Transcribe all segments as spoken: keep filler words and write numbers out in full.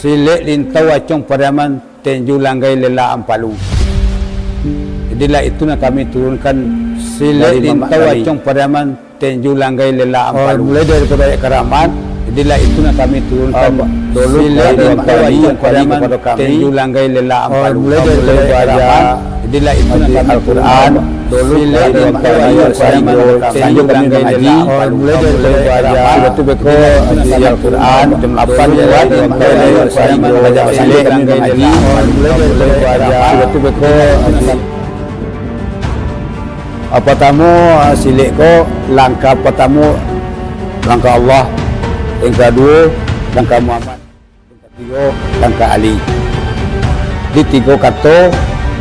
Silek Lintau Acong Pariaman, Tenju Langgai Lela Ampalu. Jadilah itu nan kami turunkan. Silek Lintau Acong Pariaman, Tenju Langgai Lela Ampalu. Mulai daripada ayat karamat, jadilah itu nan kami turunkan. Dulu Silek Lintau Acong Pariaman, Tenju Langgai Lela Ampalu. Mulai daripada ayat karamat, jadilah itu nan kami turunkan. Dulu Silek Lintau Acong Pariaman, Tenju Langgai Lela Ampalu. Mulai daripada ayat karamat, jadilah itu nan kami turunkan. Al-Quran, jam lapan lewat, mulai daripada ayat karamat, Silek Langgai Lela Ampalu. Mulai daripada ayat karamat, jadilah itu nan kami Ah, partamo, ah, silek ko, langkah partamo, langkah Allah, yang kaduo, langkah Muhammad, yang katigo, langkah Ali. Di tigo kato,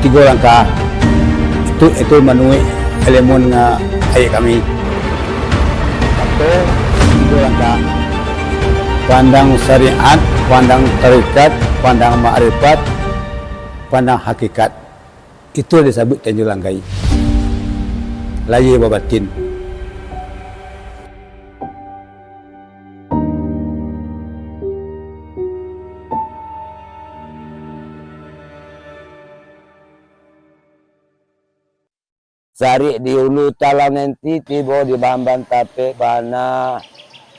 tigo langkah. Itu, itu manuruik ilmu, ah, ayat kami. Kato, tigo langkah. Pandang syariat, pandang tarekat, pandang makrifat, pandang hakikat. Itu disabuik Tenju Langgai. Lahia babatin. Sarik di ulu talang nenti, tibo di bamban tapek bana.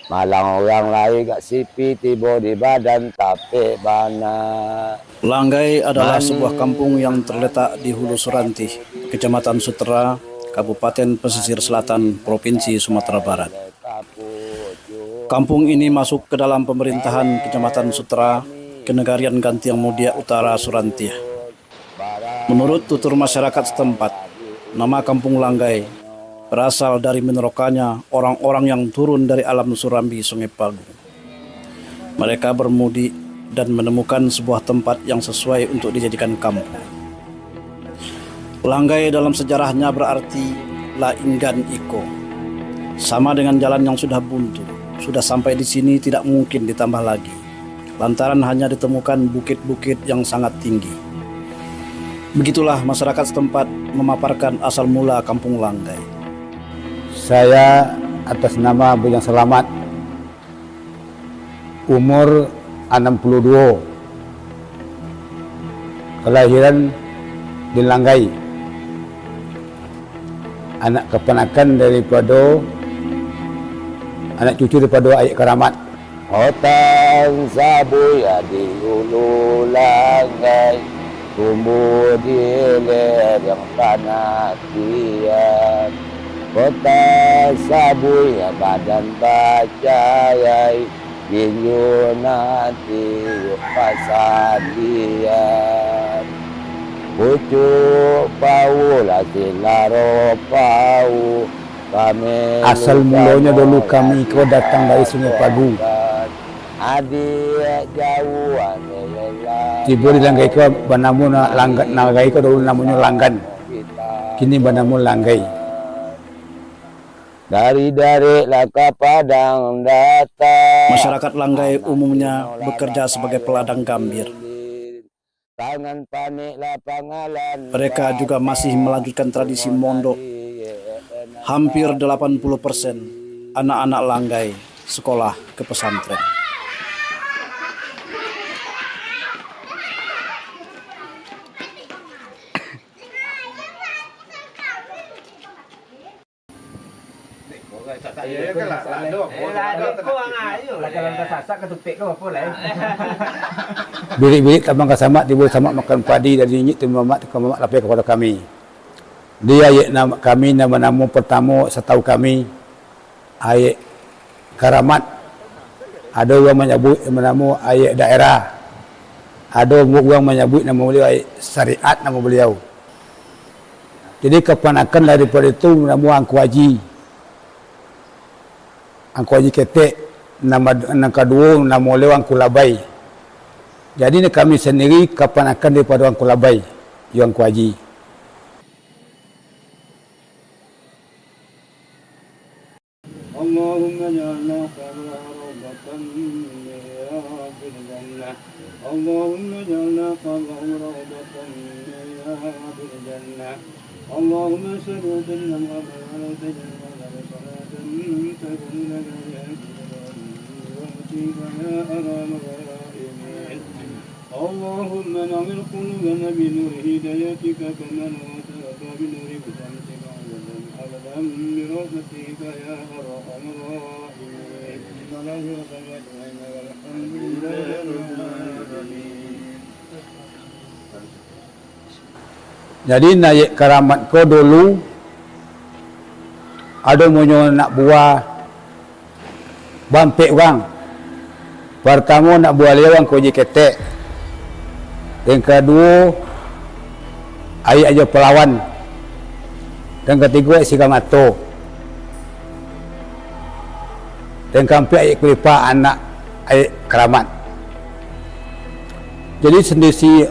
Malang urang lahia gak sipi, tibo di badan tapek bana. Langgai adalah sebuah kampung yang terletak di Hulu Surantih, Kecamatan Sutera, Kabupaten Pesisir Selatan, Provinsi Sumatera Barat. Kampung ini masuk ke dalam pemerintahan Kecamatan Sutera, Kenegarian Gantiang Mudiak Utara Surantih. Menurut tutur masyarakat setempat, nama Kampung Langgai berasal dari minerokanya orang-orang yang turun dari alam Surambi Sungai Pagu. Mereka bermudik dan menemukan sebuah tempat yang sesuai untuk dijadikan kampung. Langgai dalam sejarahnya berarti lainggan iko. Sama dengan jalan yang sudah buntu, sudah sampai di sini tidak mungkin ditambah lagi, lantaran hanya ditemukan bukit-bukit yang sangat tinggi. Begitulah masyarakat setempat memaparkan asal mula Kampung Langgai. Saya atas nama Bujang Selamat, umur anam puluh duo, kalahiran di Langgai, anak kapanakan daripado, anak cucu daripado Ayek Karamat. Otan sabuya di ulu Langgai, tumbuah di lereng panatian. Kota sabuya badan bacarai, tinju nan tiok pasandian. Pucuak pau lah silaro pau, Asal mulonyo dulu kami ko datang dari Sungai Pagu. Tibo di Langgai ko banamo na-, Langgan, Langgai ko dulu namonyo Langgan. Kini banamo Langgai. Dari Darek lah ka Padang datang. Masyarakat Langgai umumnya bekerja sebagai peladang gambir. Mereka juga masih melanjutkan tradisi mondok. Hampir delapan puluh persen anak-anak Langgai sekolah ke pesantren. Bilik-bilik tabang ka samak, tibo samak makan padi, dari nyinyik tu mamak, tu ka mamak lapeh kapado kami. Di ayek nama kami, nama-nama partamo satau kami, Ayek Karamat. Ado urang manyabuik nama-nama Ayek Daerah. Ado urang manyabuik nama baliau Ayek Syariat nama baliau. Jadi, kapanakan daripado itu namo Angku Aji. Angku Aji Ketek, nama, nan kaduo namo baliau Angku Labai. Jadi, kami sandiri kapanakan daripado Angku Labai, iyo Angku Aji. اللهم اجعلنا قبره روضة من رياض الجنة. اللهم اجعلنا قبره روضة من رياض الجنة. اللهم صل وسلم على سيدنا محمد صلاة تكون لنا بها كل يوم وقت يا أرحم الراحمين. اللهم نور قلوبنا بنور هدايتك كما نورت الأرض بنور شمسك أبدا أبدا برحمتك يا أرحم الراحمين. بسم الله الرحمن الرحيم. والحمد لله رب العالمين. Jadi, Nayek Karamat ko dulu ado munyo anak buah bampek urang. Partamo anak buah liau Angku Aji Ketek. Yang kaduo, Ayek Ajo Palawan. Yang katigo, Ayek Siga Mato. Yang kaampek, Ayek Kulipa, anak Ayek Karamat. Jadi, sendiri si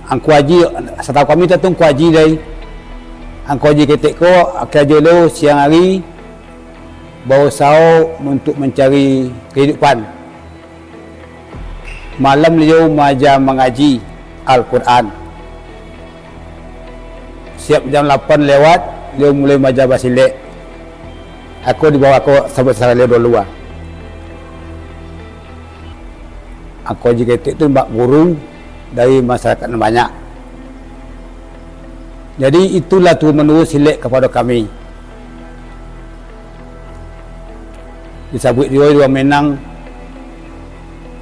Angku Aji, satau kami tu Angku Aji dai. Angku Aji Ketek ko, akhir ajo lo siang hari, bausaho untuk mancari kahidupan. Malam liau maaja mangaji Al-Quran. Siap jam lapan lewat, liau mulai maaja basilek. Aku dibawa ko sabuik saralio dulu ah. Angku Aji Ketek tu bak guru dari masyarakat nan banyak. Jadi, itulah turun-menurun silek kapado kami. Disabuik juo di Minang,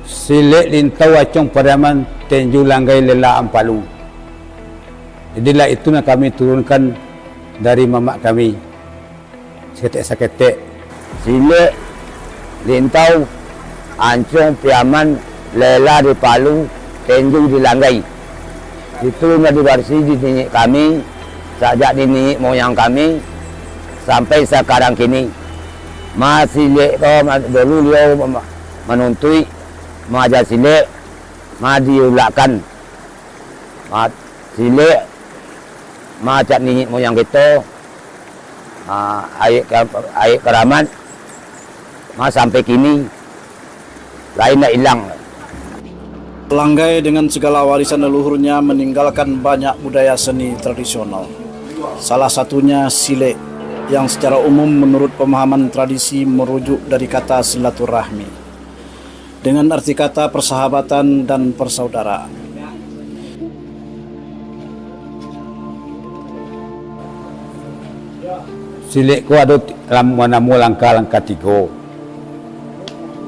silek Lintau, Ancong Piaman, Tenju Langgai, Lela Ampalu. Jadilah itu nan kami turunkan dari mamak kami. Saketek-saketek. Silek Lintau, Ancong Piaman, Lela di Palu, Tenju di Langgai. Itu lah diwarisi di niniak kami, sajak di niniak moyang kami, sampai sakarang kini. Ma silek ko, ma-, dulu liau ma-, manuntuik, maaja silek, ma diulakkan. Ma silek, ma cak niniak moyang kito, ah, Ayek Ka-, Ayek Karamat, ma sampai kini, lai ndak ilang. Langgai dengan segala warisan leluhurnya meninggalkan banyak budaya seni tradisional. Salah satunya silek, yang secara umum menurut pemahaman tradisi merujuk dari kata silaturahmi, dengan arti kata persahabatan dan persaudaraan. Silek ko ado ti-, lam-, namo langkah, langkah tigo.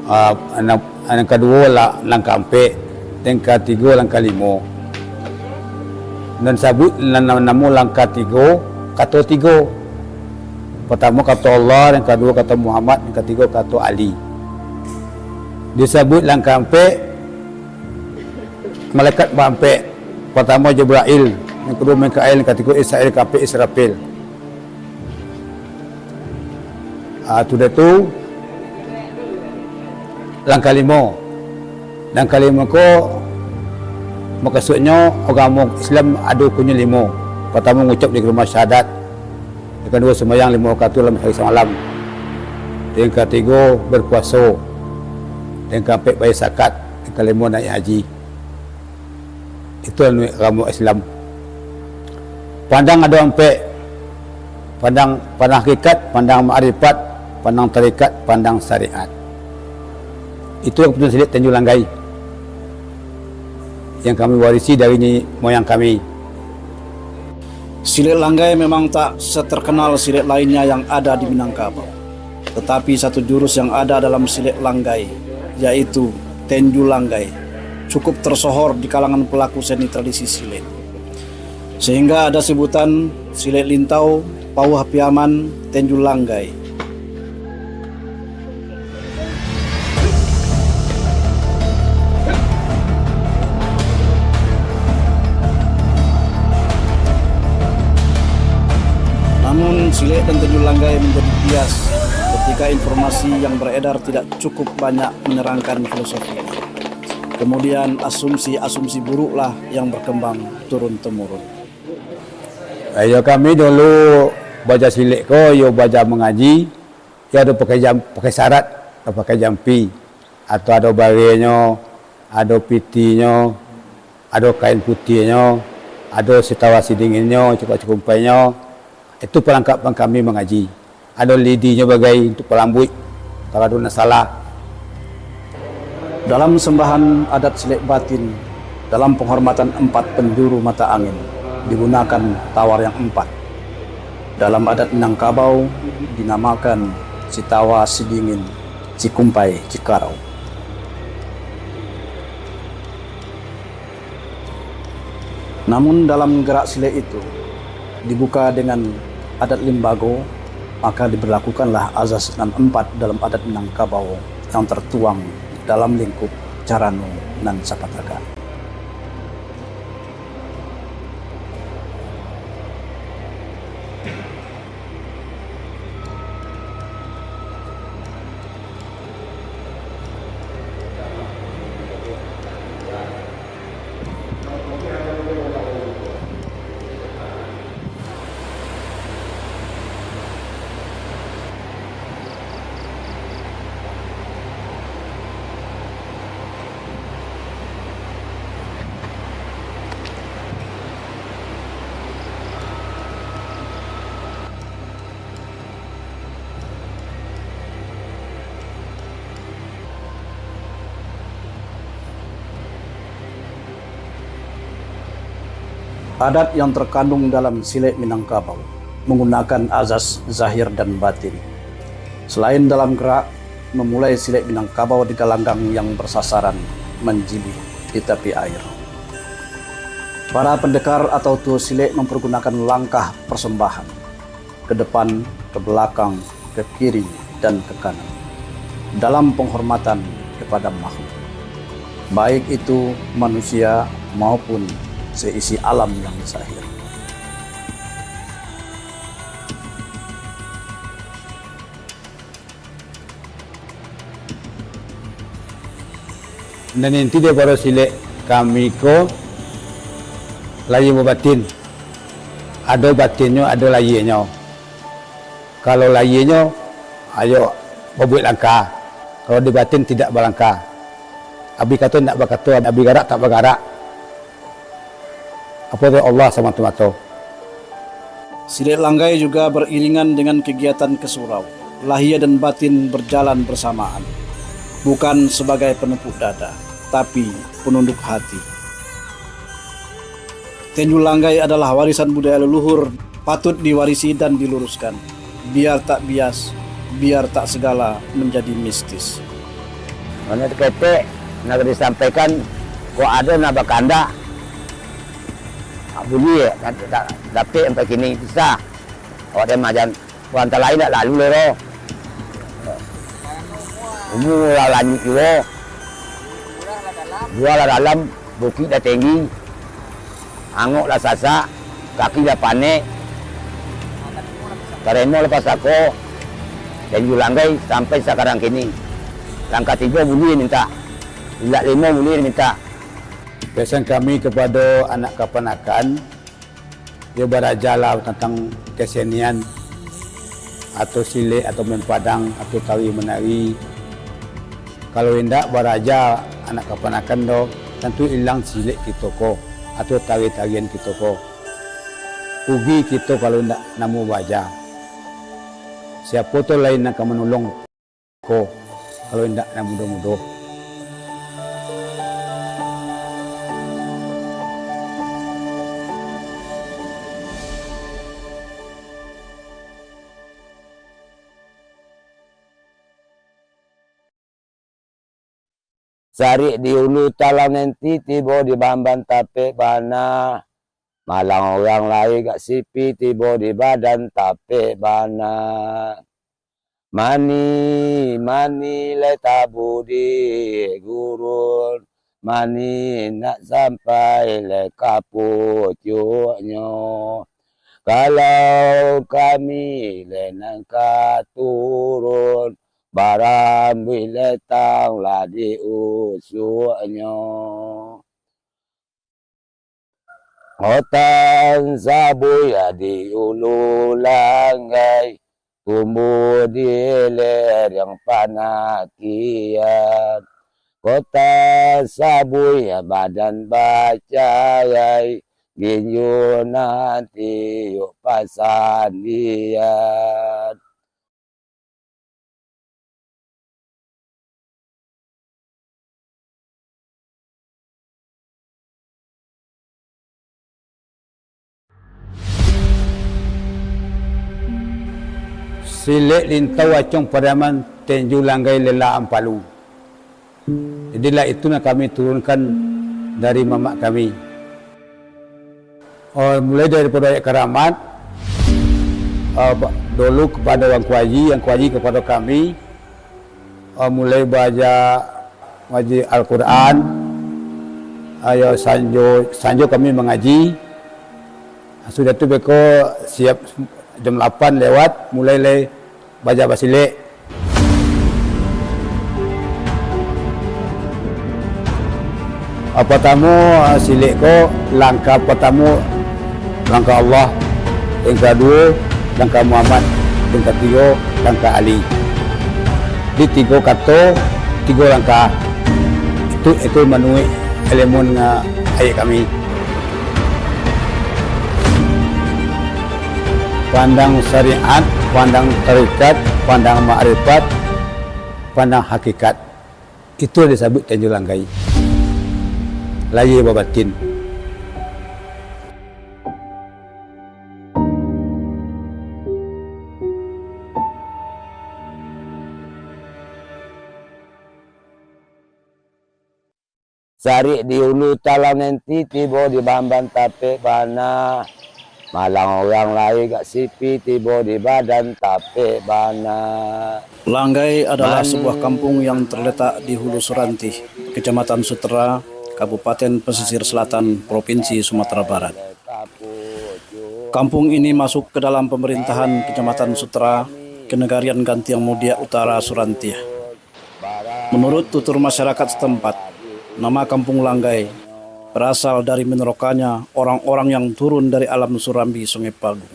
Ah, nan, nan kaduo la-, langkah ampek, nan katigo langkah limo. Nan sabuik nan, nan namo langkah tigo, kato tigo. Partamo kato Allah, nan kaduo kato Muhammad, nan katigo kato Ali. Disabuik langkah ampek, malaikat baampek. Partamo Jibrail, nan kaduo Mikail, nan katigo Israil, kaampek Israfil. Ah, sudah tu, langkah limo. Langkah limo ko, mukasuiknyo, agamo Islam ado rukunnyo limo. Partamo, ngucap di kalima syahadat. Yang kaduo, sumbayang limo wakatu dalam sahari samalam. Yang katigo, berpuaso. Yang kaampek, bayar zakat. Yang kalimo, naiak haji. Itu anu agamo Islam. Pandang ado ampek. Pandang, pandang hakikat, pandang makrifat, pandang tarekat, pandang syariat. Itu yang keputusan silek Tanjung Langgai yang kami warisi dari niniak moyang kami. Silek Langgai memang tak seterkenal silek lainnya yang ada di Minangkabau. Tetapi satu jurus yang ada dalam silek Langgai, yaitu Tenju Langgai, cukup tersohor di kalangan pelaku seni tradisi silek. Sehingga ada sebutan Silek Lintau, Pauah Piaman, Tenju Langgai. Namun, silek dan Tanjung Langgai menjadi bias ketika informasi yang beredar tidak cukup banyak menerangkan filosofi. Kemudian, asumsi-asumsi buruklah yang berkembang turun-temurun. Iyo, kami dulu baaja silek ko, iyo baaja mangaji, iyo ado pakai jam-, pakai sarat, ado pakai jampi, atau ado barenyo, ado pitinyo, ado kain putiahnyo, ado sitawa sidinginnyo, cukak-cukumpainyo. Itu parangkapan kami mangaji. Ado lidinyo bagai untuak palambuik, kalau ado nan salah. Dalam sembahan adat silek batin, dalam penghormatan empat penjuru mata angin, digunakan tawar yang empat. Dalam adat Minangkabau, dinamakan Sitawa, Sidingin, Sikumpai, Sikarau. Namun dalam gerak silek itu dibuka dengan adat limbago, maka diberlakukanlah azas nan empat dalam adat Minangkabau yang tertuang dalam lingkup carano nan sapatagak. Adat yang terkandung dalam silek Minangkabau manggunakan azas zahir dan batin. Selain dalam gerak, memulai silek Minangkabau di galanggang yang bersasaran manjilih di tapi air. Para pendekar atau tuo silek mempergunakan langkah persembahan, ke depan, ke belakang, ke kiri, dan ke kanan, dalam penghormatan kepada makhluk, baik itu manusia maupun seisi alam yang zahir. Nan inti daripado silek kami ko, lahia batin. Ado batinnyo, ado lahianyo. Kalau lahianyo, ayo babuek langkah. Kalau di batin, tidak balangkah. Abih kato, indak bakato, abih garak, tak bagarak. Apo tu Allah samato-mato. Silek langgai juga beriringan dengan kegiatan ke surau. Lahia dan batin berjalan bersamaan. Bukan sebagai penepuk dada, tapi penunduk hati. Tenju langgai adalah warisan budaya leluhur, patut diwarisi dan diluruskan. Biar tak bias, biar tak segala menjadi mistis. Mano ketek, nak disampaikan, kok ado nak bakandak, buliah, nak, nak dapek sampai kini, bisa. Awak dia majan, antah lain nak lalu lero. Umua lah lanjuik juo. Jua lah dalam, bukik lah tinggi. Angok lah sasak, kaki lah panek. Tarimo lah pasako, tenju langgai sampai sakarang kini. Langkah tigo buliah mintak, langkah limo buliah mintak. Pesan kami kepada anak kapanakan, yo barajalah tantang kesenian, atau silek, atau main padang, atau tari manari. Kalau indak baraja anak kapanakan do, tantu ilang silek kito ko, atau tari-tarian kito ko. Rugi kito kalau indak namuah baraja. Siapo tu lai nan ka manolong ko, kalau indak nan mudo-mudo. Sarik di ulu talang nenti, tibo di bamban tapek bana. Malang urang lai gak sipi, tibo di badan tapek bana. Mani, mani lai tabudi gurun, mani nak sampai lai ka pucuaknyo. Kalau kami lai nan ka turun, barambuih lai tang lah di usuaknyo. Rotan sabuih di ulu langgai, tumbuah di lereng panakian. Kota sabuih badan bacarai, ginjo nan tiok pasandian. Silek Lintau Acong Pariaman, Tenjo Langgai Lela Ampalu. Jadilah itu nan kami turunkan dari mamak kami. Oh, mulai daripado ayat karamat, ah, ba-, dulu kapado Angku Aji, Angku Aji kapado kami, ah, mulai baaja ngaji Al-Quran, ah, yo sanjo, sanjo kami mangaji. Sudah tu beko siap jam lapan lewat, mulai lai baaja basilek. Ah, partamo, ah, silek ko, langkah partamo, langkah Allah, yang kaduo, langkah Muhammad, yang katigo, langkah Ali. Di tigo kato, tigo langkah. Itu, itu manuruik ilmu, ah, ayek kami. Pandang syariat, pandang tarikat, pandang makrifat, pandang hakikat. Itu disabuik Tenjo Langgai. Lahia babatin. Sarik di ulu talang nenti, tibo di bamban tapek bana. Malang urang lai gak sipi, tibo di badan tapek bana. Langgai adalah sebuah kampung yang terletak di Hulu Surantih, Kecamatan Sutera, Kabupaten Pesisir Selatan, Provinsi Sumatera Barat. Kampung ini masuk ke dalam pemerintahan Kecamatan Sutera, Kenegarian Gantiang Mudiak Utara Surantih. Menurut tutur masyarakat setempat, nama Kampung Langgai berasal dari minerokanya orang-orang yang turun dari alam Surambi, Sungai Pagu.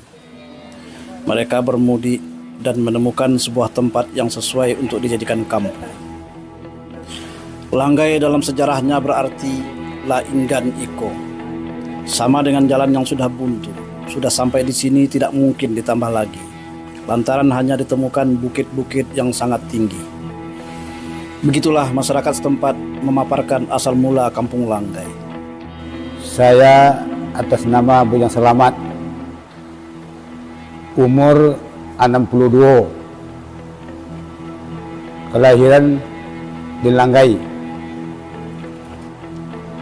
Mereka bermudik dan menemukan sebuah tempat yang sesuai untuk dijadikan kampung. Langgai dalam sejarahnya berarti lainggan iko. Sama dengan jalan yang sudah buntu, sudah sampai di sini tidak mungkin ditambah lagi, lantaran hanya ditemukan bukit-bukit yang sangat tinggi. Begitulah masyarakat setempat memaparkan asal mula Kampung Langgai. Saya atas nama Bujang Selamat, umur anam puluah duo, kalahiran di Langgai,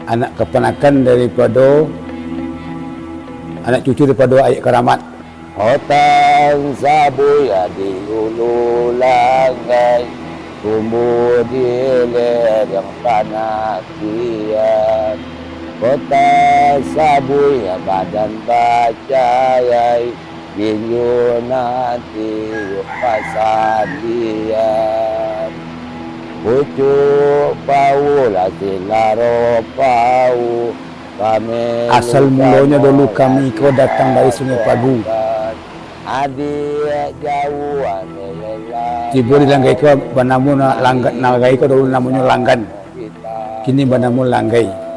anak kapanakan daripado, anak cucu daripado Ayek Karamat. Otan sabuya di ulu Langgai, tumbuah di lereng panatian. Kota sabuya badan bacarai, binyu nan tiuk pasandian. Pucuk pau lah silaro pau, kami. Asal mulonyo dulu kami ko datang dari Sungai Pagu. Adiak jauah ni lelah. Tibo di Langgai ko banamo na-, Langga-, Langgai ko dulu namonyo Langgan. Kini banamo Langgai.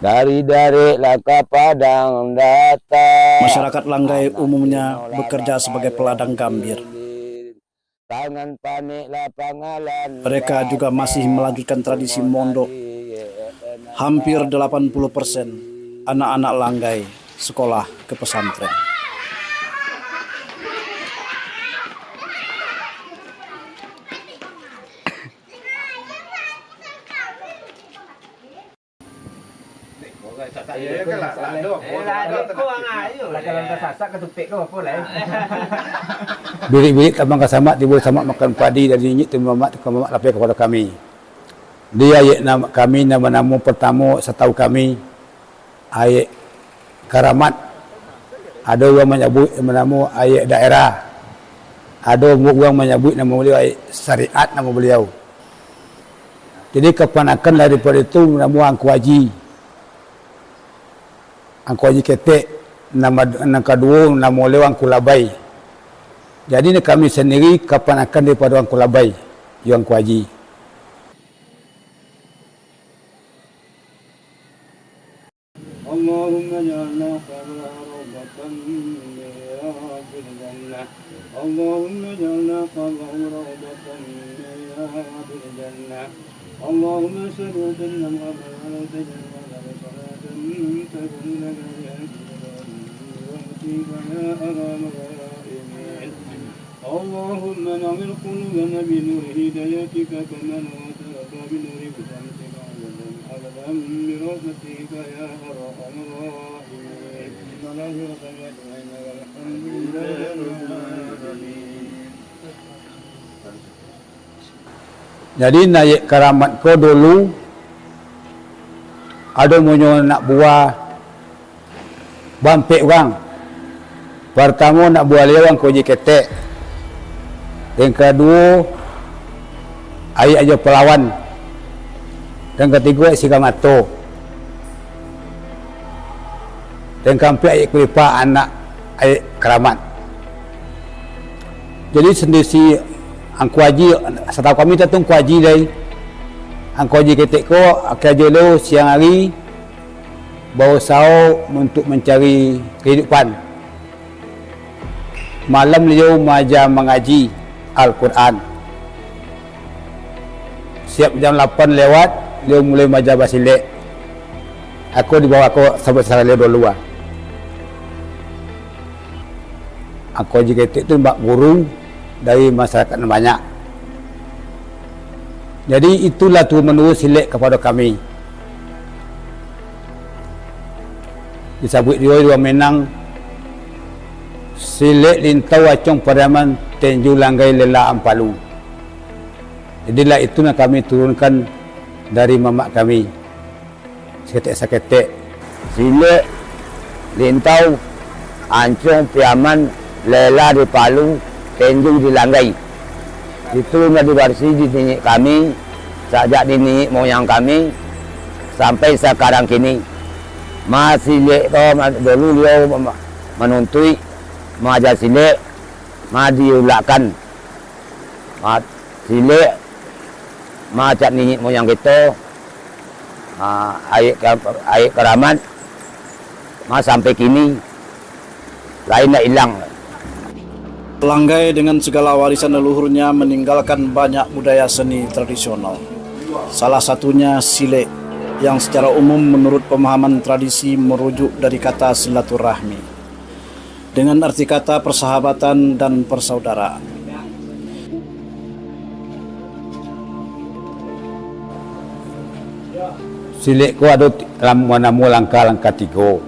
Dari Darek lah ka Padang datang. Masyarakat Langgai umumnya bekerja sebagai peladang gambir. Tangan panek lah pangalan. Mereka juga masih melanjutkan tradisi mondok. Hampir delapan puluh persen anak-anak Langgai sekolah ke pesantren. Iyo kan lah, lah, doh. Eh, lah, doh, doh, kalau tasasak katupek ko apo lai? Bilik-bilik tabang ka samak, tibo samak makan padi, dari nyinyik tu mamak, tu ka mamak lapeh kapado kami. Di ayek nama kami, nama-nama partamo satau kami, Ayek Karamat. Ado urang manyabuik nama-nama Ayek Daerah. Ado urang manyabuik nama baliau Ayek Syariat nama baliau. Jadi, kapanakan daripado itu namo Angku Aji. Angku Aji Ketek, nama, nan kaduo namo baliau Angku Labai. Jadi, kami sandiri kapanakan daripado Angku Labai, yo Angku Aji. اللهم اجعلنا قبره روضة من رياض الجنة. اللهم اجعلنا قبره روضة من رياض الجنة. اللهم صل وسلم على سيدنا محمد وعلى آله وصحبه وسلم. تبرك لك بأنك تبارك وتعالى يا أرحم الراحمين. نور قلوبنا بنور هدايتك، كما نورت الأرض بنور فهمك، عددا عددا برحمتك يا أرحم الراحمين. والحمد لله رب العالمين. Jadi, naiak karamat ko dulu, ado munyo anak buah baampek urang. Partamo, anak buah liau Angku Haji Ketek. Yang kaduo, Aiak Ajo Palawan. Yang katigo, Aiak Siramato. Yang kaampek, Aiak Kulipa, anak Aiak Karamat. Jadi, sandiri si Angku Haji, satau kami tu Angku Haji lai. Angku Haji Ketek ko, karajo lo siang ari, bausao untuak mancari kahidupan. Malam liau maaja mangaji Al-Quran. Siap jam lapan lewat, liau mulai maaja basilek. Aku dibawa ko sahabat-sahabat liau dulu ah. Angku Haji Ketek tu bak guru dari masyarakat nan banyak. Jadi, itulah turun-menurun silek kapado kami. Disabuik juo di urang Minang, silek Lintau Acong Pariaman Tenju Langgai Lela Ampalu. Jadilah itu nan kami turunkan dari mamak kami. Saketek-saketek. Silek Lintau Acong Pariaman Lela di Palu, Tenju di Langgai. Itu lah diwarisi di niniak kami, sajak di niniak moyang kami, sampai sakarang kini. Ma silek ko, ma-, dulu liau ma-, manuntuik, maaja silek, ma diulakkan. Ma silek, ma cak niniak moyang kito, ma, Aiak Ka-, Aiak Karamat, ma sampai kini, lai ndak ilang. Langgai dengan segala warisan leluhurnya meninggalkan banyak budaya seni tradisional. Salah satunya silek, yang secara umum menurut pemahaman tradisi merujuk dari kata silaturahmi, dengan arti kata persahabatan dan persaudaraan. Silek ko ado ti-, lam-, namo langkah-langkah tigo.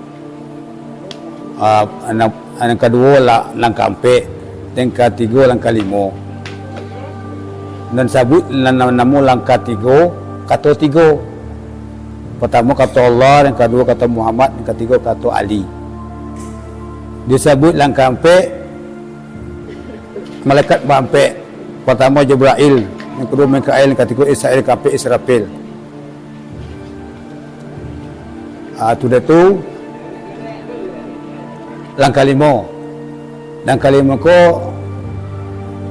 Ah, nan, nan kaduo la-, langkah ampek, nan katigo langkah limo. Nan sabuik nan, nan namo langkah tigo, kato tigo. Partamo kato Allah, nan kaduo kato Muhammad, nan katigo kato Ali. Disabuik langkah ampek, malaikat baampek. Partamo Jibrail, nan kaduo Mikail, nan katigo Israil, kaampek Israfil. Ah, tu dah tu, langkah limo. Langkah limo ko,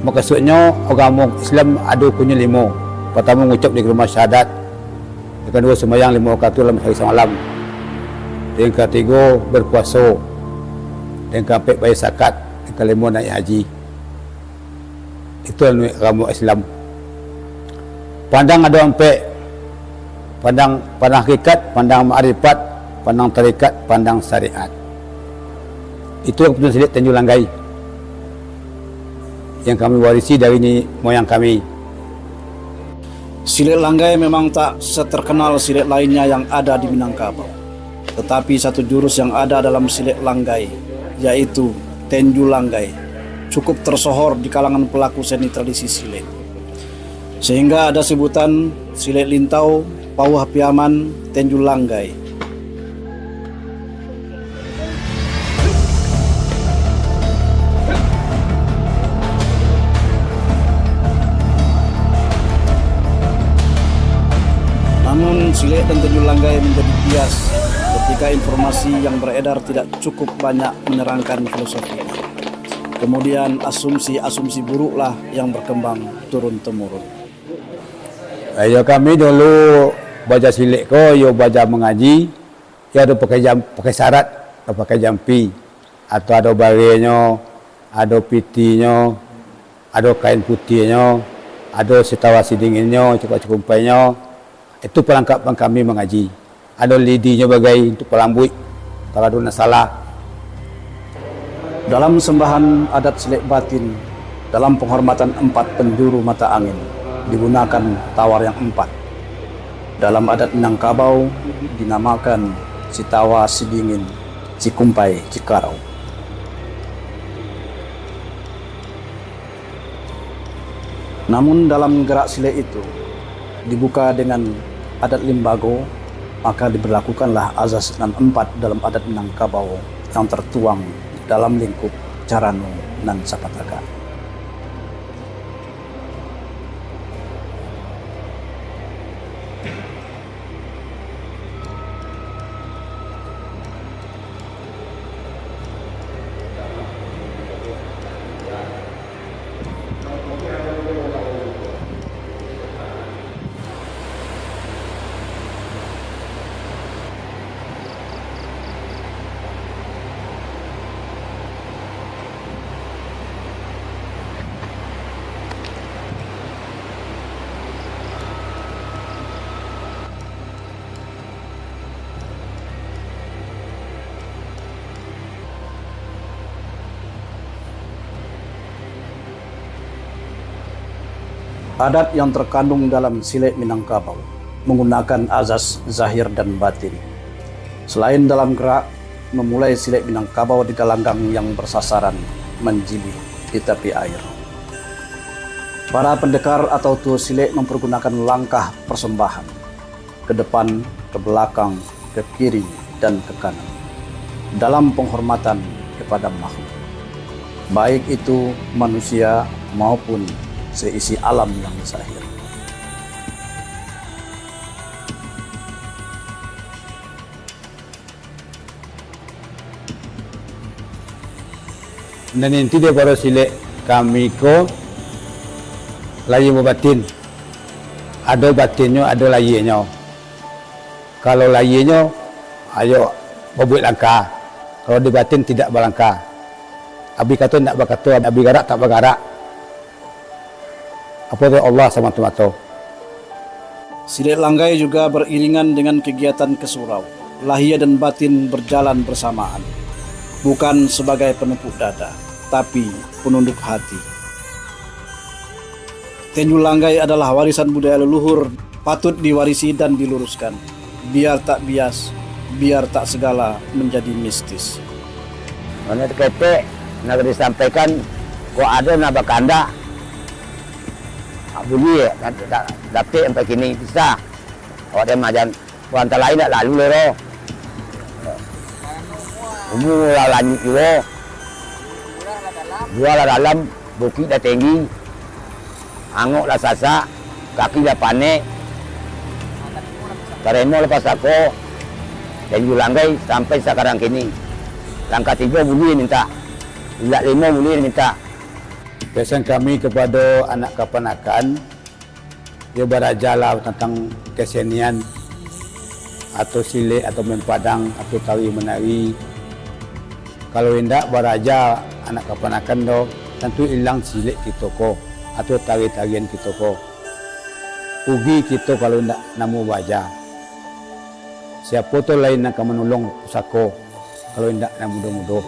makasuiknyo, agamo Islam ado rukunnyo limo. Partamo, ngucap di kalimah syahadat. Yang kaduo, sumbayang limo wakatu dalam sahari samalam. Yang katigo, berpuaso. Yang kaampek, bayar zakat. Yang kalimo, naiak haji. Itu anu agamo Islam. Pandang ado ampek. Pandang, pandang hakikat, pandang makrifat, pandang tarekat, pandang syariat. Itu yang keputusan silek Tanjung Langgai, yang kami warisi dari nini moyang kami. Silek Langgai memang tak seterkenal silek lainnya yang ada di Minangkabau. Tetapi satu jurus yang ada dalam silek Langgai, yaitu Tenju Langgai, cukup tersohor di kalangan pelaku seni tradisi silek. Sehingga ada sebutan Silek Lintau, Pauah Piaman, Tenju Langgai. Namun, silek dan Tanjung Langgai menjadi bias ketika informasi yang beredar tidak cukup banyak menerangkan filosofi. Kemudian, asumsi-asumsi buruklah yang berkembang turun-temurun. Iyo, kami dulu baaja silek ko, iyo baaja mangaji, iyo ado pakai jam-, pakai sarat, ado pakai jampi, atau ado barenyo, ado pitinyo, ado kain putiahnyo, ado sitawa sidinginnyo, cikuak-cikumpainyo. Itu parangkap kami mangaji. Ado lidinyo bagai untuak palambuik, kalau ado nan salah. Dalam sembahan adat silek batin, Dalam penghormatan empat penjuru mata angin, digunakan tawar yang empat. Dalam adat Minangkabau, dinamakan si tawa, si dingin, si kumpai, si karau. Namun dalam gerak silek itu, dibuka dengan adat limbago, maka diberlakukanlah azas nan empat dalam adat Minangkabau yang tertuang dalam lingkup carano nan sapatagak. Adat yang terkandung dalam silek Minangkabau manggunakan azas zahir dan batin. Selain dalam gerak, memulai silek Minangkabau di galanggang yang bersasaran manjilih di tapi air. Para pendekar atau tuo silek mempergunakan langkah persembahan, ke depan, ke belakang, ke kiri, dan ke kanan, dalam penghormatan kepada makhluk, baik itu manusia maupun seisi alam yang zahir. Nan inti daripado silek kami ko, lahia jo batin. Ado batinnyo, ado lahianyo. Kalau lahianyo, ayo babuek langkah. Kalau di batin, tidak balangkah. Abih kato, indak bakato, abih garak, tak bagarak. Apo tu, Allah samato-mato. Silek langgai juga beriringan dengan kegiatan ke surau. Lahia dan batin berjalan bersamaan, bukan sebagai penepuk dada, tapi penunduk hati. Tinju langgai adalah warisan budaya leluhur, patut diwarisi dan diluruskan. Biar tak bias, biar tak segala menjadi mistis. Mano tu ketek, nak disampaikan, kok ado nak bakandak, buliah, nak da-, dapek sampai kini bisa. Awak dia majan, antara lain nak lalu loro. Umua lah lanjuik juo. Gua lah dalam, bukik lah tinggi. Angok lah sasak, kaki lah panek. Tarimo lah pasako, tinju langgai sampai sakarang kini. Langkah tigo buliah mintak, langkah limo buliah mintak. Pesan kami kepada anak kapanakan, yo barajalah tantang kesenian, atau silek, atau main padang, atau tari menari. Kalau indak baraja anak kapanakan do, tantu ilang silek kito ko, atau tari-tarian kito ko. Rugi kito kalau indak namuah baraja. Siapo tu lai nan ka manolong pusako, kalau indak nan mudo-mudo?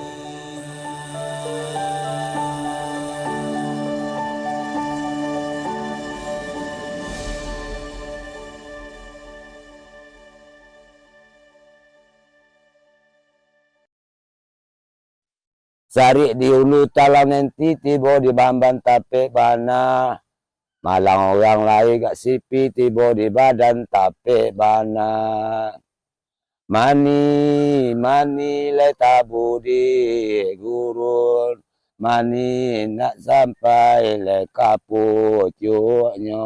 Sarik di ulu talang nenti, tibo di bamban tapek bana. Malang urang lai gak sipi, tibo di badan tapek bana. Mani, mani lai tabu di gurun, mani nak sampai lai ka pucuaknyo.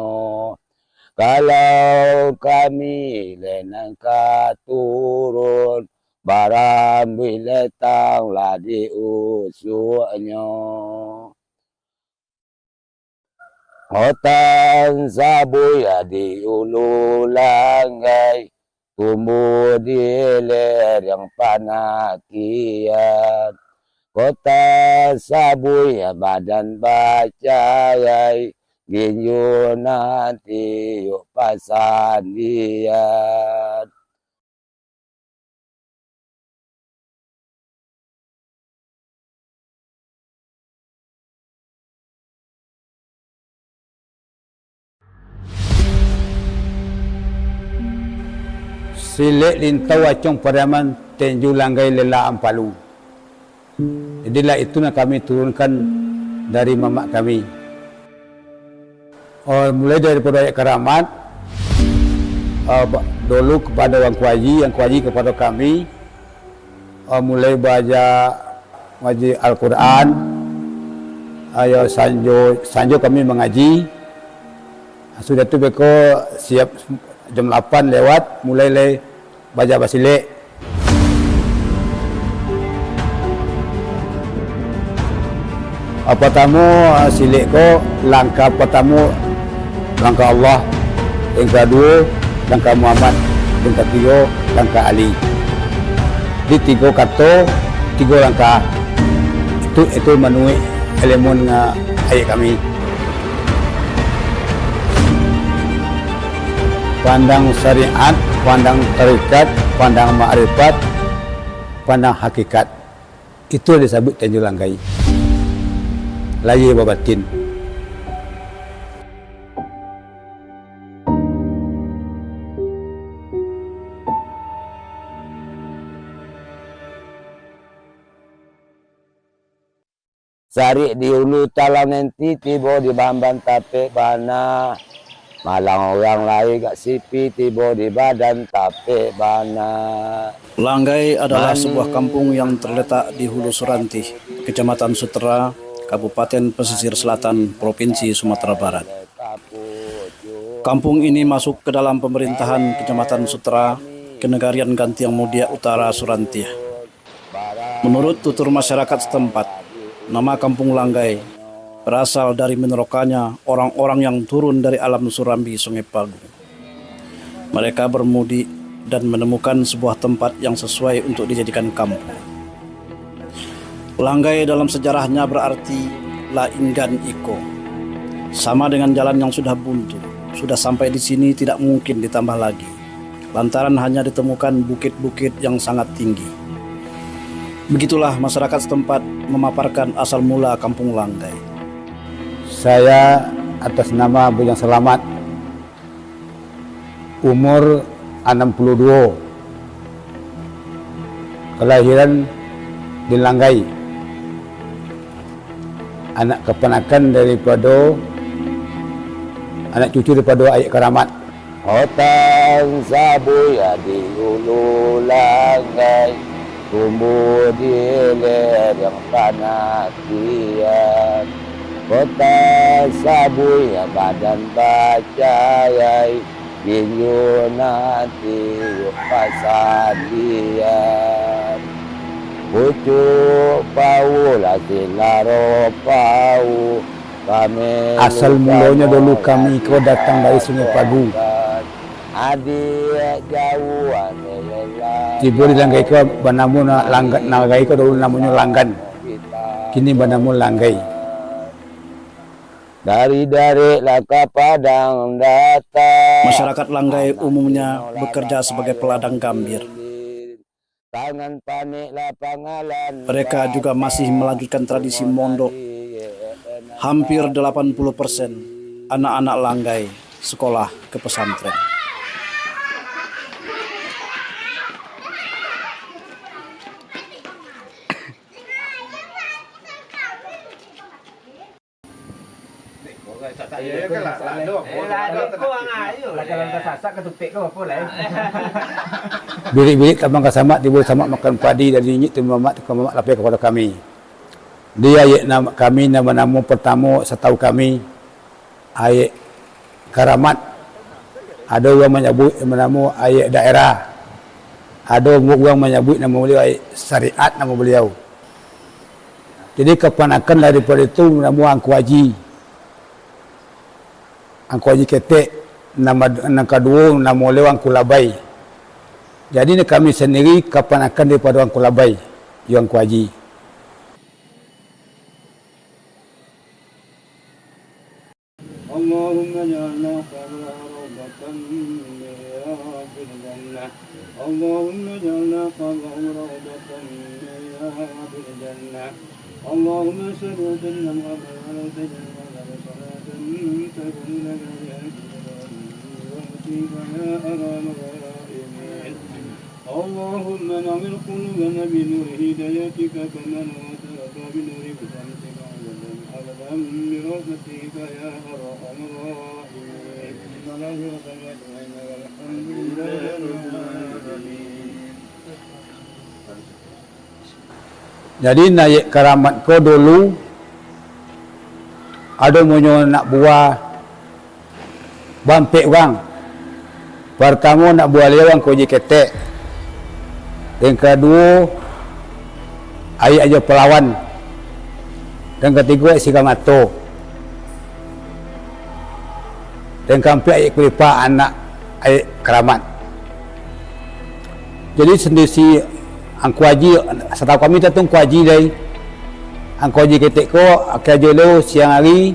Kalau kami lai nan ka turun, barambuih lai tang lah di usuaknyo. Otan sabuih di ulu langgai, tumbuah di lereng panakian. Kota sabuih badan bacarai, ginjo nan tiok pasandian. Silek Lintau Acong Pariaman, Tenjo Langgai Lela Ampalu. Jadilah itu nan kami turunkan dari mamak kami. Oh, mulai daripado ayat karamat, ah, ba-, dulu kapado Angku Aji, Angku Aji kapado kami, ah, mulai baaja ngaji Al-Quran, ah, yo sanjo, sanjo kami mangaji. Sudah tu beko siap jam lapan lewat, mulai lai baaja basilek. Ah, partamo, ah, silek ko langkah partamo, langkah Allah, yang kaduo, langkah Muhammad, yang katigo, langkah Ali. Di tigo kato, tigo langkah. Itu, itu manuruik ilmu nga ayek kami. Pandang syariat, pandang tarekat, pandang makrifat, pandang hakikat. Itu nan disabuik Tenjo Langgai. Lahia babatin. Sarik di ulu talang nenti, tibo di bamban tapek bana. Malang urang lai gak sipi, tibo di badan tapek bana. Langgai adalah sebuah kampung yang terletak di Hulu Surantih, Kecamatan Sutera, Kabupaten Pesisir Selatan, Provinsi Sumatera Barat. Kampung ini masuk ke dalam pemerintahan Kecamatan Sutera, Kenegarian Gantiang Mudiak Utara Surantih. Menurut tutur masyarakat setempat, nama Kampung Langgai berasal dari menerokanya orang-orang yang turun dari alam Surambi, Sungai Pagu. Mereka bermudik dan menemukan sebuah tempat yang sesuai untuk dijadikan kampung. Langgai dalam sejarahnya berarti lainggan iko. Sama dengan jalan yang sudah buntu, sudah sampai di sini tidak mungkin ditambah lagi, lantaran hanya ditemukan bukit-bukit yang sangat tinggi. Begitulah masyarakat setempat memaparkan asal mula Kampung Langgai. Saya atas nama Bujang Selamat, umur anam puluh duo, kalahiran di Langgai, anak kapanakan daripado, anak cucu daripado Ayek Karamat. Otan sabuya di ulu Langgai, tumbuah di lereng panatian. Kota sabuya badan bacarai, tinju nan tiok pasandian. Pucuk pau lah silaro pau, kami. Asal mulonyo dulu kami ko datang dari Sungai Pagu. Adiak jauah ni lelah. Tibo di Langgai ko banamo na-, Langga-, Langgai ko dulu namonyo Langgan. Kini banamo Langgai. Dari Darek lah ka Padang datang. Masyarakat Langgai umumnya bekerja sebagai peladang gambir. Tangan panek lah pangalan. Mereka juga masih melanjutkan tradisi mondok. Hampir delapan puluh persen anak-anak Langgai sekolah ke pesantren. Iyo, kan lah, lah, doh. Eh, lah, doh, kau ang ayo. Lah, kalau tak sasak, ketupek kau apa lah, eh? Bilik-bilik tabang ka samak, tibo samak makan padi, dari nyinyik tu mamak, tu mamak lapeh kapado kami. Di ayek nam-, kami nama-nama pertamo, satahu kami, Ayek Karamat. Ado urang manyabuik nama-nama Ayek Daerah. Ado urang manyabuik nama baliau Ayek Syariat nama baliau. Jadi, kapanakan daripado itu namo Angku Aji. Angku Aji Ketek, nama, nan kaduo namo baliau Angku Labai. Jadi, kami sandiri kapanakan daripado Angku Labai, yo Angku Aji. اللهم اجعلنا قبره روضة من رياض الجنة. اللهم اجعلنا قبره روضة من رياض الجنة. اللهم صل وسلم وبارك على سيدنا محمد صلاة تكون لنا بها الكبرى والمنة يا أرحم الراحمين. اللهم نور قلوبنا بنور هدايتك كما نورت الأرض بنور شمسك أبدا أبدا برحمتك يا أرحم الراحمين. الحمد لله رب العالمين. Jadi, naiak karamat ko dulu, ado munyo anak buah bampek urang. Partamo anak buah liau Angku Aji Ketek. Yang kaduo, Aiak Ajo Palawan. Yang katigo, Aiak Siramato. Yang kaampek, Aiak Kulipa, anak Aiak Karamat. Jadi, sandiri si Angku Aji, satau kami tu Angku Aji dai. Angku Aji Ketek ko, karajo lo siang ari,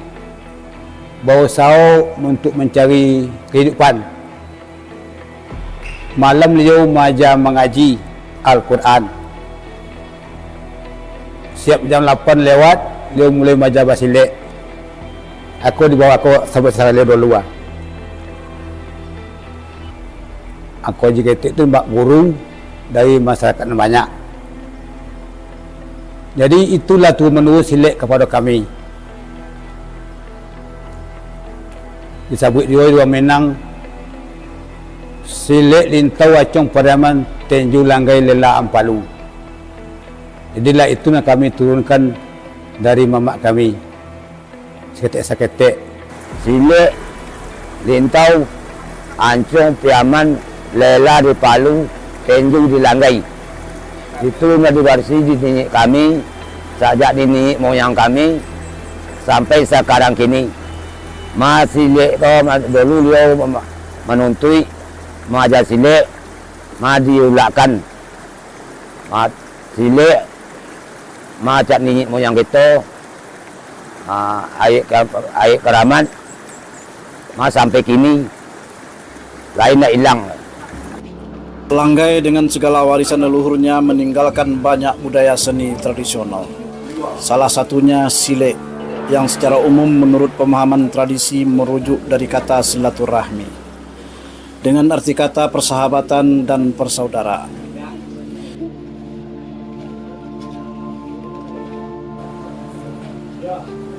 bausao untuak mancari kahidupan. Malam liau maaja mangaji Al-Quran. Siap jam lapan lewat, liau mulai maaja basilek. Ako di bawah ako sabuik sara liau dulu ah. Angku Aji Ketek tu bak guru dari masyarakat nan banyak. Jadi, itulah turun-menurun silek kapado kami. Disabuik juo di Minang, silek Lintau Acong Pariaman Tenju Langgai Lela Ampalu. Jadilah itu nan kami turunkan dari mamak kami. Saketek-saketek. Silek, Lintau, Ancong, Piaman, Lela di Palu, Tenju di Langgai. Itu nan diwarisi di niniak kami, sajak di niniak moyang kami, sampai sakarang kini. Ma silek ko, ma-, dulu liau ma-, manuntuik, maaja silek, ma diulakkan. Ma silek, ma cak niniak moyang kito, ah, Aiak ka-, Aiak Karamat, ma sampai kini, lai ndak ilang. Langgai dengan segala warisan leluhurnya meninggalkan banyak budaya seni tradisional. Salah satunya silek, yang secara umum menurut pemahaman tradisi merujuk dari kata silaturahmi, dengan arti kata persahabatan dan persaudaraan.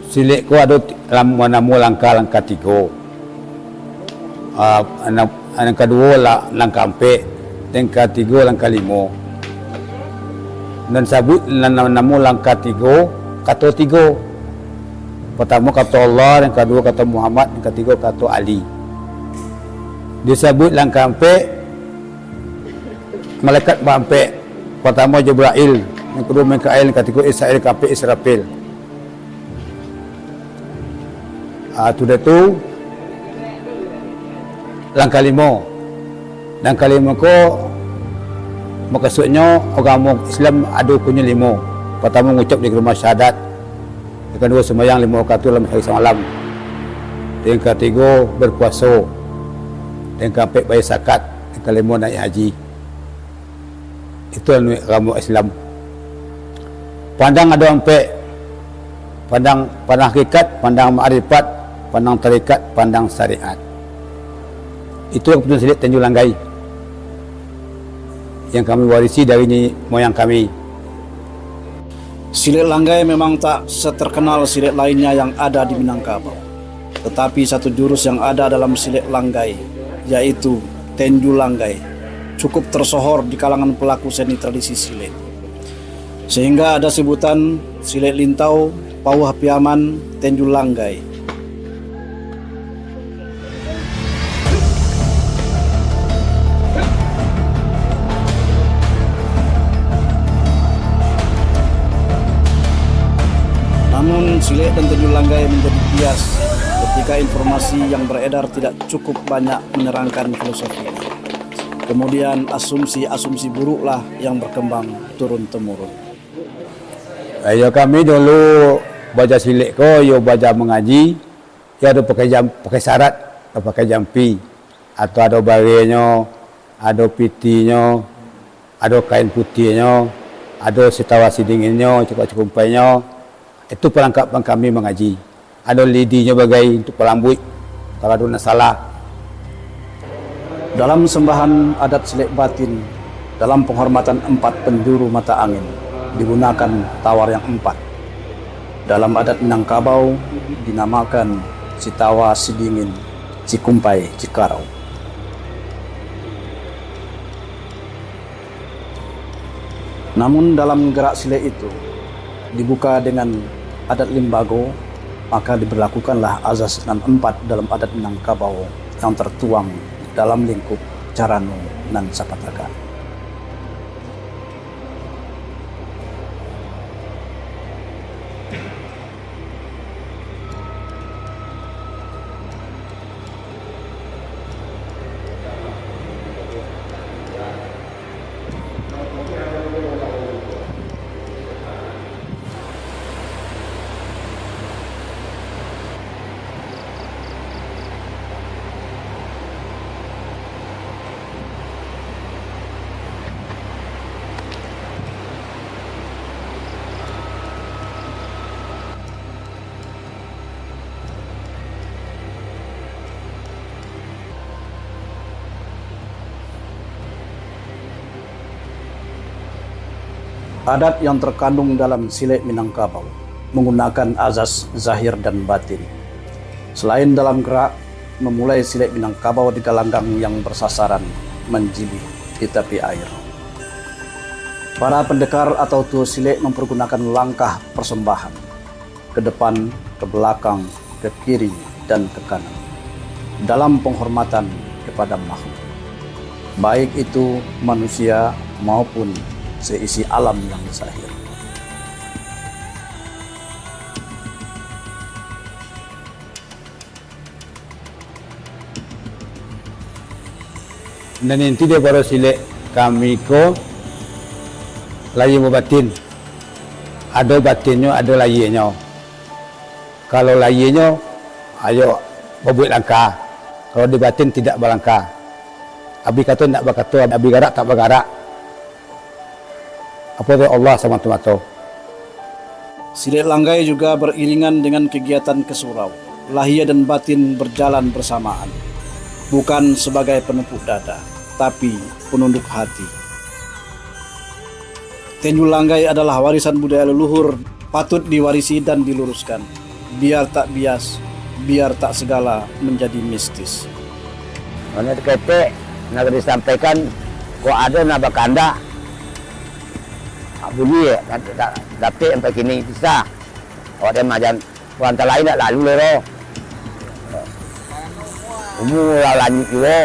Silek ko ado ti-, lam-, namo langkah, langkah tigo. Ah, nan, nan kaduo la-, langkah ampek, nan katigo langkah limo. Nan sabuik nan, nan namo langkah tigo, kato tigo. Partamo kato Allah, nan kaduo kato Muhammad, nan katigo kato Ali. Disabuik langkah ampek, malaikat baampek. Partamo Jibrail, nan kaduo Mikail, nan katigo Israil, kaampek Israfil. Ah, sudah tu, langkah limo. Langkah limo ko, mukasuiknyo, agamo Islam ado rukunnyo limo. Partamo, ngucap di kalimah syahadat. Yang kaduo, sumbayang limo wakatu dalam sahari samalam. Yang katigo, berpuaso. Yang kaampek, bayar zakat. Yang kalimo, naiak haji. Itu anu agamo Islam. Pandang ado ampek. Pandang, pandang hakikat, pandang makrifat, pandang tarikat, pandang syariat. Itulah kaputusan silek Tanjung Langgai yang kami warisi dari niniak moyang kami. Silek Langgai memang tak seterkenal silek lainnya yang ada di Minangkabau. Tetapi satu jurus yang ada dalam silek Langgai, yaitu Tenju Langgai, cukup tersohor di kalangan pelaku seni tradisi silek. Sehingga ada sebutan silek Lintau, Pauah Piaman, Tenju Langgai. Namun, silek dan Tanjung Langgai menjadi bias ketika informasi yang beredar tidak cukup banyak menerangkan filosofinya. Kemudian, asumsi-asumsi buruklah yang berkembang turun-temurun. Iyo, kami dulu baaja silek ko, iyo baaja mangaji, iyo ado pakai jam-, pakai sarat, ado pakai jampi, atau ado barenyo, ado pitinyo, ado kain putiahnyo, ado sitawasi dinginnyo, cikuak-cikumpainyo, itu palangkap kami mangaji. Ado lidinyo bagai untuak palambuik, kalau ado nan salah. Dalam sembahan adat silek batin, Dalam penghormatan empat penjuru mata angin, digunakan tawar yang empat. Dalam adat Minangkabau, dinamakan Sitawa, Sidingin, Cikumpai, Cikarau. Namun dalam gerak silek itu, dibuka dengan adat limbago, maka diberlakukanlah azas nan empat dalam adat Minangkabau yang tertuang dalam lingkup carano nan sapataka. Adat yang terkandung dalam silek Minangkabau manggunakan azas zahir dan batin. Selain dalam gerak, memulai silek Minangkabau di galanggang yang bersasaran manjilih di tapi air. Para pendekar atau tuo silek mempergunakan langkah persembahan, ke depan, ke belakang, ke kiri, dan ke kanan, dalam penghormatan kepada makhluk, baik itu manusia maupun seisi alam yang zahir. Nan inti daripado silek kami ko, lahia jo batin. Ado batinnyo, ado lahianyo. Kalau lahianyo, ayo babuek langkah. Kalau di batin, tidak balangkah. Abih kato, indak bakato. Abih garak, tak bagarak. Apo tu, Allah samato-mato. Silek langgai juga beriringan dengan kegiatan ke surau. Lahia dan batin berjalan bersamaan, bukan sebagai penepuk dada, tapi penunduk hati. Tenju langgai adalah warisan budaya leluhur, patut diwarisi dan diluruskan. Biar tak bias, biar tak segala menjadi mistis. Mano tu ketek, nak disampaikan, kok ado nak bakandak, buliah, nak da-, dapek sampai kini, bisa. Awak dek majan, urang talain dak lalu lero. Umua lah lanjuik juo.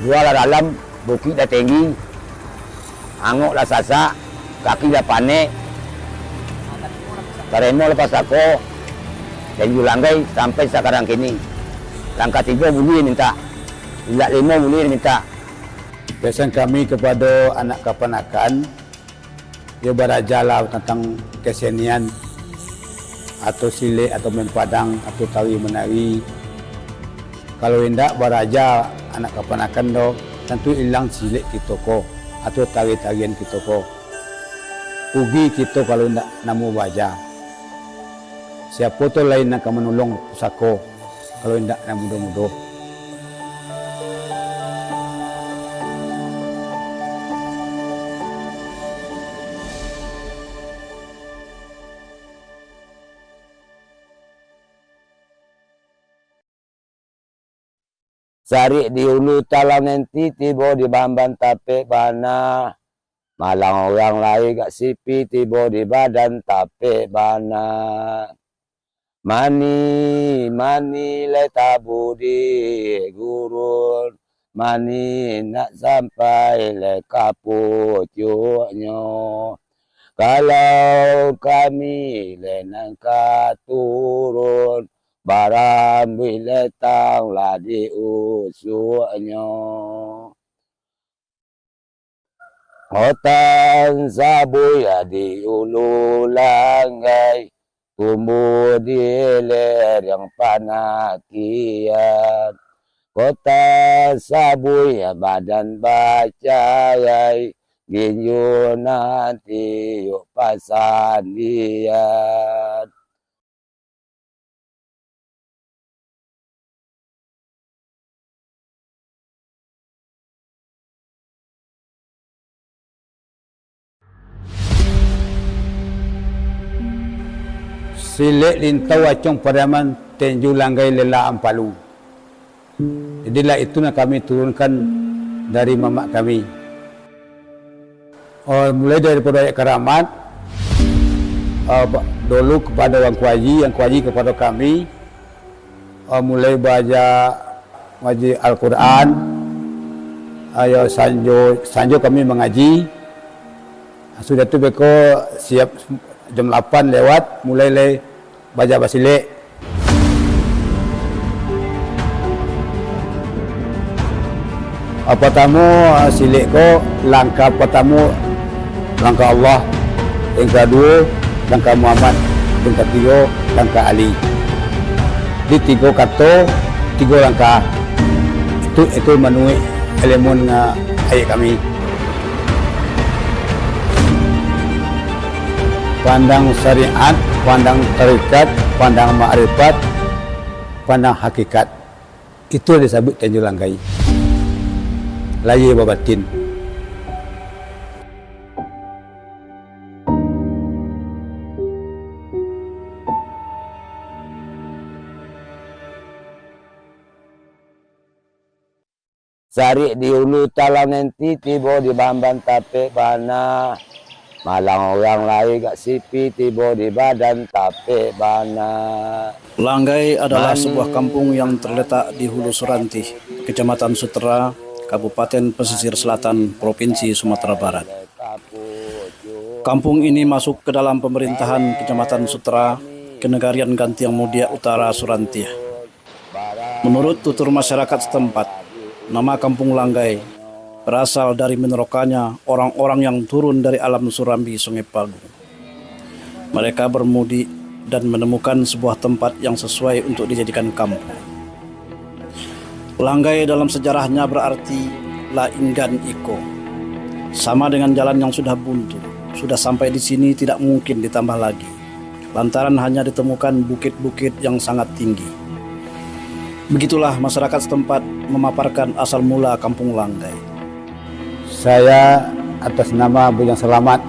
Jua lah dalam, bukik lah tinggi. Angok lah sasak, kaki lah panek. Tarimo lah pasako, tenju langgai sampai sakarang kini. Langkah tigo buliah mintak, indak limo buliah mintak. Pesan kami kepada anak kapanakan, yo barajalah tantang kesenian, atau silek, atau main padang, atau tari manari. Kalau indak baraja anak kapanakan do, tantu ilang silek kito ko, atau tari-tarian kito ko. Rugi kito kalau indak namuah baraja. Siapo tu lai nan ka manolong pusako, kalau indak nan mudo-mudo? Sarik di ulu talang nenti, tibo di bamban tapek bana. Malang urang lai gak sipi, tibo di badan tapek bana. Mani, mani lai tabu di gurun, mani nak sampai lai ka pucuaknyo. Kalau kami lai nan ka turun, barambuih lai tang lah di usuaknyo. Otan sabuih di ulu langgai, tumbuah di lereng panakian. Kota sabuih badan bacarai, ginjo nan tiok pasandian. Silek Lintau Acong Pariaman, Tenjo Langgai Lela Ampalu. Jadilah itu nan kami turunkan dari mamak kami. Oh, mulai daripado ayat karamat, ah, ba-, dulu kapado Angku Aji, Angku Aji kapado kami, ah, mulai baaja ngaji Al-Quran, ah, yo sanjo, sanjo kami mangaji. Sudah tu beko siap jam lapan lewat, mulai lai baaja basilek. Ah, partamo, ah, silek ko langkah partamo, langkah Allah, yang kaduo, langkah Muhammad, yang katigo, langkah Ali. Di tigo kato, tigo langkah. Itu, itu manuruik ilmu, ah, ayek kami. Pandang syariat, pandang tarekat, pandang makrifat, pandang hakikat. Itulah disabuik Tenjo Langgai. Lahia babatin. Sarik di ulu talang nenti, tibo di bamban tapek bana. Malang urang lai gak sipi, tibo di badan tapek bana. Langgai adalah sebuah kampung yang terletak di Hulu Surantih, Kecamatan Sutera, Kabupaten Pesisir Selatan, Provinsi Sumatera Barat. Kampung ini masuk ke dalam pemerintahan Kecamatan Sutera, Kenegarian Gantiang Mudiak Utara Surantih. Menurut tutur masyarakat setempat, nama Kampung Langgai berasal dari menerokanya orang-orang yang turun dari alam Surambi Sungai Pagu. Mereka bermudik dan menemukan sebuah tempat yang sesuai untuk dijadikan kampung. Langgai dalam sejarahnya berarti lainggan iko. Sama dengan jalan yang sudah buntu, sudah sampai di sini tidak mungkin ditambah lagi, lantaran hanya ditemukan bukit-bukit yang sangat tinggi. Begitulah masyarakat setempat memaparkan asal mula Kampung Langgai. Saya atas nama Bujang Selamat,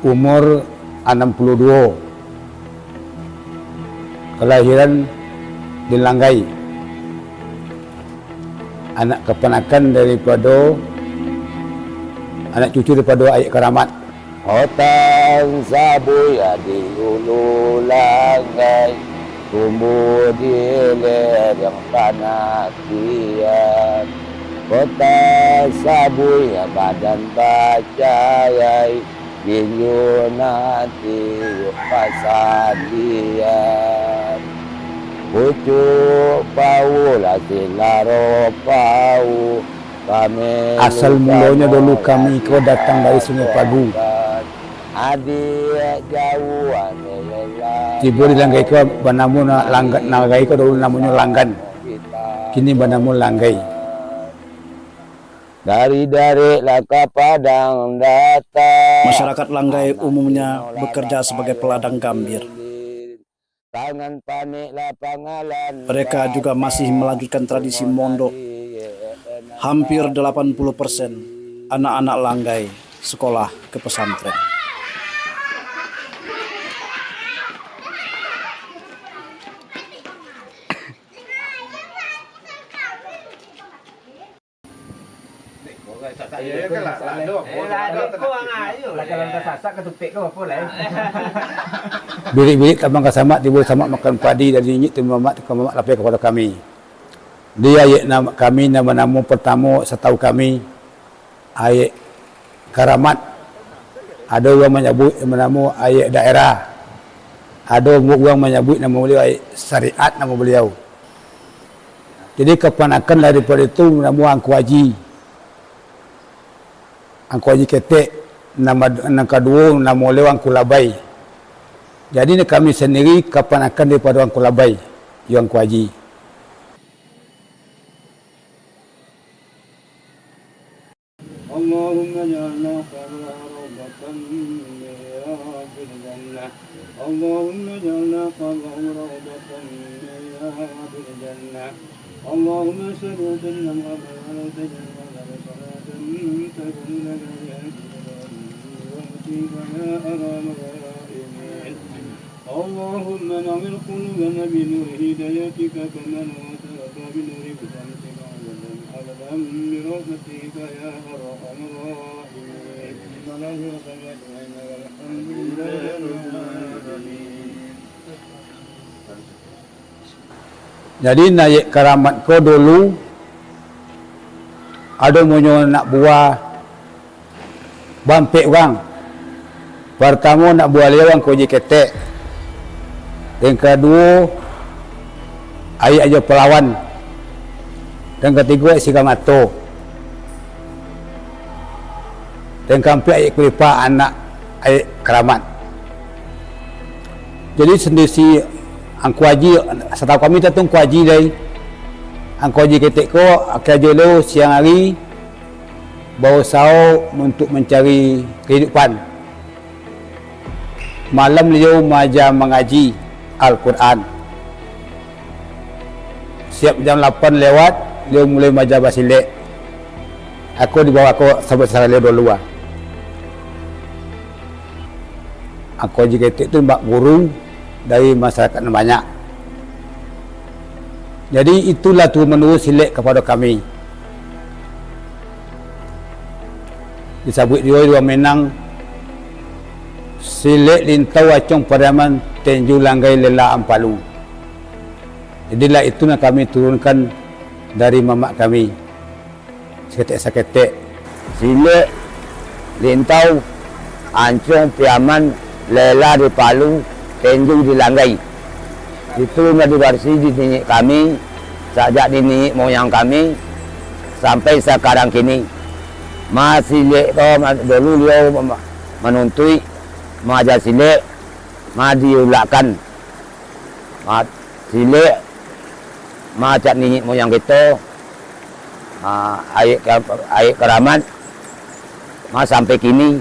umur anam puluh duo, kalahiran di Langgai, anak kapanakan daripado, anak cucu daripado Ayek Karamat. Otan sabuya di ulu Langgai, tumbuah di lereng panatian. Kota sabuya badan bacarai, tinju nan tiok pasandian. Pucuk pau lah silaro pau, kami. Asal mulonyo dulu kami ko datang dari Sungai Pagu. Adiak jauah ni lelah. Tibo di Langgai ko banamo na-, Langgan, Langgai ko dulu namonyo Langgan. Kini banamo Langgai. Dari Darek lah ka Padang datang. Masyarakat Langgai umumnya bekerja sebagai peladang gambir. Tangan panek lah pangalan. Mereka juga masih melanjutkan tradisi mondok. Hampir delapan puluh persen anak-anak Langgai sekolah ke pesantren. Bilik-bilik tabang ka samak, tibo samak makan padi, dari inyiak tu mamak, tu ka mamak lapeh kapado kami. Di ayek nama kami, nama-nama partamo satau kami, Ayek Karamat. Ado urang manyabuik nama-nama Ayek Daerah. Ado urang manyabuik nama baliau Ayek Syariat nama baliau. Jadi, kapanakan daripado itu namo Angku Aji. Angku Aji Ketek, nama, nan kaduo namo baliau Angku Labai. Jadi, kami sandiri kapanakan daripado Angku Labai, iyo Angku Aji. اللهم اجعلنا قبره روضة من رياض الجنة. اللهم اجعلنا قبره روضة من رياض الجنة. اللهم صل وسلم على سيدنا محمد وعلى آله وصحبه وسلم. تكون لنا بها القبور وموتي فيا أرحم الراحمين. اللهم نور قلوبنا بنور هدايتك كما نورت الأرض بنور شمسك عددا عددا برحمتك يا أرحم الراحمين. والحمد لله رب العالمين. Jadi, naiak karamat ko dulu, ado munyo anak buah baampek urang. Partamo, anak buah liau Angku Aji Ketek. Yang kaduo, Aiak Ajo Palawan. Yang katigo, Aiak Siga Mato. Yang kaampek, Aiak Kulipa, anak Aiak Karamat. Jadi, sandi si Angku Aji, satau kami tu Angku Aji lai. Angku Aji Ketek ko, karajo lo siang ari, bausao untuak mancari kahidupan. Malam liau maaja mangaji Al-Quran. Siap jam lapan lewat, liau mulai maaja basilek. Ako dibawa ko sabuik saralio dulu ah. Angku Aji Ketek tu bak guru dari masyarakat nan banyak. Jadi, itulah turun-menurun silek kapado kami. Disabuik juo di Minang, silek Lintau Acong Pariaman Tenju Langgai Lela Ampalu. Jadilah itu nan kami turunkan dari mamak kami. Saketek-saketek. Silek Lintau Acong Piaman Lela di Palu, Tenju di Langgai. Itu lah diwarisi di niniak kami, sajak di niniak moyang kami, sampai sakarang kini. Ma silek ko, ma-, dulu liau ma-, manuntuik, maaja silek, ma diulakkan. Ma silek, ma cak niniak moyang kito, ma Aiak Ka-, Aiak Karamat, ma sampai kini,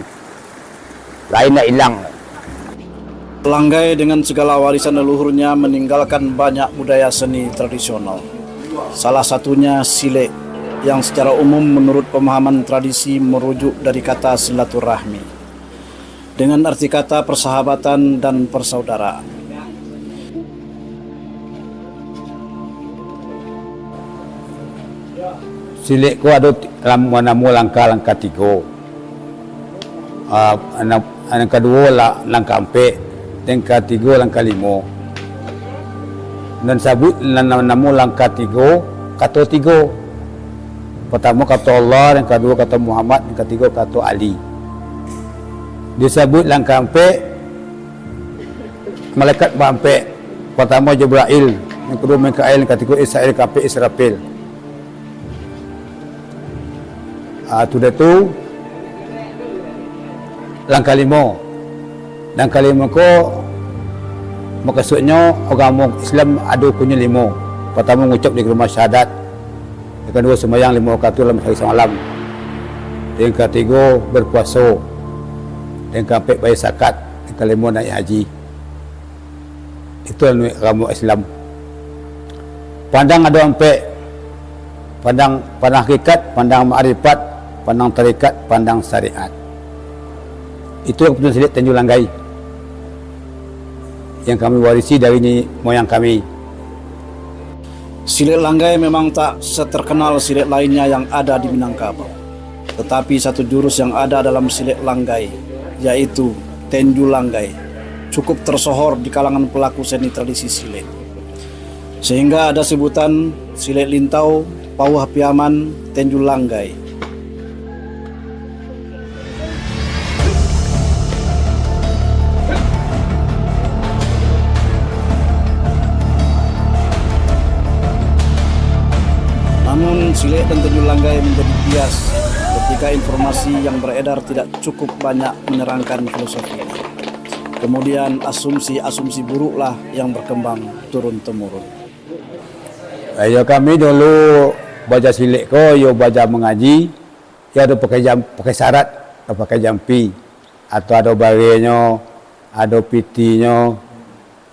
lai ndak ilang. Langgai dengan segala warisan leluhurnya meninggalkan banyak budaya seni tradisional. Salah satunya silek, yang secara umum menurut pemahaman tradisi merujuk dari kata silaturahmi, dengan arti kata persahabatan dan persaudaraan. Silek ko ado ti-, lam-, namo langkah-langkah tigo. Ah, nan, nan kaduo la-, langkah ampek, nan katigo langkah limo. Nan sabuik nan, nan namo langkah tigo, kato tigo. Partamo kato Allah, nan kaduo kato Muhammad, nan katigo kato Ali. Disabuik langkah ampek, malaikat baampek. Partamo Jibrail, nan kaduo Mikail, nan katigo Israil, kaampek Israfil. Ah, sudah tu, langkah limo. Langkah limo ko, mukasuiknyo, agamo Islam ado rukunnyo limo. Partamo, ngucap di kalimah syahadat. Yang kaduo, sumbayang limo wakatu dalam sahari samalam. Yang katigo, berpuaso. Yang kaampek, bayar zakat. Yang kalimo, naiak haji. Itu anu agamo Islam. Pandang ado ampek. Pandang, pandang hakikat, pandang makrifat, pandang tarikat, pandang syariat. Itu yang keputusan silek Tanjung Langgai, yang kami warisi dari niniak moyang kami. Silek Langgai memang tak seterkenal silek lainnya yang ada di Minangkabau. Tetapi satu jurus yang ada dalam silek Langgai, yaitu Tenju Langgai, cukup tersohor di kalangan pelaku seni tradisi silek. Sehingga ada sebutan Silek Lintau, Pauah Piaman, Tenju Langgai. Namun, silek dan Tanjung Langgai menjadi bias ketika informasi yang beredar tidak cukup banyak menerangkan filosofi ini. Kemudian, asumsi-asumsi buruklah yang berkembang turun-temurun. Iyo, kami dulu baaja silek ko, iyo baaja mangaji, iyo ado pakai jam-, pakai sarat, ado pakai jampi, atau ado barenyo, ado pitinyo,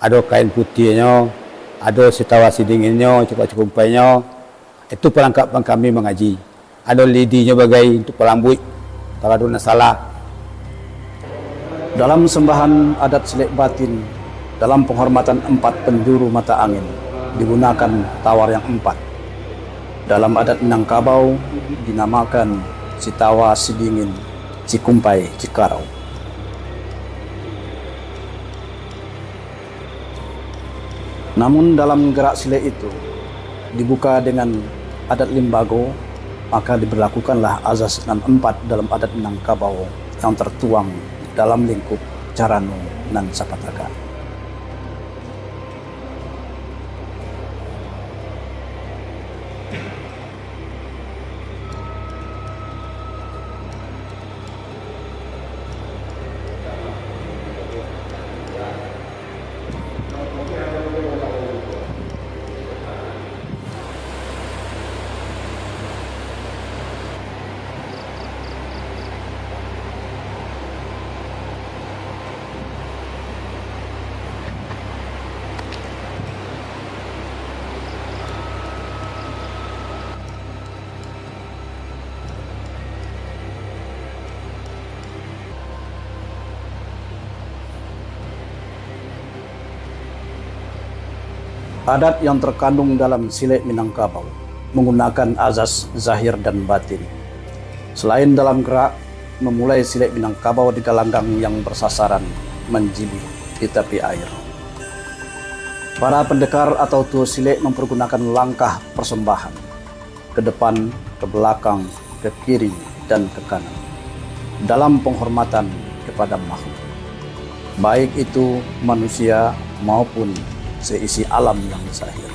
ado kain putiahnyo, ado sitawa sidinginnyo, cukup-cukumpainyo, itu parangkapan kami mangaji. Ado lidinyo bagai untuak palambuik, kalau ado nan salah. Dalam sembahan adat silek batin, Dalam penghormatan empat penjuru mata angin, digunakan tawar yang empat. Dalam adat Minangkabau, dinamakan si tawa, si dingin, si kumpai, si karau. Namun dalam gerak silek itu, dibuka dengan adat limbago, maka diberlakukanlah azas nan empat dalam adat Minangkabau yang tertuang dalam lingkup carano nan sapatagak. Adat yang terkandung dalam silek Minangkabau menggunakan azas zahir dan batin. Selain dalam gerak, memulai silek Minangkabau di galanggang yang bersasaran manjilih di tapi air. Para pendekar atau tuo silek mempergunakan langkah persembahan, ke depan, ke belakang, ke kiri, dan ke kanan, dalam penghormatan kepada makhluk, baik itu manusia maupun seisi alam yang zahir.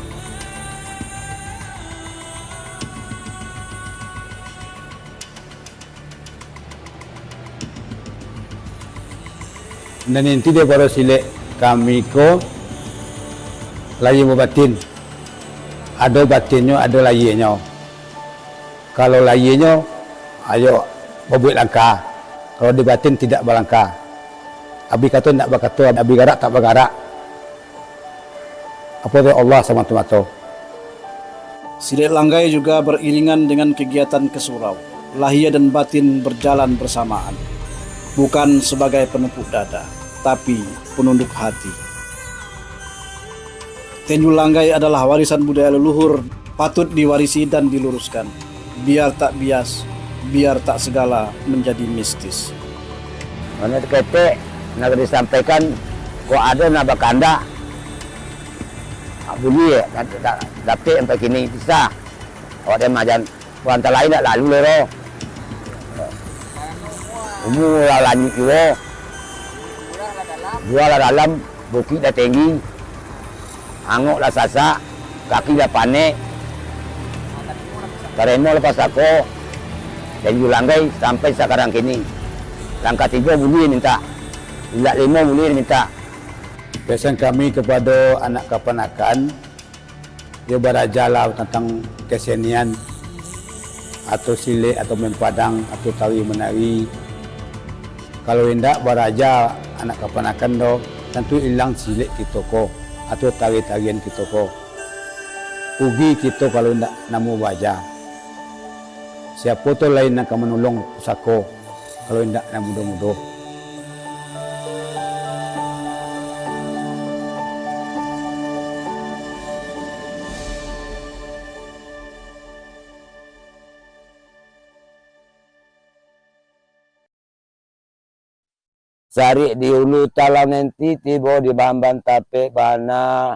Nan inti daripado silek kami ko lahia jo batin. Ado batinnyo, ado lahianyo. Kalau lahianyo, ayo babuek langkah. Kalau di batin, tidak balangkah. Abih kato, indak bakato, abih garak, tak bagarak. Apo tu, Allah samato-mato. Silek langgai juga beriringan dengan kegiatan ke surau. Lahia dan batin berjalan bersamaan, bukan sebagai penepuk dada, tapi penunduk hati. Tinju langgai adalah warisan budaya leluhur, patut diwarisi dan diluruskan, biar tak bias, biar tak segala menjadi mistis. Mano ketek nak disampaikan, kok ado nak bakandak, buliah, dapek sampai kini bisa. Awak den majan. Urang talain dak lalu lo doh. Umua lah lanjuik juo. Gua lah dalam, bukik lah tinggi. Angok lah sasak, kaki lah panek. Tarimo lah pasako, tinju langgai sampai sakarang kini. Langkah tigo buliah mintak, langkah limo buliah mintak. Pesan kami kepada anak kapanakan, yo, barajalah tantang kesenian, atau silek, atau main padang, atau tari manari. Kalau indak baraja anak kapanakan tu, tantu ilang silek kito ko, atau tari-tarian kito ko. Rugi kito kalau indak namuah baraja. Siapo tu lai nan ka manolong pusako, kalau indak nan mudo-mudo? Sarik di ulu talang nenti, tibo di bamban tapek bana.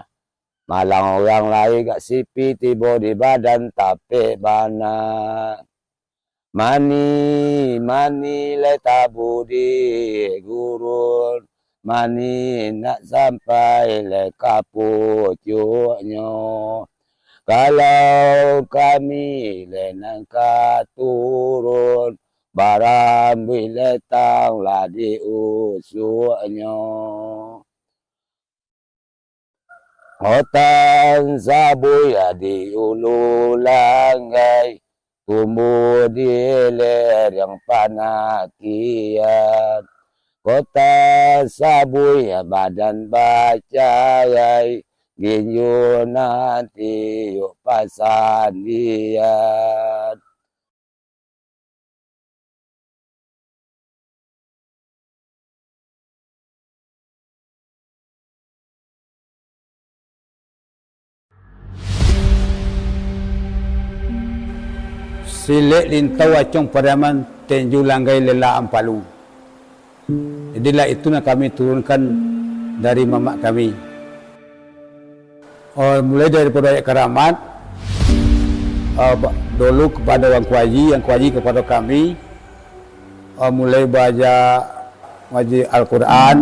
Malang urang lai gak sipi, tibo di badan tapek bana. Mani, mani lai tabu di gurun, mani nak sampai lai ka pucuaknyo. Kalau kami lai nan ka turun, barambuih lai tang lah di usuknyo. Otan sabuih di ulu langgai, tumbuah di lereng panakian. Kota sabuih badan bacarai, ginjo nan tiok pasandian. Silek Lintau Acong Pariaman, Tenjo Langgai Lela Ampalu. Jadilah itu nan kami turunkan dari mamak kami. Oh, mulai daripado ayat karamat, oh, ba-, dulu kapado Angku Aji, Angku Aji kapado kami, oh, mulai baaja ngaji Al-Quran,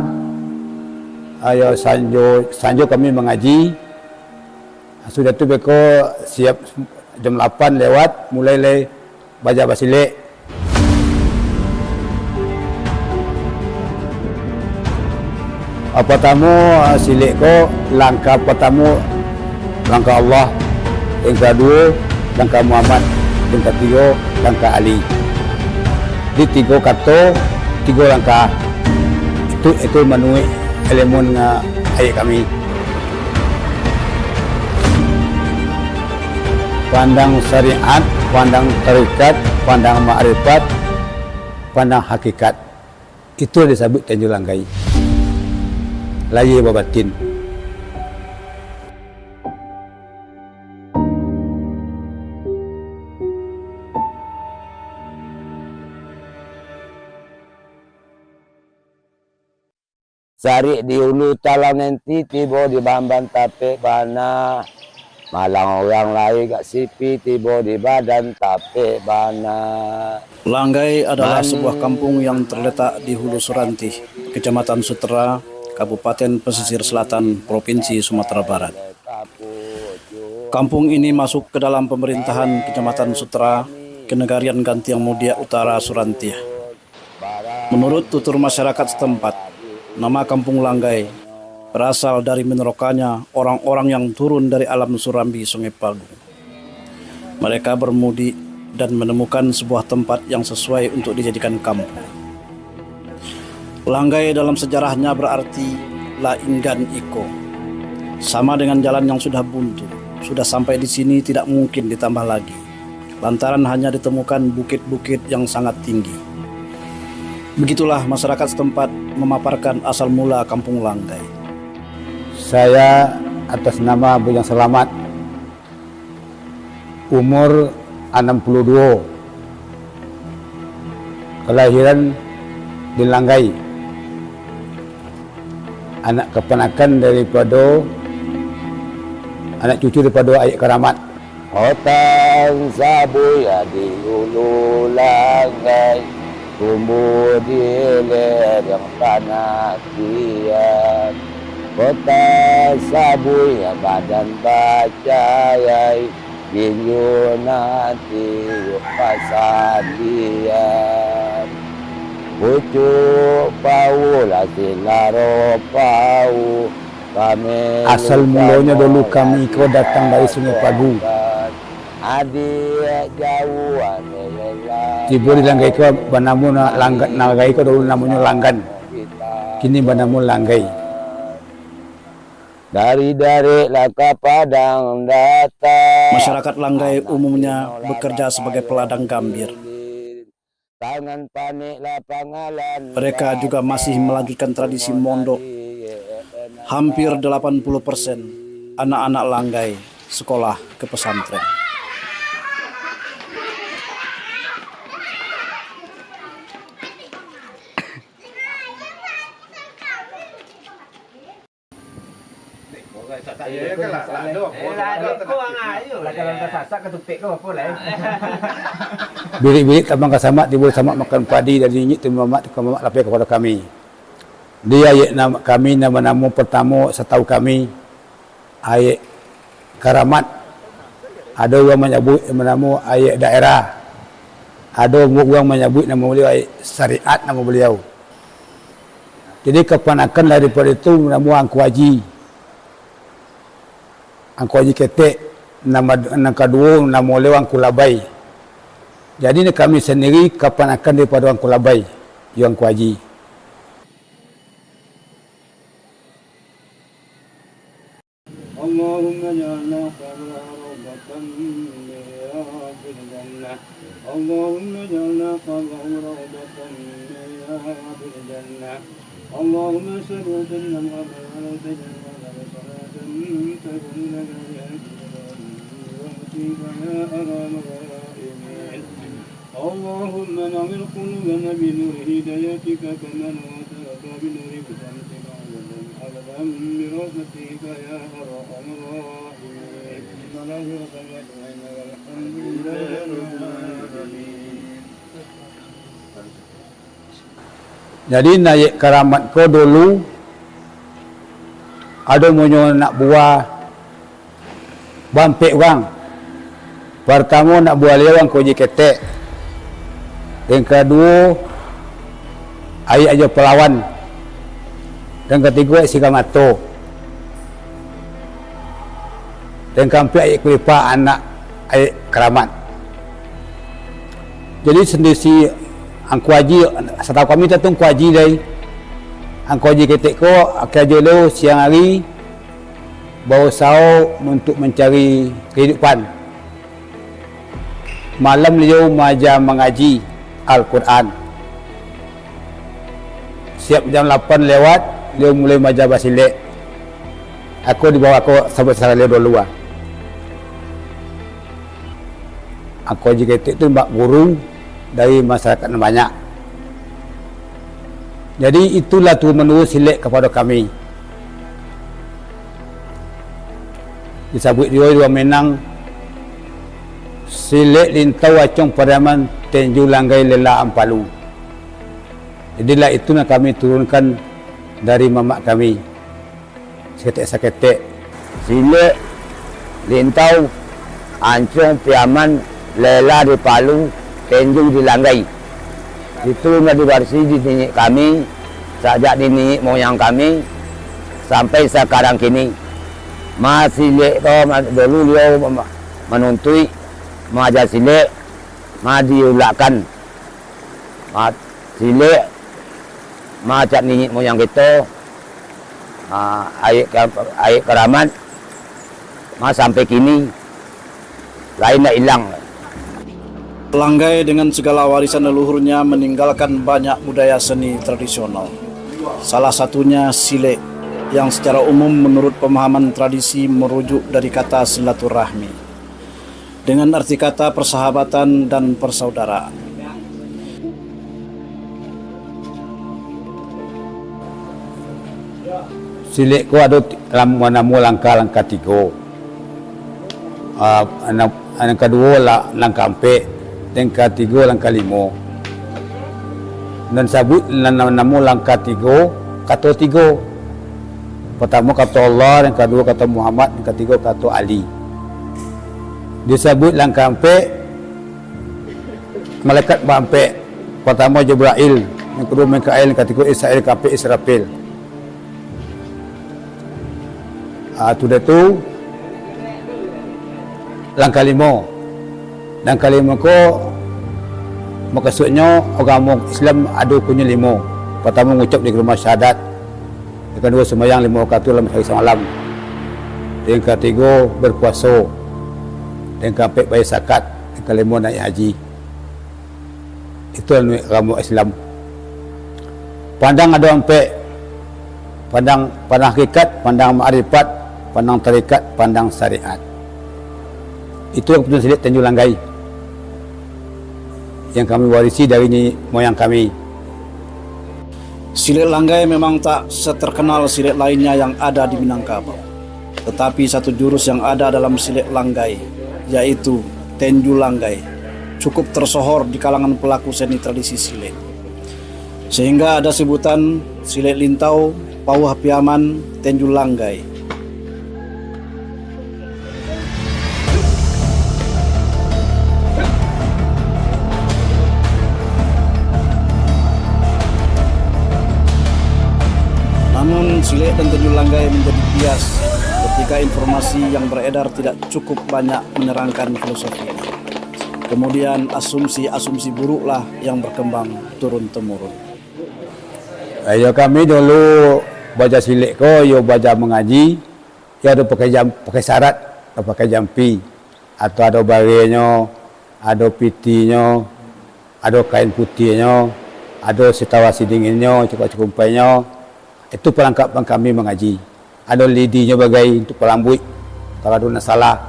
ayo sanjo, sanjo kami mangaji. Sudah tu beko siap jam lapan lewat, mulai lai baaja basilek. Ah, partamo, ah, silek ko, langkah partamo, langkah Allah, yang kaduo, langkah Muhammad, yang katigo, langkah Ali. Di tigo kato, tigo langkah. Itu, itu manuruik ilmu nga ayek kami. Pandang syariat, pandang tarekat, pandang makrifat, pandang hakikat. Itu nan disabuik Tenjo Langgai. Lahia babatin. Sarik di ulu talang nenti, tibo di bamban tapek bana. Malang urang lai gak sipi, tibo di badan tapek bana. Langgai adalah sebuah kampung yang terletak di Hulu Surantih, Kecamatan Sutera, Kabupaten Pesisir Selatan, Provinsi Sumatera Barat. Kampung ini masuk ke dalam pemerintahan Kecamatan Sutera, Kenegarian Gantiang Mudiak Utara Surantih. Menurut tutur masyarakat setempat, nama Kampung Langgai berasal dari minerokanya orang-orang yang turun dari alam Surambi Sungai Pagu. Mereka bermudik dan menemukan sebuah tempat yang sesuai untuk dijadikan kampung. Langgai dalam sejarahnya berarti lainggan iko, sama dengan jalan yang sudah buntu, sudah sampai di sini tidak mungkin ditambah lagi, lantaran hanya ditemukan bukit-bukit yang sangat tinggi. Begitulah masyarakat setempat memaparkan asal mula Kampung Langgai. Saya atas nama Bujang Selamat, umur anam puluah duo, kalahiran di Langgai, anak kapanakan daripado, anak cucu daripado Ayek Karamat. Hutan sabuya di ulu Langgai, tumbuah di lereng tanah kian. Kota sabuya badan bacarai, tinju nan tiuk pasandian. Pucuk pau lah silaro pau, asal mulonyo dulu kami ko datang dari Sungai Pagu. Tibo di Langgai ko banamo na-, Langga-, Langgai ko dulu namonyo Langgan. Kini banamo Langgai. Dari Darek lah ka Padang datang. Masyarakat Langgai umumnya bekerja sebagai peladang gambir. Mereka juga masih melanjutkan tradisi mondok. Hampir delapan puluh persen anak-anak Langgai sekolah ke pesantren. Bilik-bilik tabang ka samak, tibo samak makan padi, dari nyinyik tu mamak, tu ka mamak lapeh kapado kami. Di ayek nam-, kami nan banamo partamo, satau kami, Ayek Karamat. Ado urang manyabuik nan banamo Ayek Daerah. Ado urang manyabuik namo baliau Ayek Syariat namo baliau. Jadi, kapanakan daripado itu namo Angku Aji. Angku Aji Ketek, nama, nan kaduo namo baliau Angku Labai. Jadi, kami sandiri kapanakan daripado Angku Labai, yo Angku Aji. اللهم اجعلنا قبره روضة من رياض الجنة. اللهم اجعلنا قبره روضة من رياض الجنة. اللهم صل وسلم وبارك على سيدنا محمد صلاة تكون لنا بها الفضل والمنة والموت يا أرحم الراحمين. اللهم نور قلوبنا بنور هدايتك كما نورت الأرض بنور شمسك أبدا أبدا برحمتك يا أرحم الراحمين. بسم الله الرحمن الرحيم. الحمد لله رب العالمين. Jadi, naiak karamat ko dulu, ado munyo anak buah baampek urang. Partamo, anak buah liau Angku Haji Ketek. Yang kaduo, Aiak Ajo Palawan. Yang katigo, Aiak Sigang Ato. Yang kaampek, Aiak Kulipa, anak Aiak Karamat. Jadi, sandiri si Angku Haji, satau kami tu Angku Haji dai. Angku Haji Ketek ko, karajo lo siang ari, bausao untuak mancari kahidupan. Malam liau maaja mangaji Al-Quran. Siap jam lapan lewat, liau mulai maaja basilek. Ako dibao ako sabuik saralia dulu ah. Angku Haji Ketek tu bak guru dari masyarakat nan banyak. Jadi, itulah turun-menurun silek kapado kami. Disabuik juo di Minang, silek Lintau Acong Pariaman Tenju Langgai Lela Ampalu. Jadilah itu nan kami turunkan dari mamak kami. Saketek-saketek. Silek Lintau Acong Piaman Lela di Palu, Tenju di Langgai. Itu lah diwarisi di niniak kami, sajak di niniak moyang kami, sampai sakarang kini. Ma silek ko, ma-, dulu liau ma-, manuntuik, maaja silek, ma diulakkan. Ma silek, ma cak niniak moyang kito, ma aiak ka-, aiak karamat, ma sampai kini, lai indak ilang. Langgai dengan segala warisan leluhurnya meninggalkan banyak budaya seni tradisional. Salah satunya silek, yang secara umum menurut pemahaman tradisi merujuk dari kata silaturahmi, dengan arti kata persahabatan dan persaudaraan. Silek ko ado ti-, lam-, manamo langkah-langkah tigo. Ah, nan, nan kaduo la-, langkah ampek, nan katigo langkah limo. Nan sabuik nan, nan namo langkah tigo, kato tigo. Partamo kato Allah, nan kaduo kato Muhammad, nan katigo kato Ali. Disabuik langkah ampek, malaikat baampek. Partamo Jibrail, nan kaduo Mikail, nan katigo Israil, kaampek Israfil. Ah, sudah tu, langkah limo. Langkah limo ko, mukasuiknyo, agamo Islam ado rukunnyo limo. Partamo, ngucap di kalimah syahadat. Yang kaduo, sumbayang limo wakatu dalam sahari samalam. Yang katigo, berpuaso. Yang kaampek, bayar zakat. Yang kalimo, naiak haji. Itu agamo Islam. Pandang ado ampek. Pandang, pandang hakikat, pandang makrifat, pandang tarikat, pandang syariat. Itu keputusan silek Tanjung Langgai yang kami warisi dari nini moyang kami. Silek Langgai memang tak seterkenal silek lainnya yang ada di Minangkabau. Tetapi satu jurus yang ada dalam silek Langgai, yaitu Tenju Langgai, cukup tersohor di kalangan pelaku seni tradisi silek. Sehingga ada sebutan silek lintau, pauah piaman, Tenju Langgai. Namun, silek dan Tanjung Langgai menjadi bias ketika informasi yang beredar tidak cukup banyak menerangkan filosofi. Kemudian, asumsi-asumsi buruklah yang berkembang turun-temurun. Iyo, kami dulu baaja silek ko, iyo baaja mangaji, iyo ado pakai jam-, pakai sarat, ado pakai jampi, atau ado barenyo, ado pitinyo, ado kain putiahnyo, ado sitawasi dinginnyo, cukuik-cukumpainyo. Itu palangkap kami mangaji. Ado lidinyo bagai untuak palambuik, kalau ado nan salah.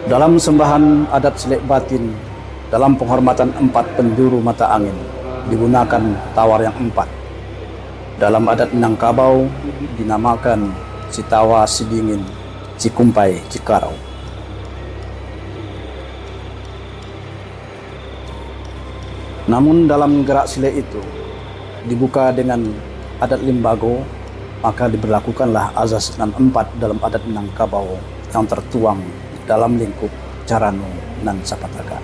Dalam sembahan adat silek batin, Dalam penghormatan empat penjuru mata angin, digunakan tawar yang empat. Dalam adat Minangkabau, dinamakan Sitawa, Sidingin, Cikumpai, Cikarau. Namun dalam gerak silek itu, dibuka dengan adat limbago, maka diberlakukanlah azas nan empat dalam adat Minangkabau yang tertuang dalam lingkup carano nan sapatagak.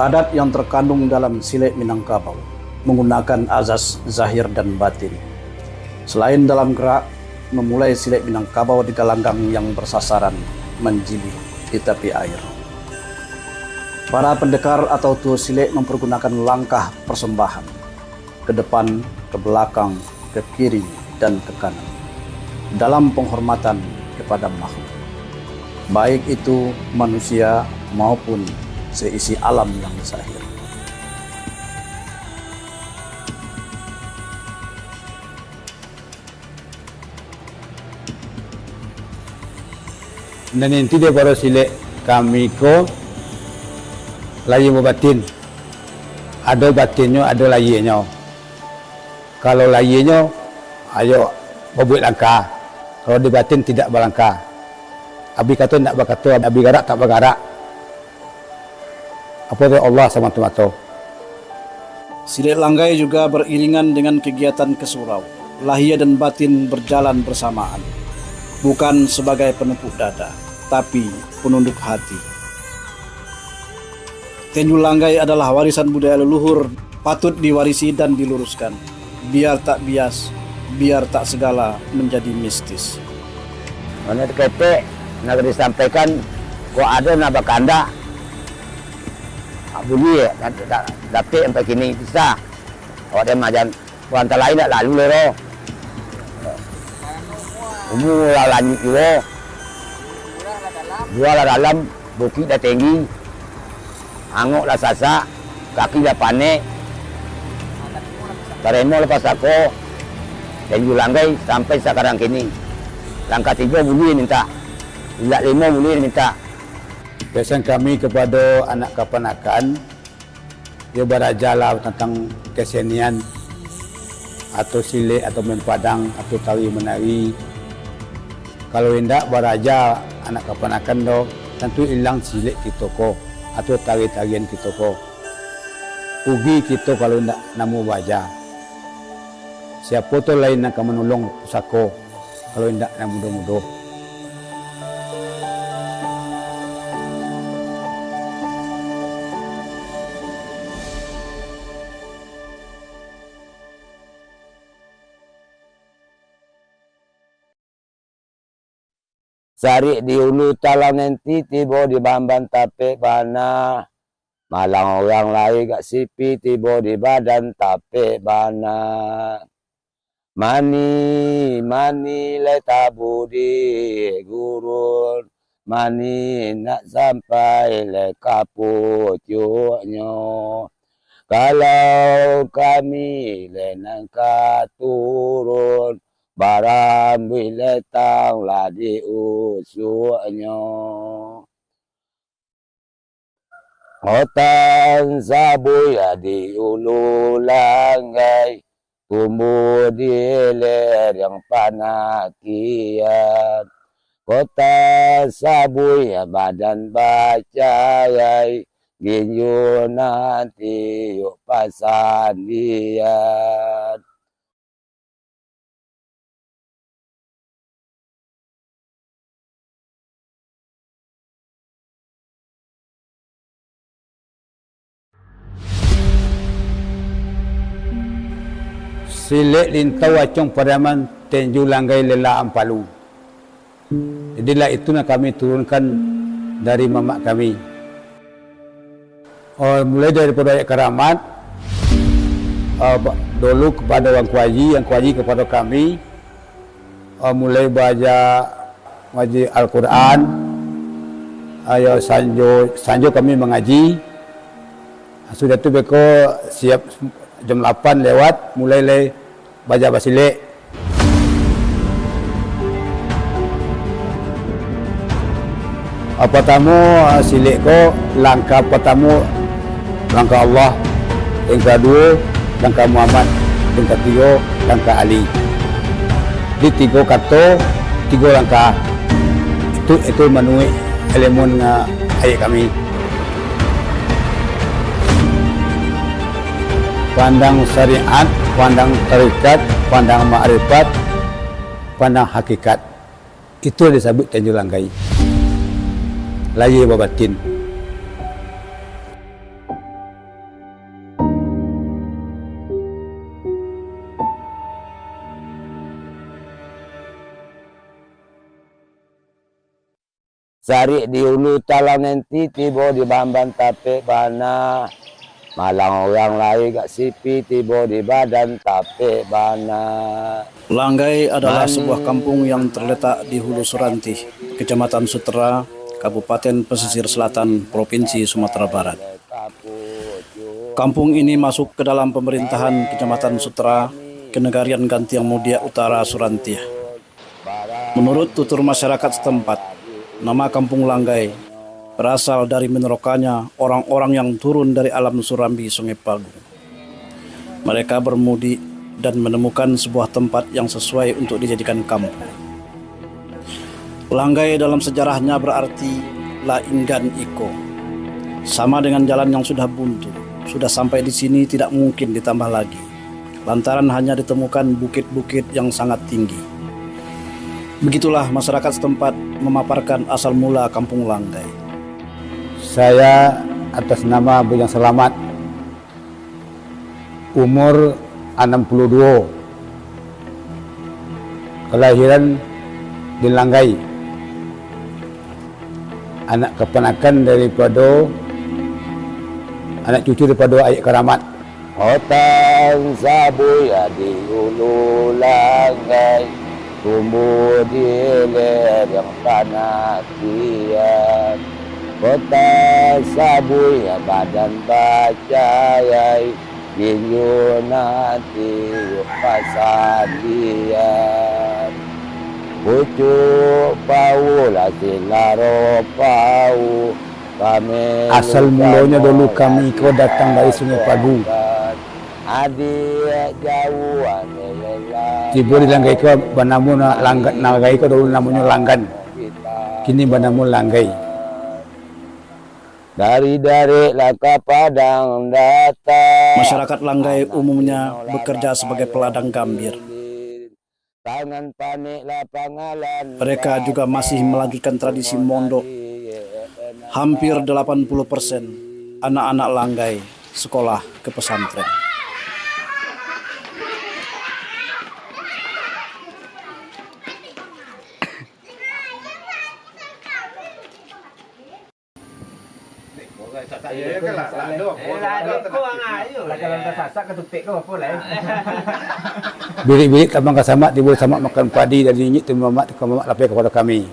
Adat yang terkandung dalam silek Minangkabau manggunakan azas zahir dan batin. Selain dalam gerak, memulai silek Minangkabau di galanggang yang bersasaran manjilih di tapi air. Para pendekar atau tuo silek mempergunakan langkah persembahan, ke depan, ke belakang, ke kiri, dan ke kanan, dalam penghormatan kepada makhluk, baik itu manusia maupun seisi alam yang zahir. Nan inti daripado silek kami ko, lahia babatin. Ado batinnyo, ado lahianyo. Kalau lahianyo, ayo babuek langkah. Kalau di batin, tidak balangkah. Abih kato, indak bakato, abih garak, tak bagarak. Apo tu, Allah samato-mato. Silek langgai juga beriringan dengan kegiatan ke surau. Lahia dan batin berjalan bersamaan, bukan sebagai penepuk dada, tapi penunduk hati. Tenyu langgai adalah warisan budaya leluhur, patut diwarisi dan diluruskan. Biar tak bias, biar tak segala menjadi mistis. Mano ketek, nak disampaikan, kok ado nak bakandak, buliah, nak da-, dapek sampai kini, bisa. Awak dek majan, urang talain dak lalu lero. Umua lah lanjuik juo. Jua lah dalam, bukik lah tinggi. Angok lah sasak, kaki lah panek. Tarimo lah pasako, dan ju langgai sampai sakarang kini. Langkah tigo buliah mintak, indak limo buliah mintak. Pesan kami kepada anak kapanakan, yo barajalah tantang kesenian, atau silek, atau main padang, atau tari menari. Kalau indak baraja anak kapanakan do, tantu ilang silek kito ko, atau tari-tarian kito ko. Rugi kito kalau indak namuah baraja. Siapo tu lai nan ka manolong pusako, kalau indak nan mudo-mudo? Sarik di ulu talang nenti, tibo di bamban tapek bana. Malang urang lai gak sipi, tibo di badan tapek bana. Mani, mani lai tabu di gurun, mani nak sampai lai ka pucuaknyo. Kalau kami lai nan ka turun, barambuih lai tang lah di usuaknyo. Otan sabuih di ulu langgai, tumbuah di lereng panakian. Kota sabuih badan bacarai, ginjo nan tiok pasandian. Silek Lintau Acong Pariaman, Tenjo Langgai Lela Ampalu. Jadilah itu nan kami turunkan dari mamak kami. Oh, mulai daripado ayat karamat, ah, ba-, dulu kapado Angku Aji, Angku Aji kapado kami, ah, mulai baaja ngaji Al-Quran, ah, yo sanjo, sanjo kami mangaji. Sudah tu beko siap jam lapan lewat, mulai lai baaja basilek. Ah, partamo, ah, silek ko, langkah partamo, langkah Allah, yang kaduo, langkah Muhammad, yang katigo, langkah Ali. Di tigo kato, tigo langkah. Itu, itu manuruik ilmu, ah, ayek kami. Pandang syariat, pandang tarekat, pandang makrifat, pandang hakikat. Itu nan disabuik Tenjo Langgai. Lahia babatin. Sarik di ulu talang nenti, tibo di bamban tapek bana. Malang urang lai gak sipi, tibo di badan tapek bana. Langgai adalah sebuah kampung yang terletak di Hulu Surantih, Kecamatan Sutera, Kabupaten Pesisir Selatan, Provinsi Sumatera Barat. Kampung ini masuk ke dalam pemerintahan Kecamatan Sutera, Kenegarian Gantiang Mudiak Utara Surantih. Menurut tutur masyarakat setempat, nama Kampung Langgai berasal dari menerokanya orang-orang yang turun dari alam Surambi Sungai Pagu. Mereka bermudik dan menemukan sebuah tempat yang sesuai untuk dijadikan kampung. Langgai dalam sejarahnya berarti lainggan iko. Sama dengan jalan yang sudah buntu, sudah sampai di sini tidak mungkin ditambah lagi, lantaran hanya ditemukan bukit-bukit yang sangat tinggi. Begitulah masyarakat setempat memaparkan asal mula Kampung Langgai. Saya atas nama Bujang Selamat, umur anam puluh duo, kalahiran di Langgai, anak kapanakan daripado, anak cucu daripado Ayek Karamat. Hutan sabuya di ulu Langgai, tumbuah di lereng tanah kian. Kota sabuya badan bacarai, tinju nan tiuk pasandian. Pucuk pau lah silaro pau, kami. Asal mulonyo dulu kami ko datang dari Sungai Pagu. Adiak jauah ni lelah. Tibo di Langgai ko banamo na-, Langga-, Langgai ko dulu namonyo Langgan. Kini banamo Langgai. Dari Darek lah ka Padang datang. Masyarakat Langgai umumnya bekerja sebagai peladang gambir. Tangan panek lah pangalan. Mereka juga masih melanjutkan tradisi mondok. Hampir delapan puluh persen anak-anak Langgai sekolah ke pesantren. Bilik-bilik tabang ka samak, tibo samak makan padi dari nyinyik tu mamak tu ka mamak lapeh kapado kami.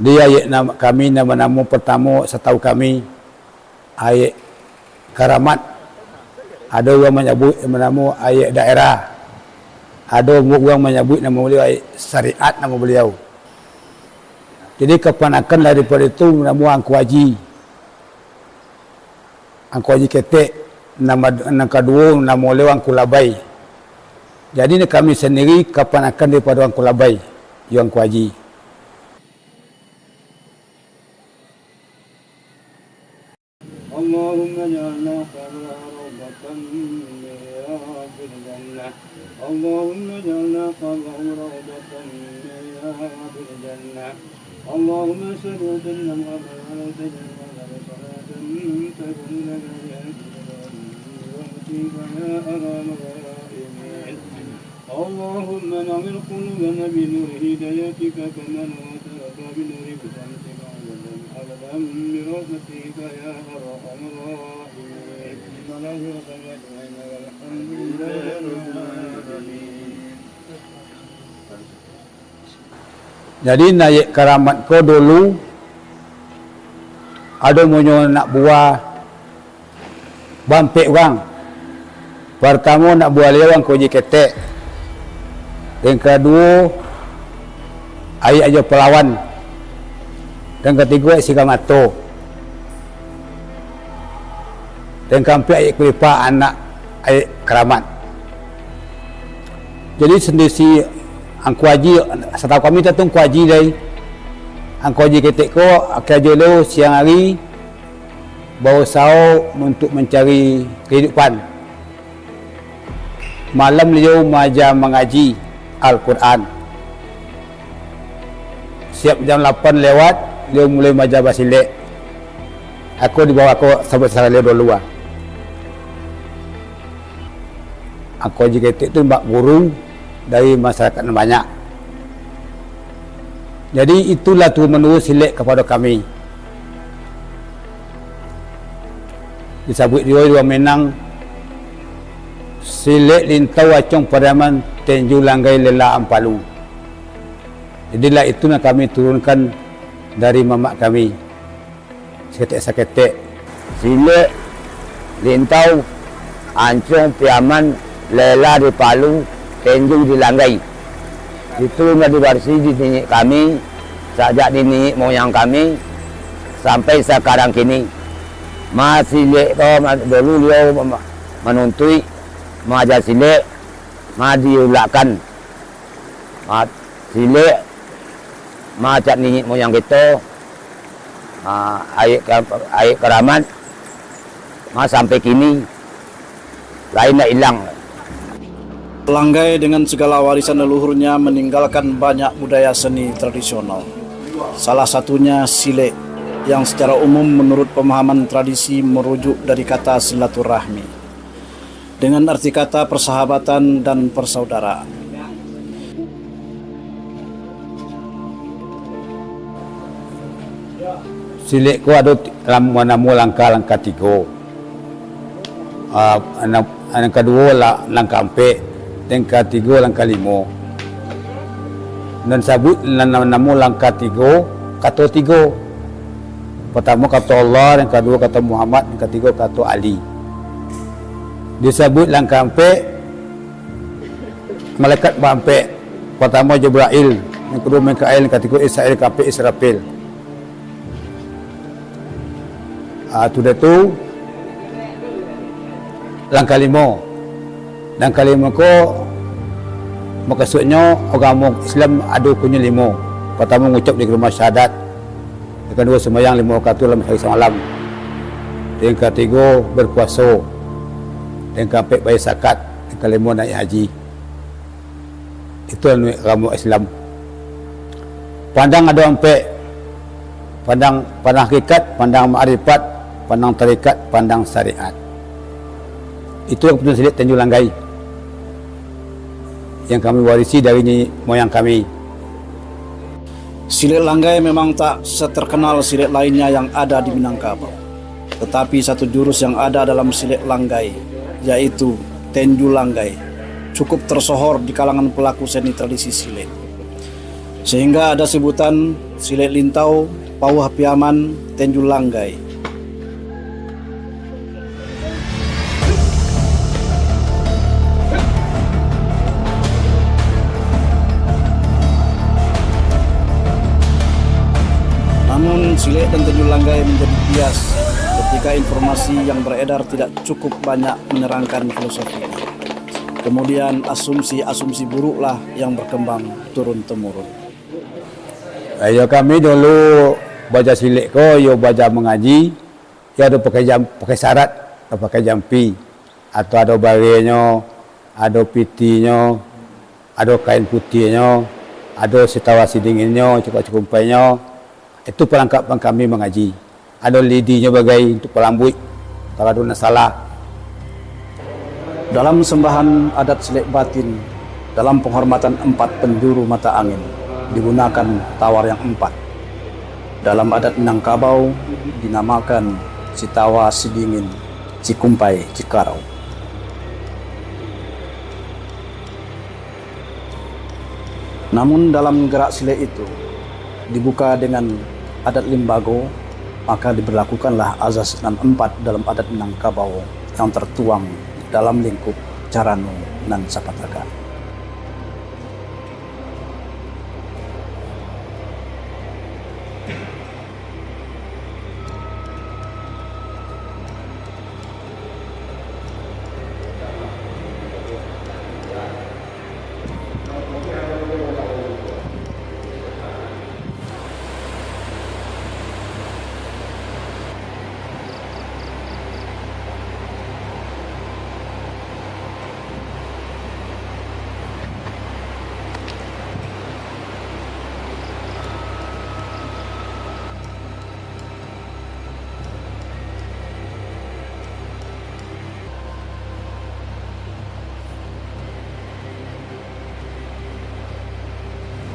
Di ayek nam-, kami nan banamo partamo, satau kami, Ayek Karamat. Ado urang manyabuik nan banamo Ayek Daerah. Ado urang manyabuik namo baliau Ayek Syariat namo baliau. Jadi, kapanakan daripado itu namo Angku Aji. Angku Aji Ketek, nama, nan kaduo namo baliau Angku Labai. Jadi, kami sandiri kapanakan daripado Angku Labai, iyo Angku Aji. اللهم اجعلنا قبره روضة من رياض الجنة. اللهم اجعلنا قبره روضة من رياض الجنة. اللهم صل وسلم على سيدنا محمد وعلى آله وصحبه وسلم. تكون لك بها الجنة يا أرحم الراحمين. اللهم نور قلوبنا بنور هدايتك كما نورت الأرض بنور شمسك ونور الأرض برحمتك يا أرحم الراحمين. بسم الله الرحمن الرحيم. الحمد لله رب العالمين. Jadi, naiak karamat ko dulu, ado munyo anak buah baampek urang. Partamo, anak buah liau Angku Aji Ketek. Yang kaduo, Aiak Ajo Palawan. Yang katigo, Aiak Siga Mato. Yang kaampek, Aiak Kulipa, anak Aiak Karamat. Jadi, sendiri si Angku Aji, satau kami tu Angku Aji dai. Angku Aji Ketek ko, akhia jo lo siang ari, bausao untuak mancari kahidupan. Malam liau maaja mangaji Al-Quran. Siap jam lapan lewat, liau mulai maaja basilek. Ako di bawah ko sabuik sara liau dulu ah. Angku Aji Ketek tu bak guru dari masyarakat nan banyak. Jadi, itulah turun-menurun silek kapado kami. Disabuik juo di Minang, silek Lintau Acong Pariaman Tenju Langgai Lela Ampalu. Jadilah itu nan kami turunkan dari mamak kami. Saketek-saketek. Silek Lintau Acong Piaman Lela di Palu, Tenju di Langgai. Itu lah diwarisi di niniak kami, sajak di niniak moyang kami, sampai sakarang kini. Ma silek ko, ma-, dulu liau ma-, manuntuik, maaja silek, ma diulakkan. Ma silek, ma cak niniak moyang kito, ma aiak ka-, aiak karamat, ma sampai kini, lai indak ilang. Langgai dengan segala warisan leluhurnya meninggalkan banyak budaya seni tradisional. Salah satunya silek, yang secara umum menurut pemahaman tradisi merujuk dari kata silaturahmi, dengan arti kata persahabatan dan persaudaraan. Silek ko ado ti-, lam-, namo langkah, langkah tigo. Ah, nan, nan kaduo la-, langkah ampek, nan katigo langkah limo. Nan sabuik nan, nan namo langkah tigo, kato tigo. Partamo kato Allah, nan kaduo kato Muhammad, nan katigo kato Ali. Disabuik langkah ampek, malaikat baampek. Partamo Jibrail, nan kaduo Mikail, nan katigo Israil, kaampek Israfil. Ah, sudah tu, langkah limo. Langkah limo ko, mukasuiknyo, agamo Islam ado rukunnyo limo. Partamo, ngucap di kalimah syahadat. Yang kaduo, sumbayang limo wakatu dalam sahari samalam. Yang katigo, berpuaso. Yang kaampek, bayar zakat. Yang kalimo, naiak haji. Itu anu agamo Islam. Pandang ado ampek. Pandang, pandang hakikat, pandang makrifat, pandang tarekat, pandang syariat. Itu yang keputusan silek Tanjung Langgai, yang kami warisi dari niniak moyang kami. Silek Langgai memang tak seterkenal silek lainnya yang ada di Minangkabau. Tetapi satu jurus yang ada dalam silek Langgai, yaitu Tenju Langgai, cukup tersohor di kalangan pelaku seni tradisi silek. Sehingga ada sebutan Silek Lintau, Pauah Piaman, Tenju Langgai. Namun, silek dan Tanjung Langgai menjadi bias ketika informasi yang beredar tidak cukup banyak menerangkan filosofinya. Kemudian, asumsi-asumsi buruklah yang berkembang turun-temurun. Iyo, kami dulu baaja silek ko, iyo baaja mangaji, iyo ado pakai jam-, pakai sarat, ado pakai jampi, atau ado barenyo, ado pitinyo, ado kain putiahnyo, ado sitawa sidinginnyo, cukup-cukumpainyo, itu palangkapan kami mangaji. Ado lidinyo bagai untuak palambuik, kalau ado nan salah. Dalam sembahan adat silek batin, Dalam penghormatan empat penjuru mata angin, digunakan tawar yang empat. Dalam adat Minangkabau, dinamakan Sitawa, Sidingin, Sikumpai, Sikarau. Namun dalam gerak silek itu, dibuka dengan adat limbago, maka diberlakukanlah azas nan empat dalam adat Minangkabau yang tertuang dalam lingkup carano nan sapatagak.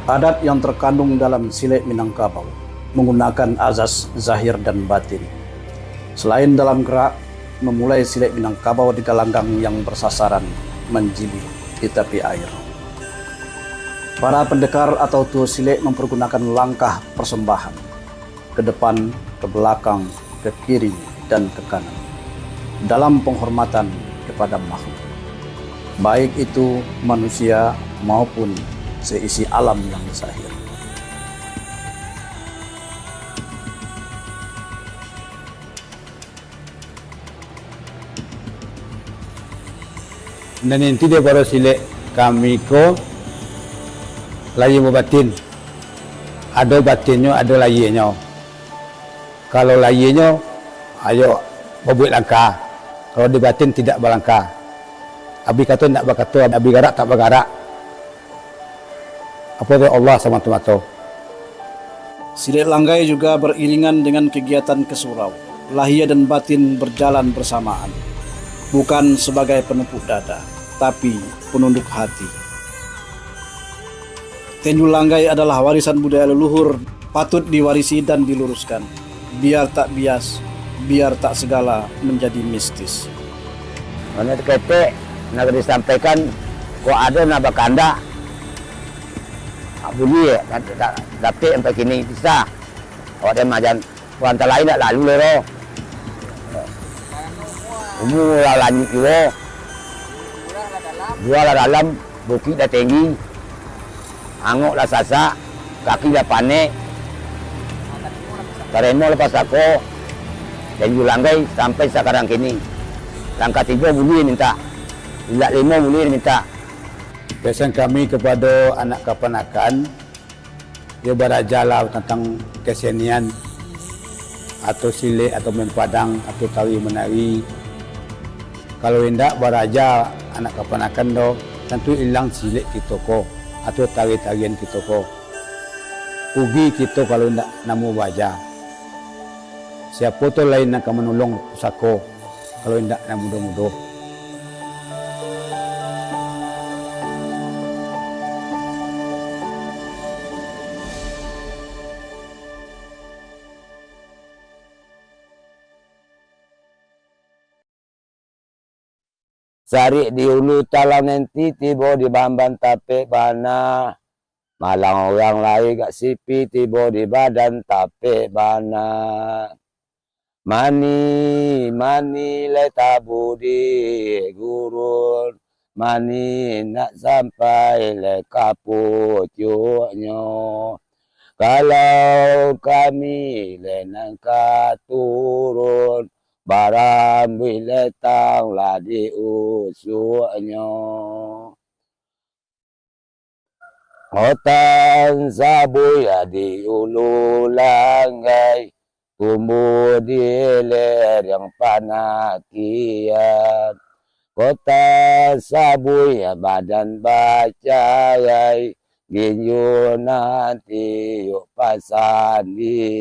Adat yang terkandung dalam silek Minangkabau menggunakan azas zahir dan batin. Selain dalam gerak, memulai silek Minangkabau di galanggang yang bersasaran manjilih di tapi air. Para pendekar atau tuo silek mempergunakan langkah persembahan, ke depan, ke belakang, ke kiri, dan ke kanan, dalam penghormatan kepada makhluk, baik itu manusia maupun seisi alam yang zahir. Nan inti daripado silek kami ko, lahia batin. Ado batinnyo, ado lahianyo. Kalau lahianyo, ayo babuek langkah. Kalau di batin, tidak balangkah. Abih kato, indak bakato, abih garak, tak bagarak. Apo tu, Allah samato-mato. Silek langgai juga beriringan dengan kegiatan ke surau. Lahia dan batin berjalan bersamaan, bukan sebagai penepuk dada, tapi penunduk hati. Tinju langgai adalah warisan budaya leluhur, patut diwarisi dan diluruskan, biar tak bias, biar tak segala menjadi mistis. Mano ketek nak disampaikan, kok ado nak bakandak, buliah, dapek sampai kini bisa. Awak den majan, urang talain dak lalu lai doh. Umua lah lanjuik juo. Jua lah dalam, bukik lah tinggi. Angok lah sasak, kaki lah panek. Tarimo lah pasako, tinju langgai sampai sakarang kini. Langkah tigo buliah mintak, langkah limo buliah mintak. Pesan kami kepada anak kapanakan, yo, barajalah tantang kesenian, atau silek, atau main padang, atau tari manari. Kalau indak baraja anak kapanakan tu, tantu ilang silek kito ko, atau tari-tarian kito ko. Rugi kito kalau indak namuah baraja. Siapo tu lai nan ka manolong pusako, kalau indak nan mudo-mudo? Sarik di ulu talang nanti, tibo di bamban tapek bana. Malang urang lai gak sipi, tibo di badan tapek bana. Mani, mani lai tabu di gurun, mani nak sampai lai ka pucuaknyo. Kalau kami lai nan ka turun, barambuih lai tang lah di usuknyo. Otan sabuih di ulu langgai, tumbuah di lereng panakian. Kota sabuih badan bacarai, ginjo nan tiok pasandian.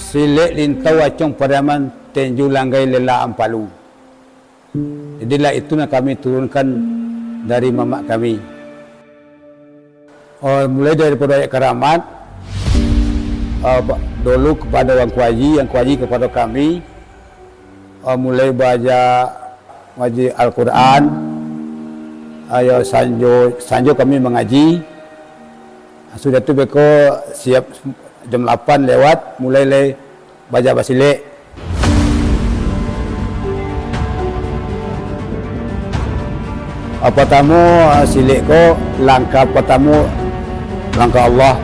Silek Lintau Acong Pariaman, Tenjo Langgai Lela Ampalu. Jadilah itu nan kami turunkan dari mamak kami. Oh, mulai daripado ayat karamat, ah, ba-, dulu kapado Angku Aji, Angku Aji kapado kami, ah, mulai baaja ngaji Al-Quran, ah, yo sanjo, sanjo kami mangaji. Sudah tu beko siap jam lapan lewat, mulai lai baaja basilek. Ah, partamo, ah, silek ko, langkah partamo, langkah Allah,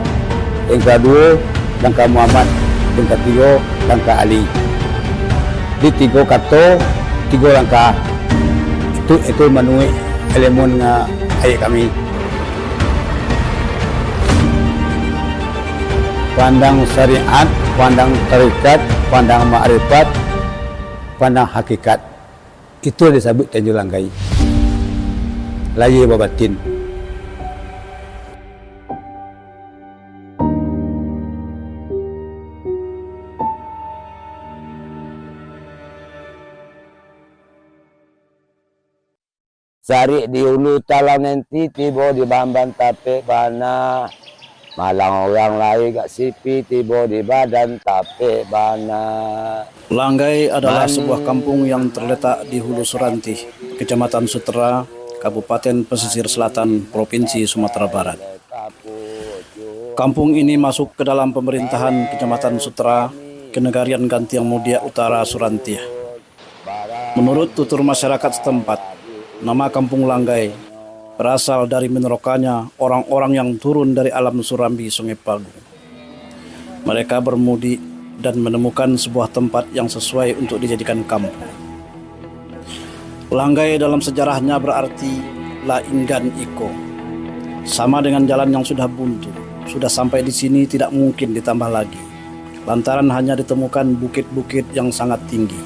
yang kaduo, langkah Muhammad, yang katigo, langkah Ali. Di tigo kato, tigo langkah. Itu, itu manuruik ilmu nan ayek kami. Pandang syariat, pandang tarikat, pandang makrifat, pandang hakikat. Itu nan disabuik Tenjo Langgai. Lahia babatin. Sarik di ulu talang nenti, tibo di bamban tapek bana. Malang urang lai gak sipi, tibo di badan tapek bana. Langgai adalah sebuah kampung yang terletak di Hulu Surantih, Kecamatan Sutera, Kabupaten Pesisir Selatan, Provinsi Sumatera Barat. Kampung ini masuk ke dalam pemerintahan Kecamatan Sutera, Kenegarian Gantiang Mudiak Utara Surantih. Menurut tutur masyarakat setempat, nama Kampung Langgai berasal dari minerokanya orang-orang yang turun dari alam Surambi Sungai Pagu. Mereka bermudik dan menemukan sebuah tempat yang sesuai untuk dijadikan kampung. Langgai dalam sejarahnya berarti lainggan iko. Sama dengan jalan yang sudah buntu, sudah sampai di sini tidak mungkin ditambah lagi, lantaran hanya ditemukan bukit-bukit yang sangat tinggi.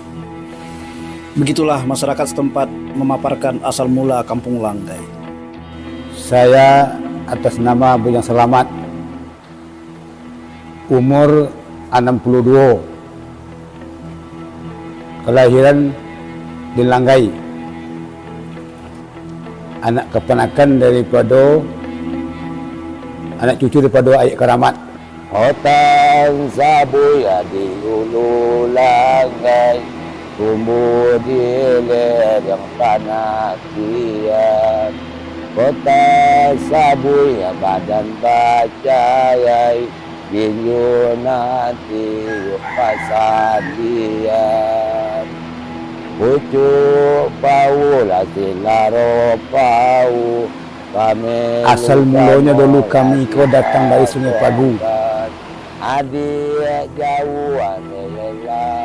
Begitulah masyarakat setempat memaparkan asal mula Kampung Langgai. Saya atas nama Bujang Selamat, umur anam puluah duo, kalahiran di Langgai, anak kapanakan daripado, anak cucu daripado Ayek Karamat. Otan sabuya di ulu Langgai, tumbuah di lereng tanah kian. Kota sabuya badan bacarai, tinju nan tiuk pasandian. Pucuk pau lah silaro pau, Asal mulonyo dulu kami ko datang dari Sungai Pagu.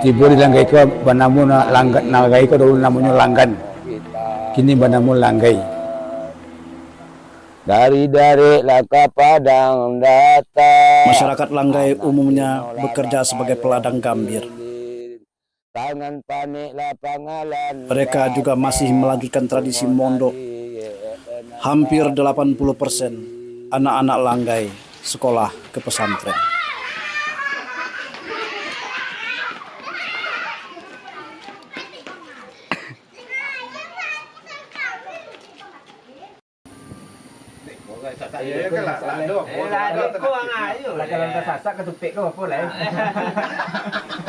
Tibo di Langgai ko banamo na-, Langga-, Langgai ko dulu namonyo Langgan. Kini banamo Langgai. Dari Darek lah ka Padang datang. Masyarakat Langgai umumnya bekerja sebagai peladang gambir. Mereka juga masih melanjutkan tradisi mondok. Hampir delapan puluh persen anak-anak Langgai sekolah ke pesantren.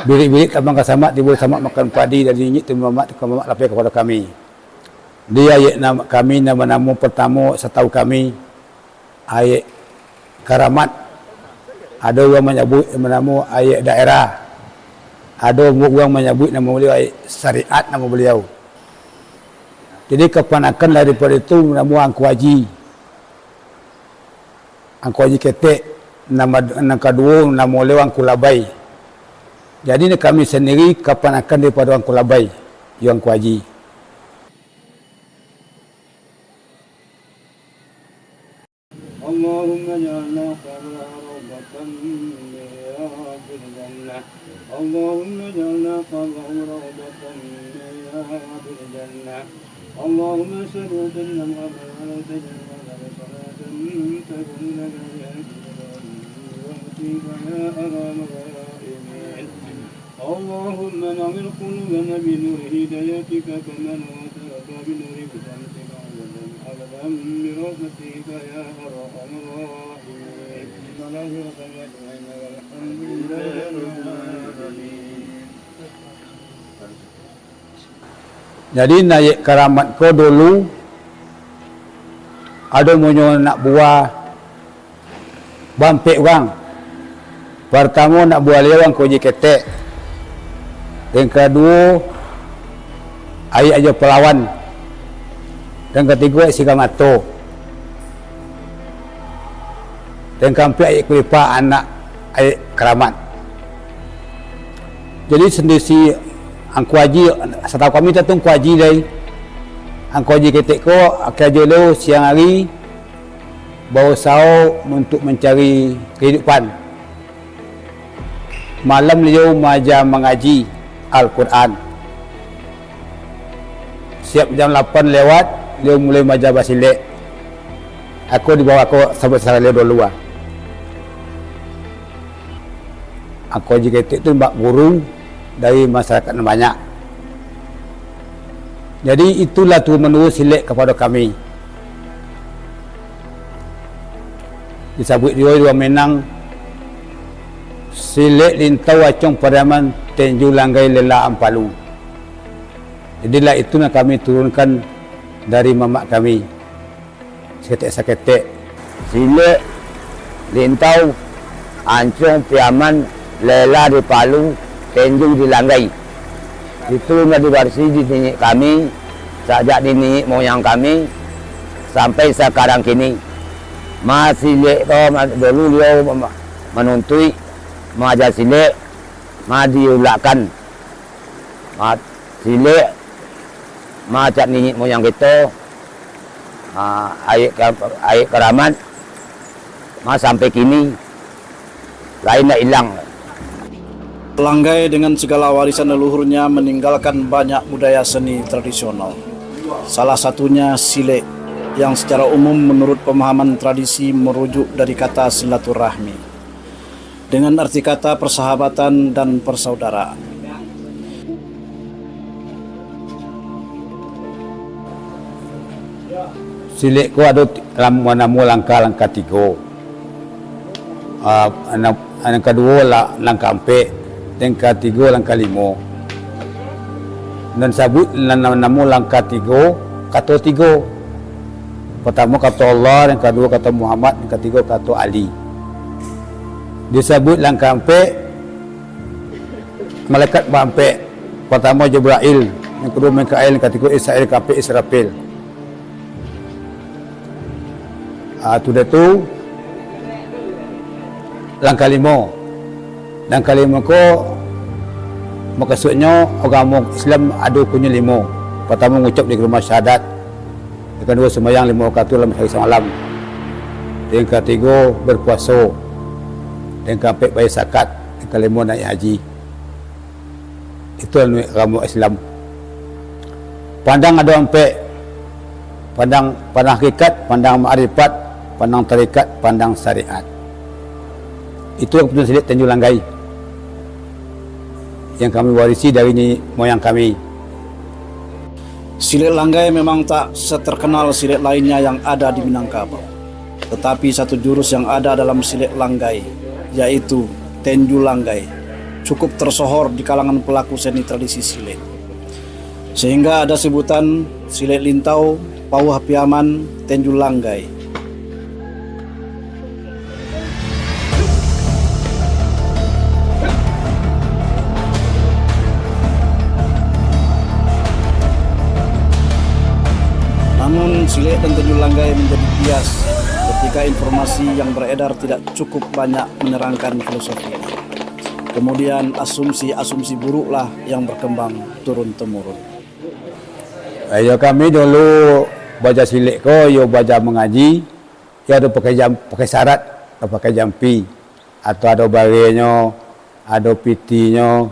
Bilik-bilik tabang ka samak, tibo di samak makan padi, dari nyinyik tu mamak, tu ka mamak lapeh kapado kami. Di ayek nam-, kami nan banamo partamo, satau kami, Ayek Karamat. Ado urang manyabuik nan banamo Ayek Daerah. Ado urang manyabuik namo baliau Ayek Syariat namo baliau. Jadi, kapanakan daripado itu namo Angku Aji. Angku Aji Ketek, nama, nan kaduo namo baliau Angku Labai. Jadi, kami sandiri kapanakan daripado Angku Labai, yo Angku Aji. اللهم اجعلنا قبره روضة من رياض الجنة. اللهم اجعلنا قبره روضة من رياض الجنة. اللهم صل وسلم على سيدنا محمد صلاة تبلغنا بها إلى الجنة يا أرحم الراحمين. اللهم نور قلوبنا بنور هدايتك كما نورت الأرض بنور قدرتك عددا عددا برحمتك يا أرحم الراحمين. بسم الله الرحمن الرحيم. والحمد لله رب العالمين. Jadi, Ayek Karamat ko dulu ado punyo anak buah baampek urang. Partamo, anak buah liau Angku Aji Ketek. Yang kaduo, Ayek Ajo Palawan. Yang katigo, Ayek Sigang Ato. Yang kaampek, Ayek Kulipa, anak Ayek Karamat. Jadi, sendiri si Angku Aji, satau kami tu Angku Aji dai. Angku Aji Ketek ko, karajo lo siang ari, bausao untuk mancari kahidupan. Malam liau maaja mangaji Al-Quran. Siap jam lapan lewat, liau mulai maaja basilek. Aku dibawa ko sabuik sara liau dulu ah. Angku Aji Ketek tu bak guru dari masyarakat nan banyak. Jadi, itulah turun-menurun silek kapado kami. Disabuik juo di urang Minang, silek Lintau Acong Pariaman Tenju Langgai Lela Ampalu. Jadilah itu nan kami turunkan dari mamak kami. Saketek-saketek. Silek Lintau Acong Pariaman Lela di Palu, Tenju di Langgai. Itu lah diwarisi di niniak kami, sajak di niniak moyang kami, sampai sakarang kini. Ma silek ko, ma-, dulu liau ma-, manuntuik, maaja silek, ma diulakkan. Ma silek, ma cak niniak moyang kito, ma Ayek Ka-, Ayek Karamat, ma sampai kini, lain ndak ilang. Langgai dengan segala warisan leluhurnya meninggalkan banyak budaya seni tradisional. Salah satunya silek, yang secara umum menurut pemahaman tradisi merujuk dari kata silaturahmi, dengan arti kata persahabatan dan persaudaraan. Silek ko ado ti-, lam-, namo langkah, langkah tigo. Ah, nan, nan kaduo la-, langkah ampek, nan katigo langkah limo. Nan sabuik nan, nan namo langkah tigo, kato tigo. Partamo kato Allah, nan kaduo kato Muhammad, nan katigo kato Ali. Disabuik langkah ampek, malaikat baampek. Partamo Jibrail, nan kaduo Mikail, nan katigo Israil, kaampek Israfil. Ah, sudah tu, langkah limo. Langkah limo ko, mukasuiknyo, agamo Islam ado punyo limo. Partamo, ngucap di kalimah syahadat. Yang kaduo, sumbayang limo wakatu dalam sahari samalam. Yang katigo, berpuaso. Yang kaampek, bayar zakat. Yang kalimo, naiak haji. Itu agamo Islam. Pandang ado ampek. Pandang, pandang hakikat, pandang makrifat, pandang tarikat, pandang syariat. Itu keputusan silek Tenju Langgai yang kami warisi dari niniak moyang kami. Silek Langgai memang tak seterkenal silek lainnya yang ada di Minangkabau. Tetapi satu jurus yang ada dalam silek Langgai, yaitu Tenju Langgai, cukup tersohor di kalangan pelaku seni tradisi silek. Sehingga ada sebutan silek Lintau, Pauah Piaman, Tenju Langgai. Namun, silek dan Tenju Langgai menjadi bias ketika informasi yang beredar tidak cukup banyak menerangkan filosofi. Kemudian, asumsi-asumsi buruklah yang berkembang turun-temurun. Iyo, kami dulu baaja silek ko, iyo baaja mangaji, iyo ado pakai jam-, pakai sarat, ado pakai jampi, atau ado barenyo, ado pitinyo,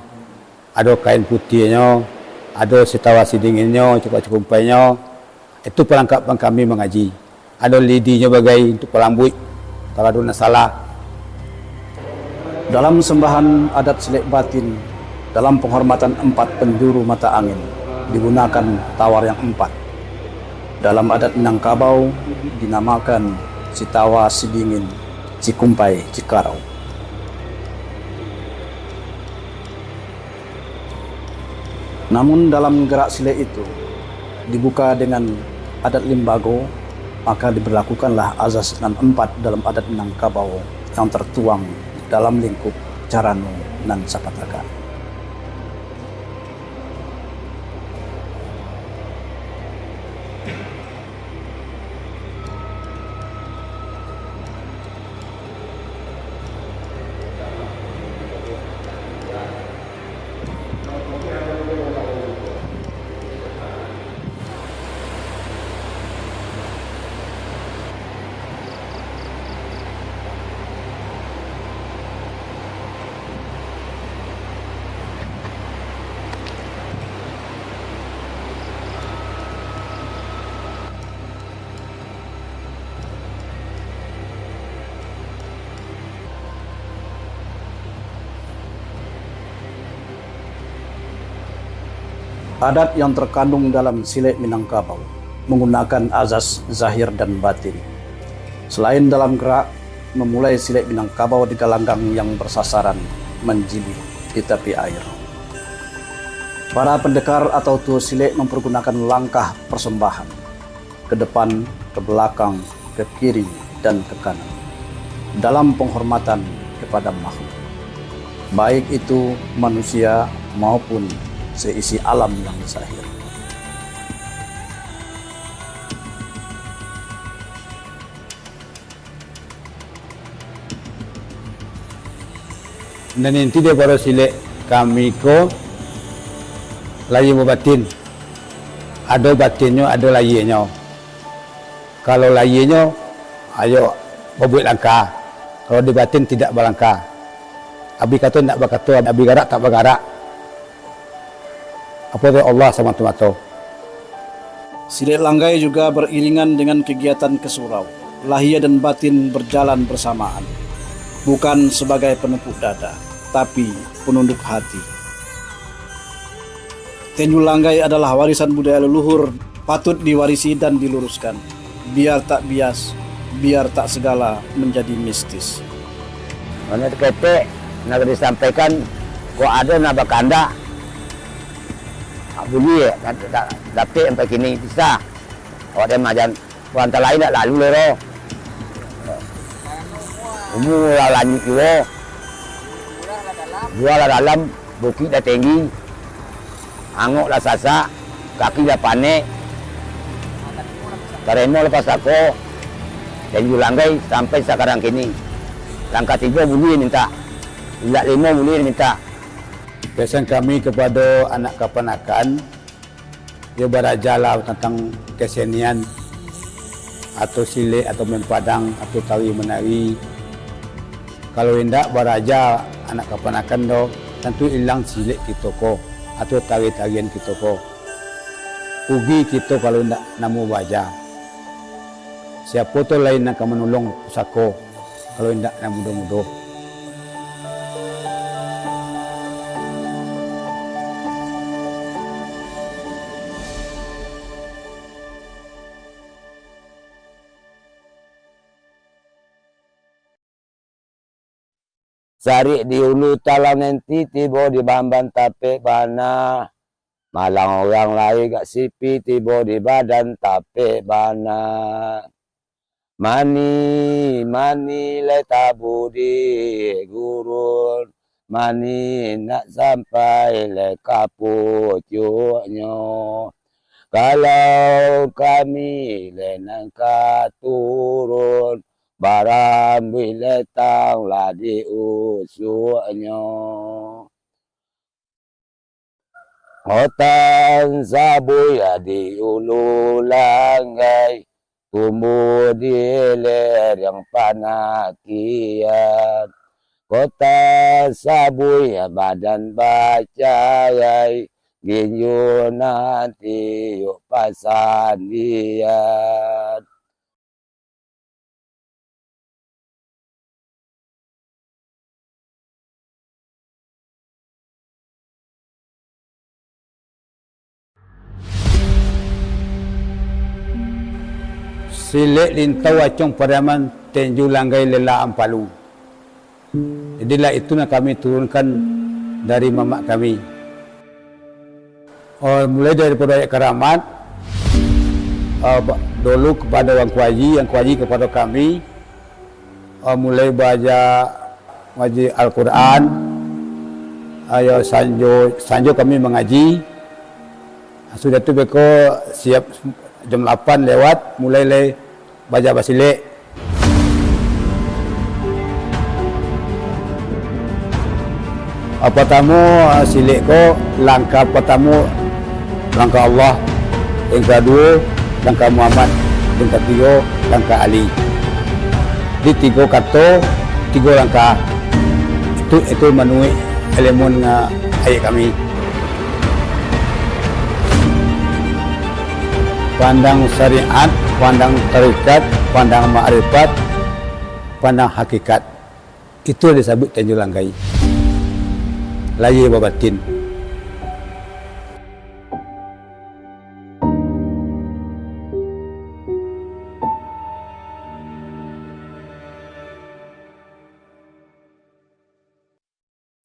ado kain putiahnyo, ado sitawasi dinginnyo, cukup-cukumpainyo. Itu palangkapan kami mangaji. Ado lidinyo bagai untuak palambuik, kalau ado nan salah. Dalam sembahan adat silek batin, Dalam penghormatan empat penjuru mata angin, digunakan tawar yang empat. Dalam adat Minangkabau, dinamakan Sitawa, Sidingin, Sikumpai, Sikarau. Namun dalam gerak silek itu, dibuka dengan adat limbago, maka diberlakukanlah azas nan empat dalam adat Minangkabau yang tertuang dalam lingkup carano nan sapatagak. Adat yang terkandung dalam silek Minangkabau manggunakan azas zahir dan batin. Selain dalam gerak, memulai silek Minangkabau di galanggang yang bersasaran manjilih di tapi air. Para pendekar atau tuo silek mempergunakan langkah persembahan, ke depan, ke belakang, ke kiri, dan ke kanan, dalam penghormatan kepada makhluk, baik itu manusia maupun seisi alam yang zahir. Nan inti daripado silek kami ko, lahia babatin. Ado batinnyo, ado lahianyo. Kalau lahianyo, ayo babuek langkah. Kalau di batin, tidak balangkah. Abih kato, indak bakato, abih garak, tak bagarak. Apo tu Allah samato-mato. Silek langgai juga beriringan dengan kegiatan ke surau. Lahia dan batin berjalan bersamaan. Bukan sebagai penepuk dada, tapi penunduk hati. Tinju langgai adalah warisan budaya leluhur, patut diwarisi dan diluruskan. Biar tak bias, biar tak segala menjadi mistis. Mano ketek, nak disampaikan, kok ado nak bakandak, buliah, nak da-, dapek sampai kini, bisa. Awak dia majan, antara lain nak lalu lero. Umua lah lanjuik juo. Jua lah dalam, bukik lah tinggi. Angok lah sasak, kaki lah panek. Tarimo lah pasako, tinju langgai sampai sakarang kini. Langkah tigo buliah mintak, indak limo buliah mintak. Pesan kami kepada anak kapanakan, yo barajalah tantang kesenian, atau silek, atau main padang, atau tari manari. Kalau indak baraja anak kapanakan do, tantu ilang silek kito ko, atau tari-tarian kito ko. Rugi kito kalau indak namuah baraja. Siapo tu lai nan ka manolong pusako, kalau indak nan mudo-mudo? Sarik di ulu talang nenti, tibo di bamban tapek bana. Malang urang lai gak sipi, tibo di badan tapek bana. Mani, mani lai tabu di gurun, mani nak sampai lai ka pucuaknyo. Kalau kami lai nan ka turun, barambuih lai tang lah di usuaknyo. Otan sabuih di ulu langgai, tumbuah di lereng panakian. Kota sabuih badan bacarai, ginjo nan tiok pasandian. Silek Lintau Acong Pariaman, Tenjo Langgai Lela Ampalu. Jadilah itu nan kami turunkan dari mamak kami. Oh, mulai daripado ayat karamat, ah, ba-, dulu kapado Angku Aji, Angku Aji kapado kami, ah, mulai baaja ngaji Al-Quran, ah, yo sanjo, sanjo kami mangaji. Sudah tu beko siap jam lapan lewat, mulai lai baaja basilek. Ah, partamo, ah, silek ko, langkah partamo, langkah Allah, yang kaduo, langkah Muhammad, yang katigo, langkah Ali. Di tigo kato, tigo langkah. Itu, itu manuruik ilmu, ah, ayek kami. Pandang syariat, pandang tarekat, pandang makrifat, pandang hakikat. Itu disabuik Tenjo Langgai. Lahia babatin.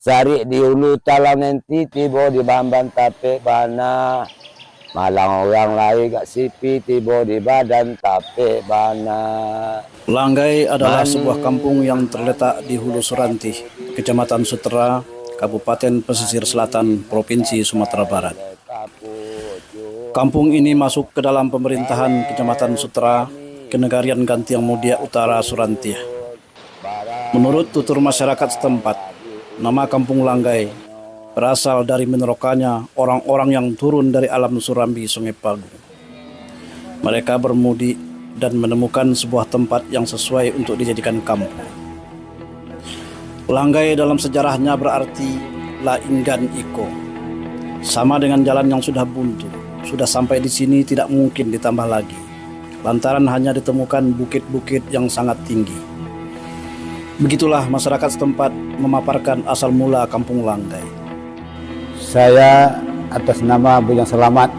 Sarik di ulu talang nenti, tibo di bamban tapek bana. Malang urang lai gak sipi, tibo di badan tapek bana. Langgai adalah sebuah kampung yang terletak di Hulu Surantih, Kecamatan Sutera, Kabupaten Pesisir Selatan, Provinsi Sumatera Barat. Kampung ini masuk ke dalam pemerintahan Kecamatan Sutera, Kenegarian Gantiang Mudiak Utara Surantih. Menurut tutur masyarakat setempat, nama Kampung Langgai berasal dari menerokanya orang-orang yang turun dari alam Surambi Sungai Pagu. Mereka bermudik dan menemukan sebuah tempat yang sesuai untuk dijadikan kampung. Langgai dalam sejarahnya berarti lainggan iko. Sama dengan jalan yang sudah buntu, sudah sampai di sini tidak mungkin ditambah lagi, lantaran hanya ditemukan bukit-bukit yang sangat tinggi. Begitulah masyarakat setempat memaparkan asal mula Kampung Langgai. Saya atas nama Bujang Selamat,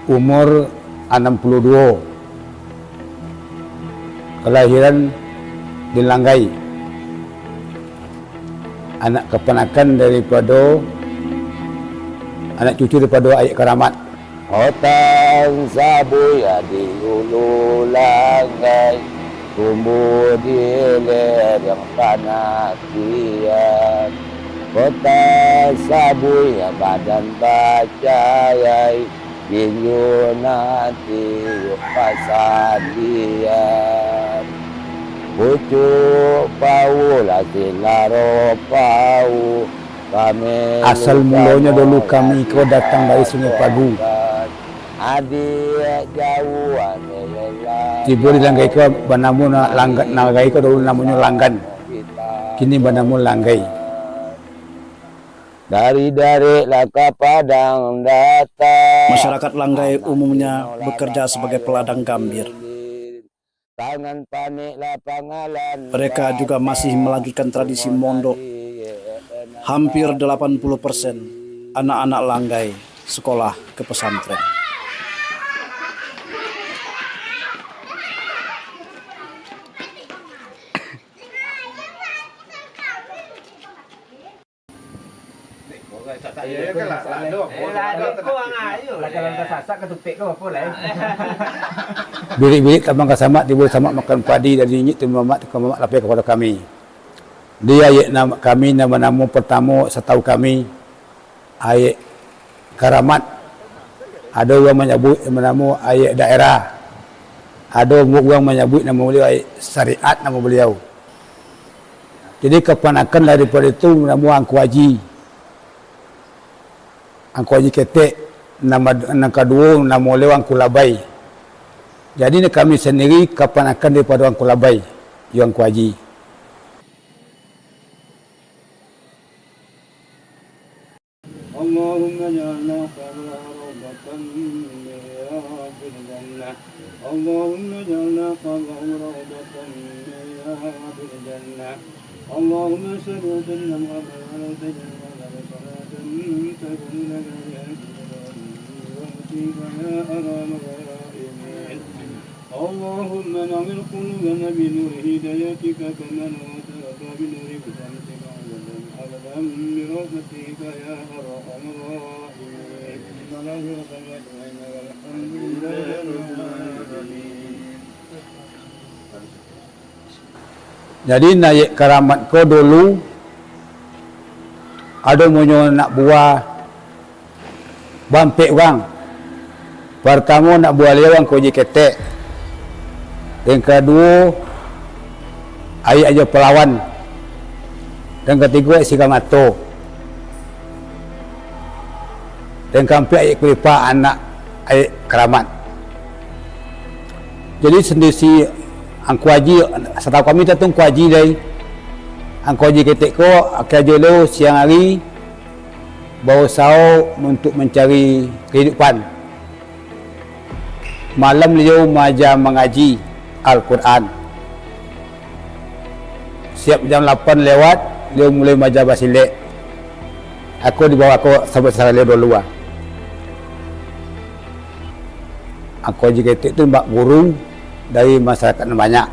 umur anam puluh duo, kalahiran di Langgai, anak kapanakan daripado, anak cucu daripado Ayek Karamat. Hutan sabuya di ulu Langgai, tumbuh di lereng panatian. Hutan sabuya badan bacarai, tinju nan tiuk pasandian. Pucuk paulah silaro pau, kami. Asal mulonyo dulu kami ko datang dari Sungai Pagu. Adiak jauah. Tibo di Langgai ko banamo na-, Langga-, Langgai ko dulu namonyo Langgan. Kini banamo Langgai. Dari Darek lah ka Padang datang. Masyarakat Langgai umumnya bekerja sebagai peladang gambir. Tangan panek lah pangalan. Mereka juga masih melanjutkan tradisi mondok. Hampir delapan puluh persen anak-anak Langgai sekolah ke pesantren. Bilik-bilik tabang ka samak, tibo samak makan padi, dari inyiak tu mamak, tu ka mamak lapeh kapado kami. Di ayek nam-, kami nan banamo partamo, satau kami, Ayek Karamat. Ado urang manyabuik nan banamo Ayek Daerah. Ado urang manyabuik namo baliau Ayek Syariat namo baliau. Jadi, kapanakan daripado itu namo Angku Aji. Angku Aji Ketek, nama, nan kaduo namo baliau Angku Labai. Jadi, kami sandiri kapanakan daripado Angku Labai, iyo Angku Aji. اللهم اجعلنا قبره روضة من رياض الجنة. اللهم اجعلنا قبره روضة من رياض الجنة. اللهم صل وسلم وبارك على سيدنا محمد صلاة تكون لنا بها القدرة يا أرحم الراحمين. اللهم نور قلوبنا بنور هدايتك كما نورت الأرض بنور شمسك أبدا أبدا برحمتك يا أرحم الراحمين. بسم الله الرحمن الرحيم. الحمد لله رب العالمين. Jadi, naiak karamat ko dulu, ado munyo anak buah bampek urang. Partamo anak buah liau Angku Haji Ketek. Yang kaduo, Aik Ajo Palawan. Yang katigo, Aik Siga Mato. Yang kaampek, Aik Kulipa, anak Aik Karamat. Jadi, sandiri si Angku Haji, satau kami tu Angku Haji dai. Angku Haji Ketek ko, akhia jo lo siang hari, bausao untuak mancari kahidupan. Malam liau maaja mangaji Al-Quran. Siap jam lapan lewat, liau mulai maaja basilek. Ako dibawa ako sabuik sara liau dulu ah. Angku Haji Ketek tu bak guru dari masyarakat nan banyak.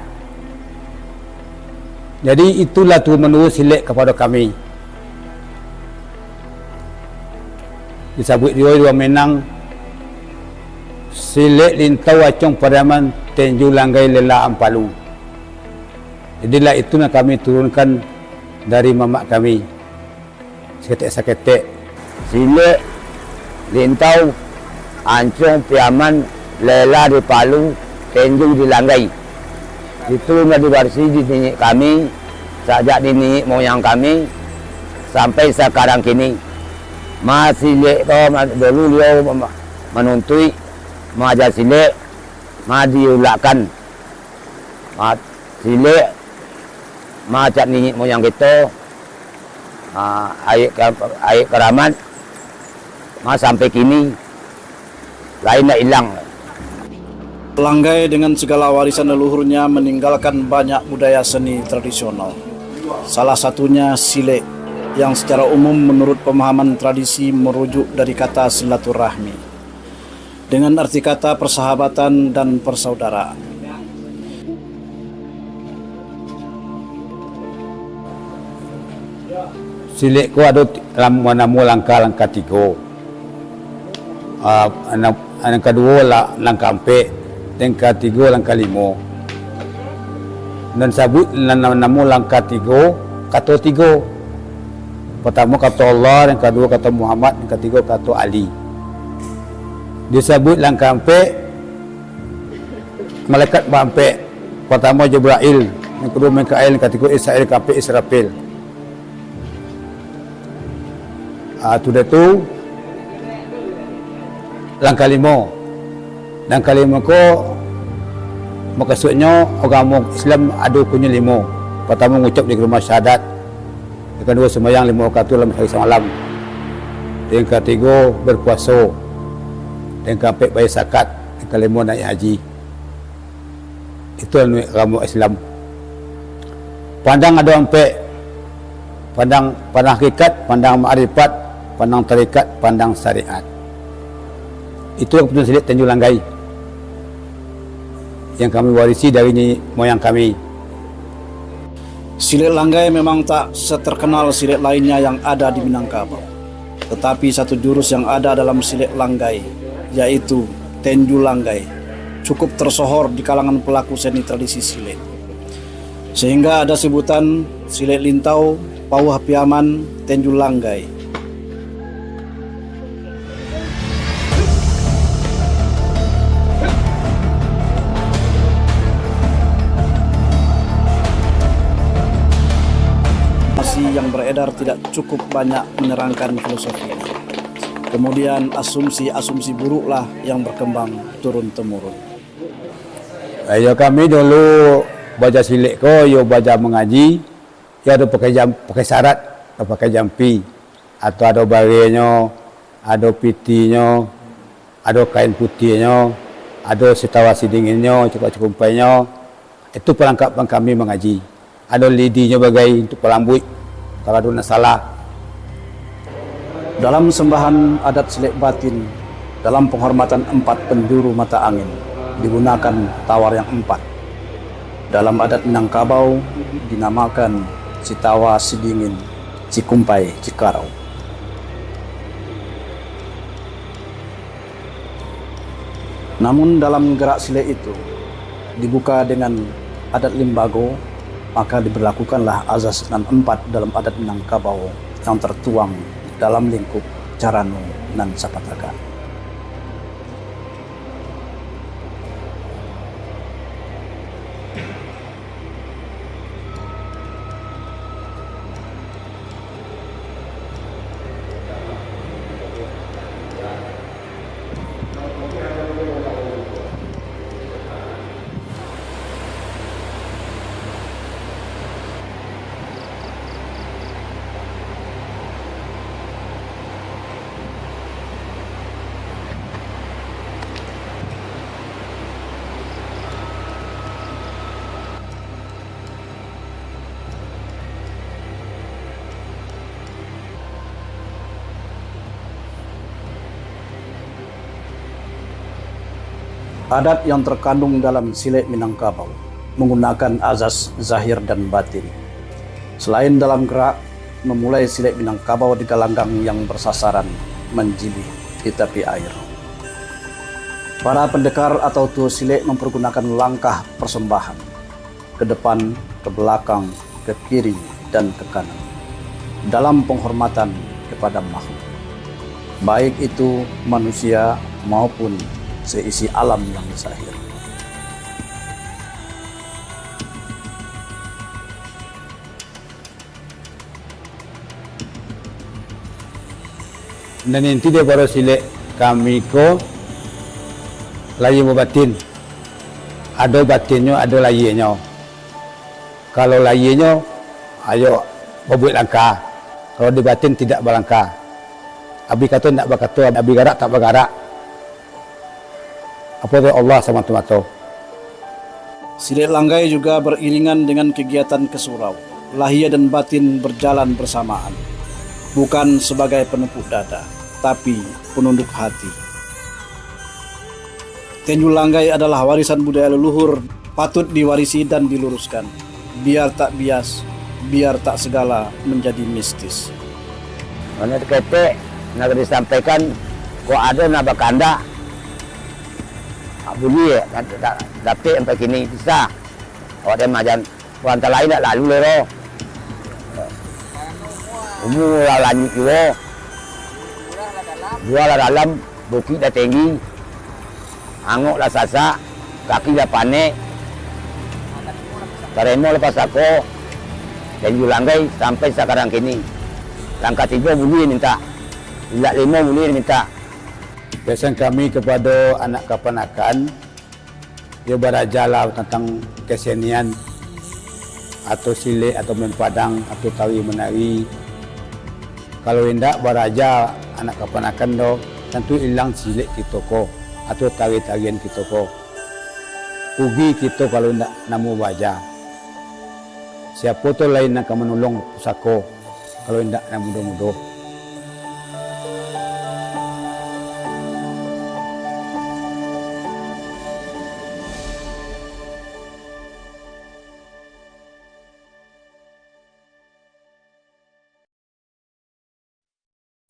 Jadi, itulah turun-menurun silek kapado kami. Disabuik juo di Minang, silek Lintau Acong Pariaman Tenju Langgai Lela Ampalu. Jadilah itu nan kami turunkan dari mamak kami. Saketek-saketek. Silek Lintau Acong Piaman Lela di Palu, Tenju di Langgai. Itu lah diwarisi di niniak kami, sajak di niniak moyang kami, sampai sakarang kini. Ma silek ko, ma-, dulu liau ma-, manuntuik, maaja silek, ma diulakkan. Ma silek, ma cak niniak moyang kito, ah, Aik Ka-, Aik Karamat, ma sampai kini, lai indak ilang. Langgai dengan segala warisan leluhurnya meninggalkan banyak budaya seni tradisional. Salah satunya silek, yang secara umum menurut pemahaman tradisi merujuk dari kata silaturahmi, dengan arti kata persahabatan dan persaudaraan. Silek ko ado ti-, lam-, namo langkah, langkah tigo. Ah, nan, nan kaduo la-, langkah ampek, nan katigo langkah limo. Nan sabuik nan, nan namo langkah tigo, kato tigo. Partamo kato Allah, nan kaduo kato Muhammad, nan katigo kato Ali. Disabuik langkah ampek, malaikat baampek. Partamo Jibrail, nan kaduo Mikail, nan katigo Israil, kaampek Israfil. Ah, sudah tu, langkah limo. Langkah limo ko, mukasuiknyo, agamo Islam ado rukunnyo limo. Partamo, ngucap di kalimah syahadat. Yang kaduo, sumbayang limo wakatu dalam sahari samalam. Yang katigo, berpuaso. Yang kaampek, bayar zakat. Yang kalimo, naiak haji. Itu anu agamo Islam. Pandang ado ampek. Pandang, pandang hakikat, pandang makrifat, pandang tarikat, pandang syariat. Itulah keputusan silek Tanjung Langgai yang kami warisi dari niniak moyang kami. Silek Langgai memang tak seterkenal silek lainnya yang ada di Minangkabau. Tetapi satu jurus yang ada dalam silek Langgai, yaitu Tenju Langgai, cukup tersohor di kalangan pelaku seni tradisi silek. Sehingga ada sebutan Silek Lintau, Pauah Piaman, Tenju Langgai. Masih yang beredar tidak cukup banyak menerangkan filosofi ini. Kemudian asumsi-asumsi buruklah yang berkembang turun-temurun. Iyo kami dulu baaja silek ko, iyo baaja mangaji, iyo ado pakai jam-, pakai sarat, ado pakai jampi, atau ado barenyo, ado pitinyo, ado kain putiahnyo, ado sitawasi dinginnyo, cukup-cukumpainyo. Itu palangkapan kami mangaji. Ado lidinyo bagai untuak palambuik, kalau ado nan salah. Dalam sembahan adat silek batin, dalam penghormatan empat penjuru mata angin, digunakan tawar yang empat. Dalam adat Minangkabau dinamakan si tawa, si dingin, si kumpai, si karau. Namun dalam gerak silek itu dibuka dengan adat limbago, maka diberlakukanlah azas nan empat dalam adat Minangkabau yang tertuang dalam lingkup carano nan sapataka. Adat yang terkandung dalam silek Minangkabau menggunakan azas zahir dan batin. Selain dalam gerak, memulai silek Minangkabau di galanggang yang bersasaran menjilih di tapi air. Para pendekar atau tuo silek mempergunakan langkah persembahan, ke depan, ke belakang, ke kiri, dan ke kanan, dalam penghormatan kepada makhluk, baik itu manusia maupun seisi alam yang zahir. Nan inti daripado silek kami ko, lahia jo batin. Ado batinnyo, ado lahianyo. Kalau lahianyo, ayo babuek langkah. Kalau di batin, tidak balangkah. Abih kato, indak bakato. Abih garak, tak bagarak. Apo tu, Allah samato-mato. Silek langgai juga beriringan dengan kegiatan ke surau. Lahia dan batin berjalan bersamaan, bukan sebagai penepuk dada, tapi penunduk hati. Tenyu langgai adalah warisan budaya leluhur, patut diwarisi dan diluruskan, biar tak bias, biar tak segala menjadi mistis. Mano tu ketek, nak disampaikan, kok ado nak bakandak, buliah, nak da-, dapek sampai kini, bisa. Awak dek majan, urang talain dak lalu lero. Umua lah lanjuik juo. Jua lah dalam, bukik lah tinggi. Angok lah sasak, kaki lah panek. Tarimo lah pasako. Tenyu langgai sampai sakarang kini. Langkah tigo buliah mintak. Langkah limo buliah mintak. Pesan kami kepada anak kapanakan, yo barajalah tantang kesenian, atau silek, atau main padang, atau tari manari. Kalau indak baraja anak kapanakan do, tantu ilang silek kito ko, atau tari-tarian kito ko. Rugi kito kalau indak namuah baraja. Siapo tu lai nan ka manolong pusako, kalau indak nan mudo-mudo.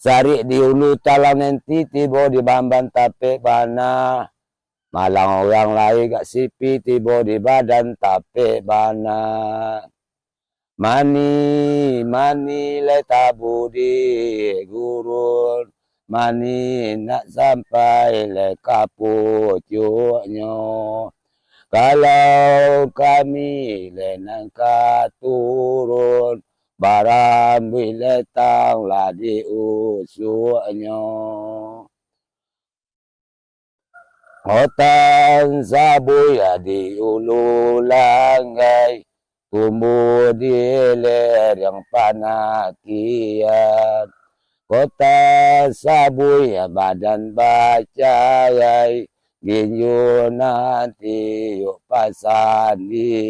Sarik di ulu talang nenti, tibo di bamban tapek bana. Malang urang lai gak sipi, tibo di badan tapek bana. Mani, mani lai tabudi gurun, mani nak sampai lai ka pucuaknyo. Kalau kami lai nan ka turun, barambuik lai tang lah di usuaknyo. Otan sabuik di ulu langgai, tumbuah di lereng panakian. Kota sabuik badan bacarai, ginjo nan tiok pasandian.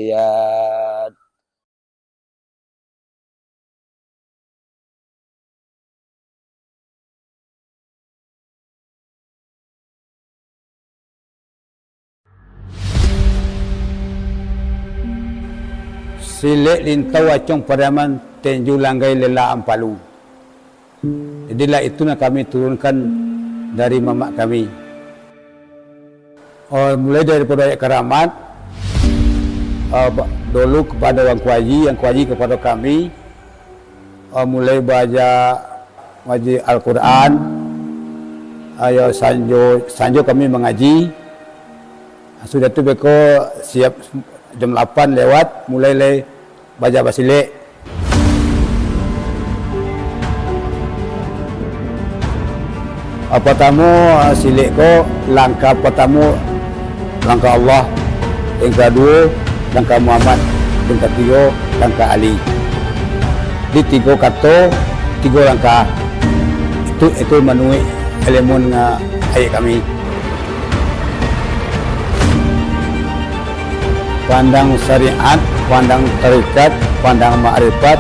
Silek Lintau Acong Pariaman, Tenjo Langgai Lela Ampalu. Jadilah itu nan kami turunkan dari mamak kami. Oh, mulai daripado ayat karamat, ah, ba-, dulu kapado Angku Aji, Angku Aji kapado kami, ah, mulai baaja ngaji Al-Quran, ah, yo sanjo, sanjo kami mangaji. Sudah tu beko siap jam lapan lewat, mulai lai baaja basilek. Ah, partamo, ah, silek ko langkah partamo, langkah Allah, yang kaduo, langkah Muhammad, yang katigo, langkah Ali. Di tigo kato, tigo langkah. Itu, itu manuruik ilmu, ah, ayek kami. Pandang syariat, pandang tarekat, pandang makrifat,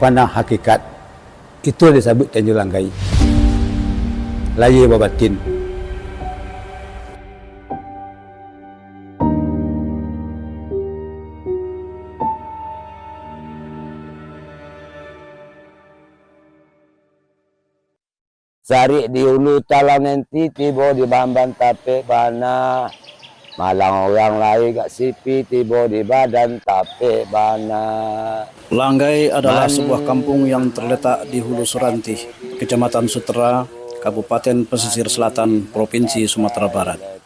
pandang hakikat. Itulah disabuik Tenjo Langgai. Lahia babatin. Sarik di ulu talang nenti, tibo di bamban tapek bana. Malang urang lai gak sipi, tibo di badan tapek bana. Langgai adalah sebuah kampung yang terletak di Hulu Surantih, Kecamatan Sutera, Kabupaten Pesisir Selatan, Provinsi Sumatera Barat.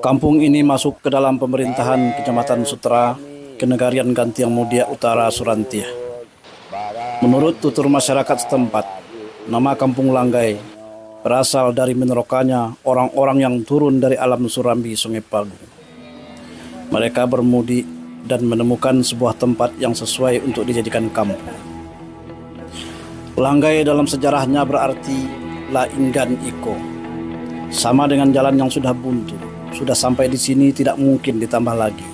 Kampung ini masuk ke dalam pemerintahan Kecamatan Sutera, Kenegarian Gantiang Mudiak Utara Surantih. Menurut tutur masyarakat setempat, nama Kampung Langgai berasal dari minerokanya orang-orang yang turun dari alam Surambi Sungai Pagu. Mereka bermudik dan menemukan sebuah tempat yang sesuai untuk dijadikan kampung. Langgai dalam sejarahnya berarti lainggan iko. Sama dengan jalan yang sudah buntu, sudah sampai di sini tidak mungkin ditambah lagi,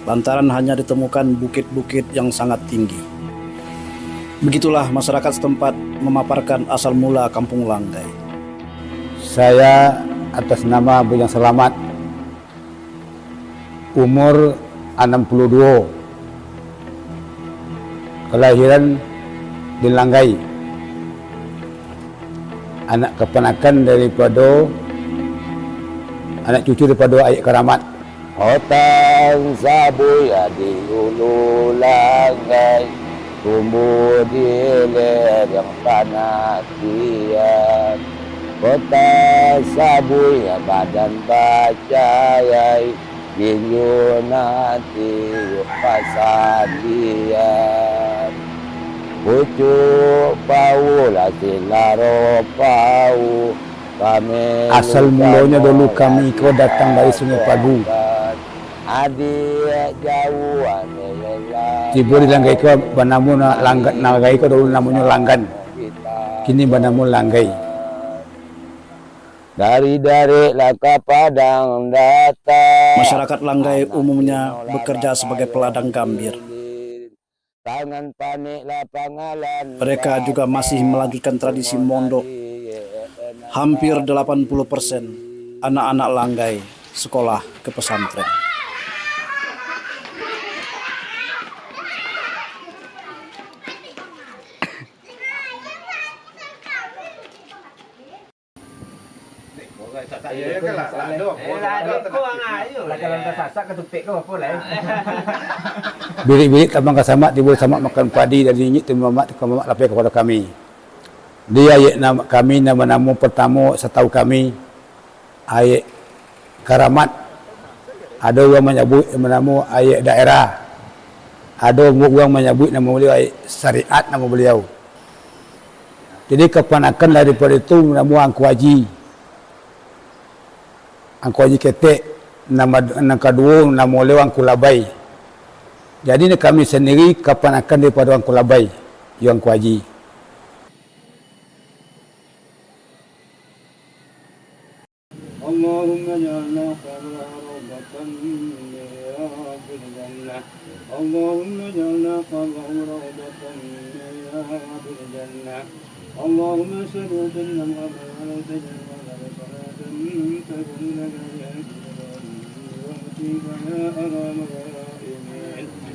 lantaran hanya ditemukan bukit-bukit yang sangat tinggi. Begitulah masyarakat setempat memaparkan asal mula Kampung Langgai. Saya atas nama Bujang Selamat, umur anam puluh duo, kalahiran di Langgai, anak kapanakan daripado, anak cucu daripado Ayek Karamat. Otan sabuya di ulu Langgai, tumbuah di lereng panatian. Kota sabuya badan bacarai, tinju nan tiuk pasandian. Pucuk paulah silaro pau, kami. Asal mulonyo dulu kami ko datang dari Sungai Pagu. Adiak jauah ni lelah. Tibo di Langgai ko banamo na-, Langgan, Langgai ko dulu namonyo Langgan. Kini banamo Langgai. Dari Darek lah ka Padang datang. Masyarakat Langgai umumnya bekerja sebagai peladang gambir. Tangan panek lah pangalan. Mereka juga masih melanjutkan tradisi mondok. Hampir delapan puluh persen anak-anak Langgai sekolah ke pesantren. Bilik-bilik tabang ka samak, tibo samak makan padi, dari inyiak tu mamak, tu ka mamak lapeh kapado kami. Di ayek nama kami, nama-nama partamo satau kami, Ayek Karamat. Ado urang manyabuik nama-nama Ayek Daerah. Ado urang manyabuik nama baliau Ayek Syariat nama baliau. Jadi, kapanakan daripado itu namo Angku Aji. Angku Aji Ketek, nama, nan kaduo namo baliau Angku Labai. Jadi, kami sandiri kapanakan daripado Angku Labai, yo Angku Aji. اللهم اجعلنا قبره روضة من رياض الجنة. اللهم اجعلنا قبره روضة من رياض الجنة. اللهم صل وسلم على سيدنا محمد صلاة تبلغنا بها برحمتك يا أرحم الراحمين.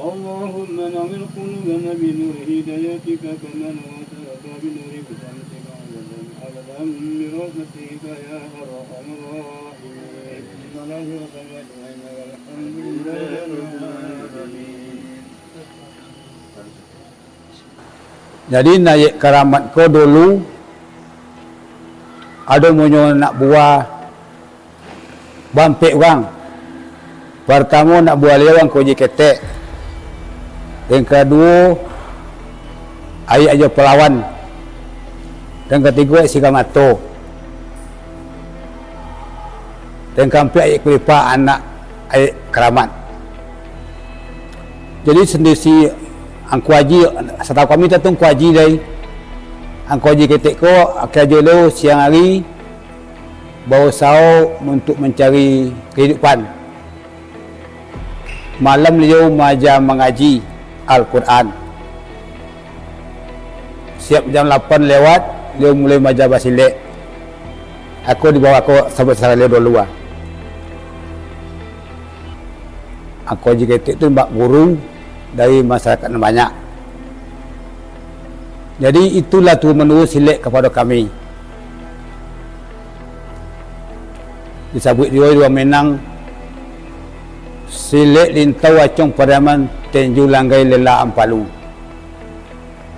اللهم نور قلوبنا بنور هدايتك كما نورت الأرض بنور شمسك عددا عددا برحمتك يا أرحم الراحمين. بسم الله الرحمن الرحيم. والحمد لله رب العالمين. Jadi, naiak karamat ko dulu, ado munyo anak buah baampek urang. Partamo, anak buah liau Angku Aji Ketek. Yang kaduo, Aiak Ajo Palawan. Yang katigo, Aiak Siga Mato. Yang kaampek, Aiak Kuripa, anak Aiak Karamat. Jadi, sendiri si Angku Aji, satau kami tu Angku Aji dai. Angku Aji Ketek ko, akhir ajo lo siang hari, bausao untuk mancari kahidupan. Malam liau maaja mangaji Al-Quran. Siap jam lapan lewat, liau mulai maaja basilek. Aku dibawa ko sabuik saralio dulu ah. Angku Aji Ketek tu bak guru dari masyarakat nan banyak. Jadi, itulah turun-menurun silek kapado kami. Disabuik juo di Minang, silek Lintau Acong Pariaman Tenju Langgai Lela Ampalu.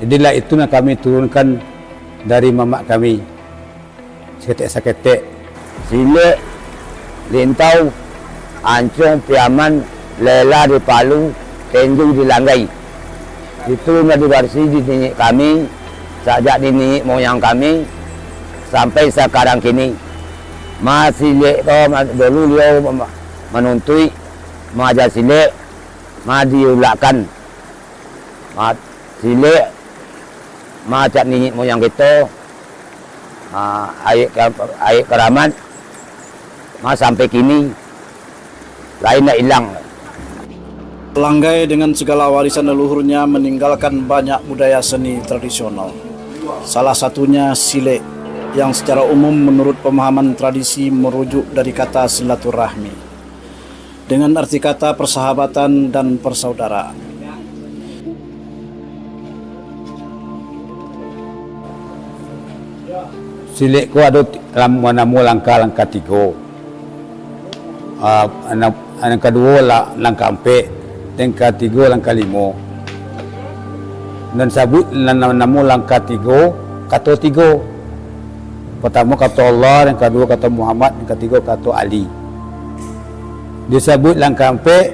Jadilah itu nan kami turunkan dari mamak kami. Saketek-saketek. Silek Lintau Acong Piaman Lela di Palu, Tenju di Langgai. Itu lah diwarisi di niniak kami, sajak di niniak moyang kami, sampai sakarang kini. Ma silek ko, ma-, dulu liau ma-, manuntuik, maaja silek, ma diulakkan. Ma silek, ma cak niniak moyang kito, ma aiak ka-, aiak karamat, ma sampai kini, lai indak ilang. Langgai dengan segala warisan leluhurnya meninggalkan banyak budaya seni tradisional. Salah satunya silek, yang secara umum menurut pemahaman tradisi merujuk dari kata silaturahmi, dengan arti kata persahabatan dan persaudaraan. Silek ko ado ti-, lam-, namo langkah-langkah tigo. Ah, nan, nan kaduo la-, langkah ampek, nan katigo langkah limo. Nan sabuik nan, nan namo langkah tigo, kato tigo. Partamo kato Allah, nan kaduo kato Muhammad, nan katigo kato Ali. Disabuik langkah ampek,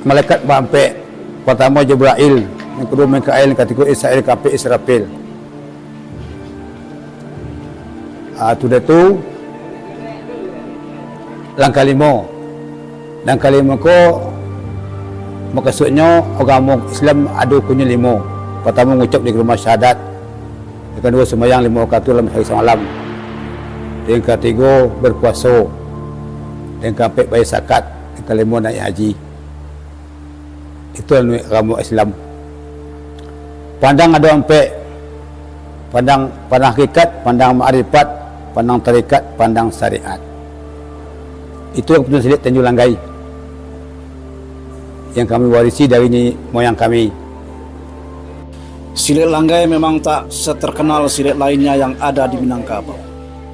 malaikat baampek. Partamo Jibrail, nan kaduo Mikail, nan katigo Israil, kaampek Israfil. Ah, sudah tu, langkah limo. Langkah limo ko, mukasuiknyo, agamo Islam ado rukunnyo limo. Partamo, ngucap di kalimah syahadat. Yang kaduo, sumbayang limo wakatu dalam sahari samalam. Yang katigo, berpuaso. Yang kaampek, bayar zakat. Yang kalimo, naiak haji. Itu anu agamo Islam. Pandang ado ampek. Pandang, pandang hakikat, pandang makrifat, pandang tarikat, pandang syariat. Itu yang keputusan silek Tanjung Langgai yang kami warisi dari niniak moyang kami. Silek Langgai memang tak seterkenal silek lainnya yang ada di Minangkabau.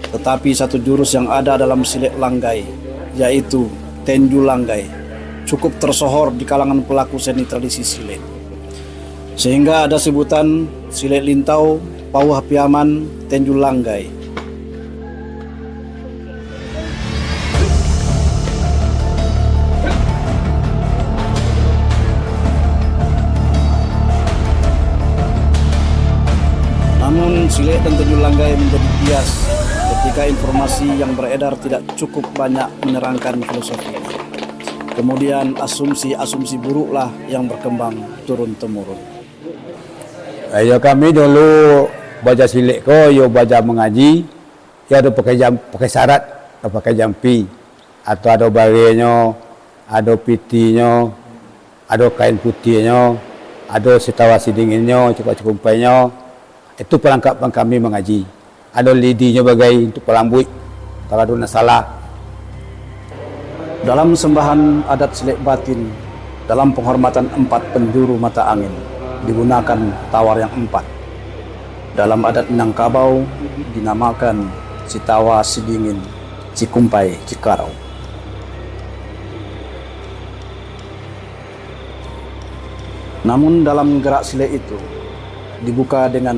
Tetapi satu jurus yang ada dalam silek Langgai, yaitu Tenju Langgai, cukup tersohor di kalangan pelaku seni tradisi silek. Sehingga ada sebutan Silek Lintau, Pauah Piaman, Tenju Langgai. Namun, silek dan Tanjung Langgai menjadi bias ketika informasi yang beredar tidak cukup banyak menerangkan filosofi ini. Kemudian, asumsi-asumsi buruklah yang berkembang turun-temurun. Iyo, kami dulu baaja silek ko, iyo baaja mangaji, iyo ado pakai jam-, pakai sarat, ado pakai jampi, atau ado barenyo, ado pitinyo, ado kain putiahnyo, ado sitawa sidinginnyo, cikuak-cikumpainyo. Itu parangkapan kami mangaji. Ado lidinyo bagai untuak palambuik, kalau ado nan salah. Dalam sembahan adat silek batin, Dalam penghormatan empat penjuru mata angin, digunakan tawar yang empat. Dalam adat Minangkabau, dinamakan Sitawa, Sidingin, Cikumpai, Cikarau. Namun dalam gerak silek itu, dibuka dengan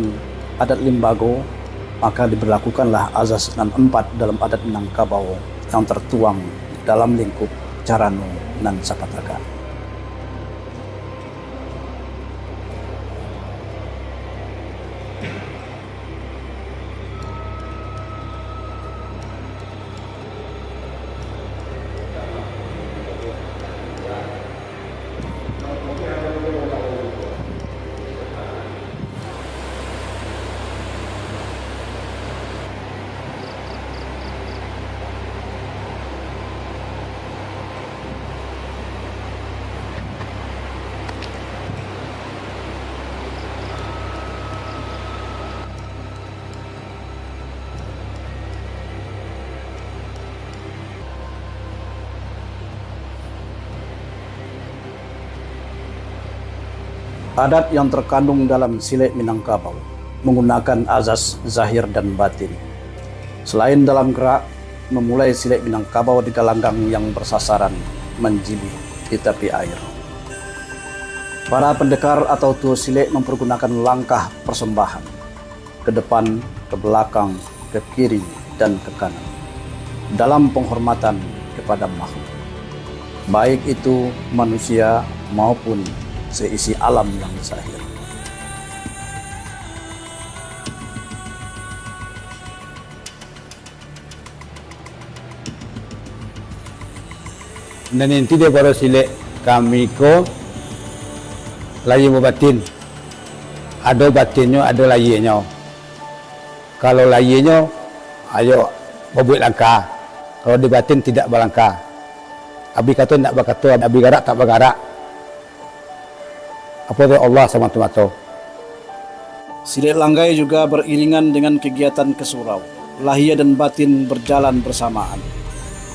adat limbago, maka diberlakukanlah azas nan empat dalam adat Minangkabau yang tertuang dalam lingkup carano nan sapatagak. Adat yang terkandung dalam silek Minangkabau menggunakan azas zahir dan batin. Selain dalam gerak, memulai silek Minangkabau di galanggang yang bersasaran manjilih di tapi air. Para pendekar atau tuo silek mempergunakan langkah persembahan, ke depan, ke belakang, ke kiri, dan ke kanan, dalam penghormatan kepada makhluk, baik itu manusia maupun seisi alam yang zahir. Nan inti daripado silek kami ko, lahia jo batin. Ado batinnyo, ado lahianyo. Kalau lahianyo, ayo babuek langkah. Kalau di batin, tidak balangkah. Abih kato, indak bakato, abih garak, tak bagarak. Apo tu, Allah samato-mato. Silek langgai juga beriringan dengan kegiatan ke surau. Lahia dan batin berjalan bersamaan.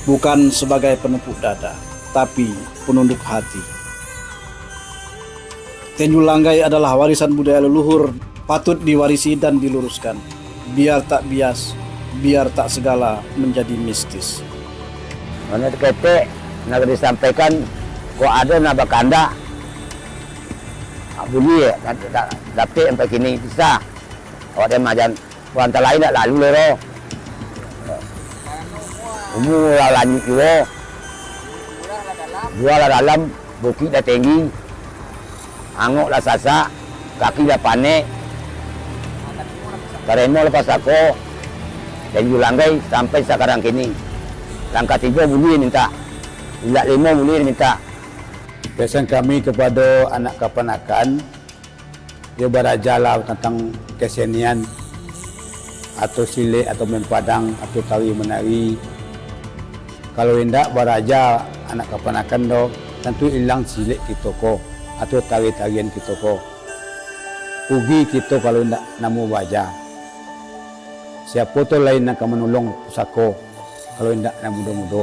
Bukan sebagai penepuk dada, tapi penunduk hati. Tenju langgai adalah warisan budaya leluhur, patut diwarisi dan diluruskan. Biar tak bias, biar tak segala menjadi mistis. Mano ketek nak disampaikan, kok ado nak bakandak, buliah, dapek sampai kini bisa. Awak dek majan, urang talain dak lalu lo doh. Umua lah lanjuik juo. Gua lah dalam, bukik lah tinggi. Angok lah sasak, kaki lah panek. Tarimo lah pasako, tenju langgai sampai sakarang kini. Langkah tigo buliah mintak, indak limo buliah mintak. Pesan kami kepada anak kapanakan, yo barajalah tantang kesenian, atau silek, atau main padang, atau tari manari. Kalau indak baraja anak kapanakan doh, tantu ilang silek kito ko, atau tari-tarian kito ko. Rugi kito kalau indak namuah baraja. Siapo tu lai nan ka manolong pusako, kalau indak nan mudo-mudo?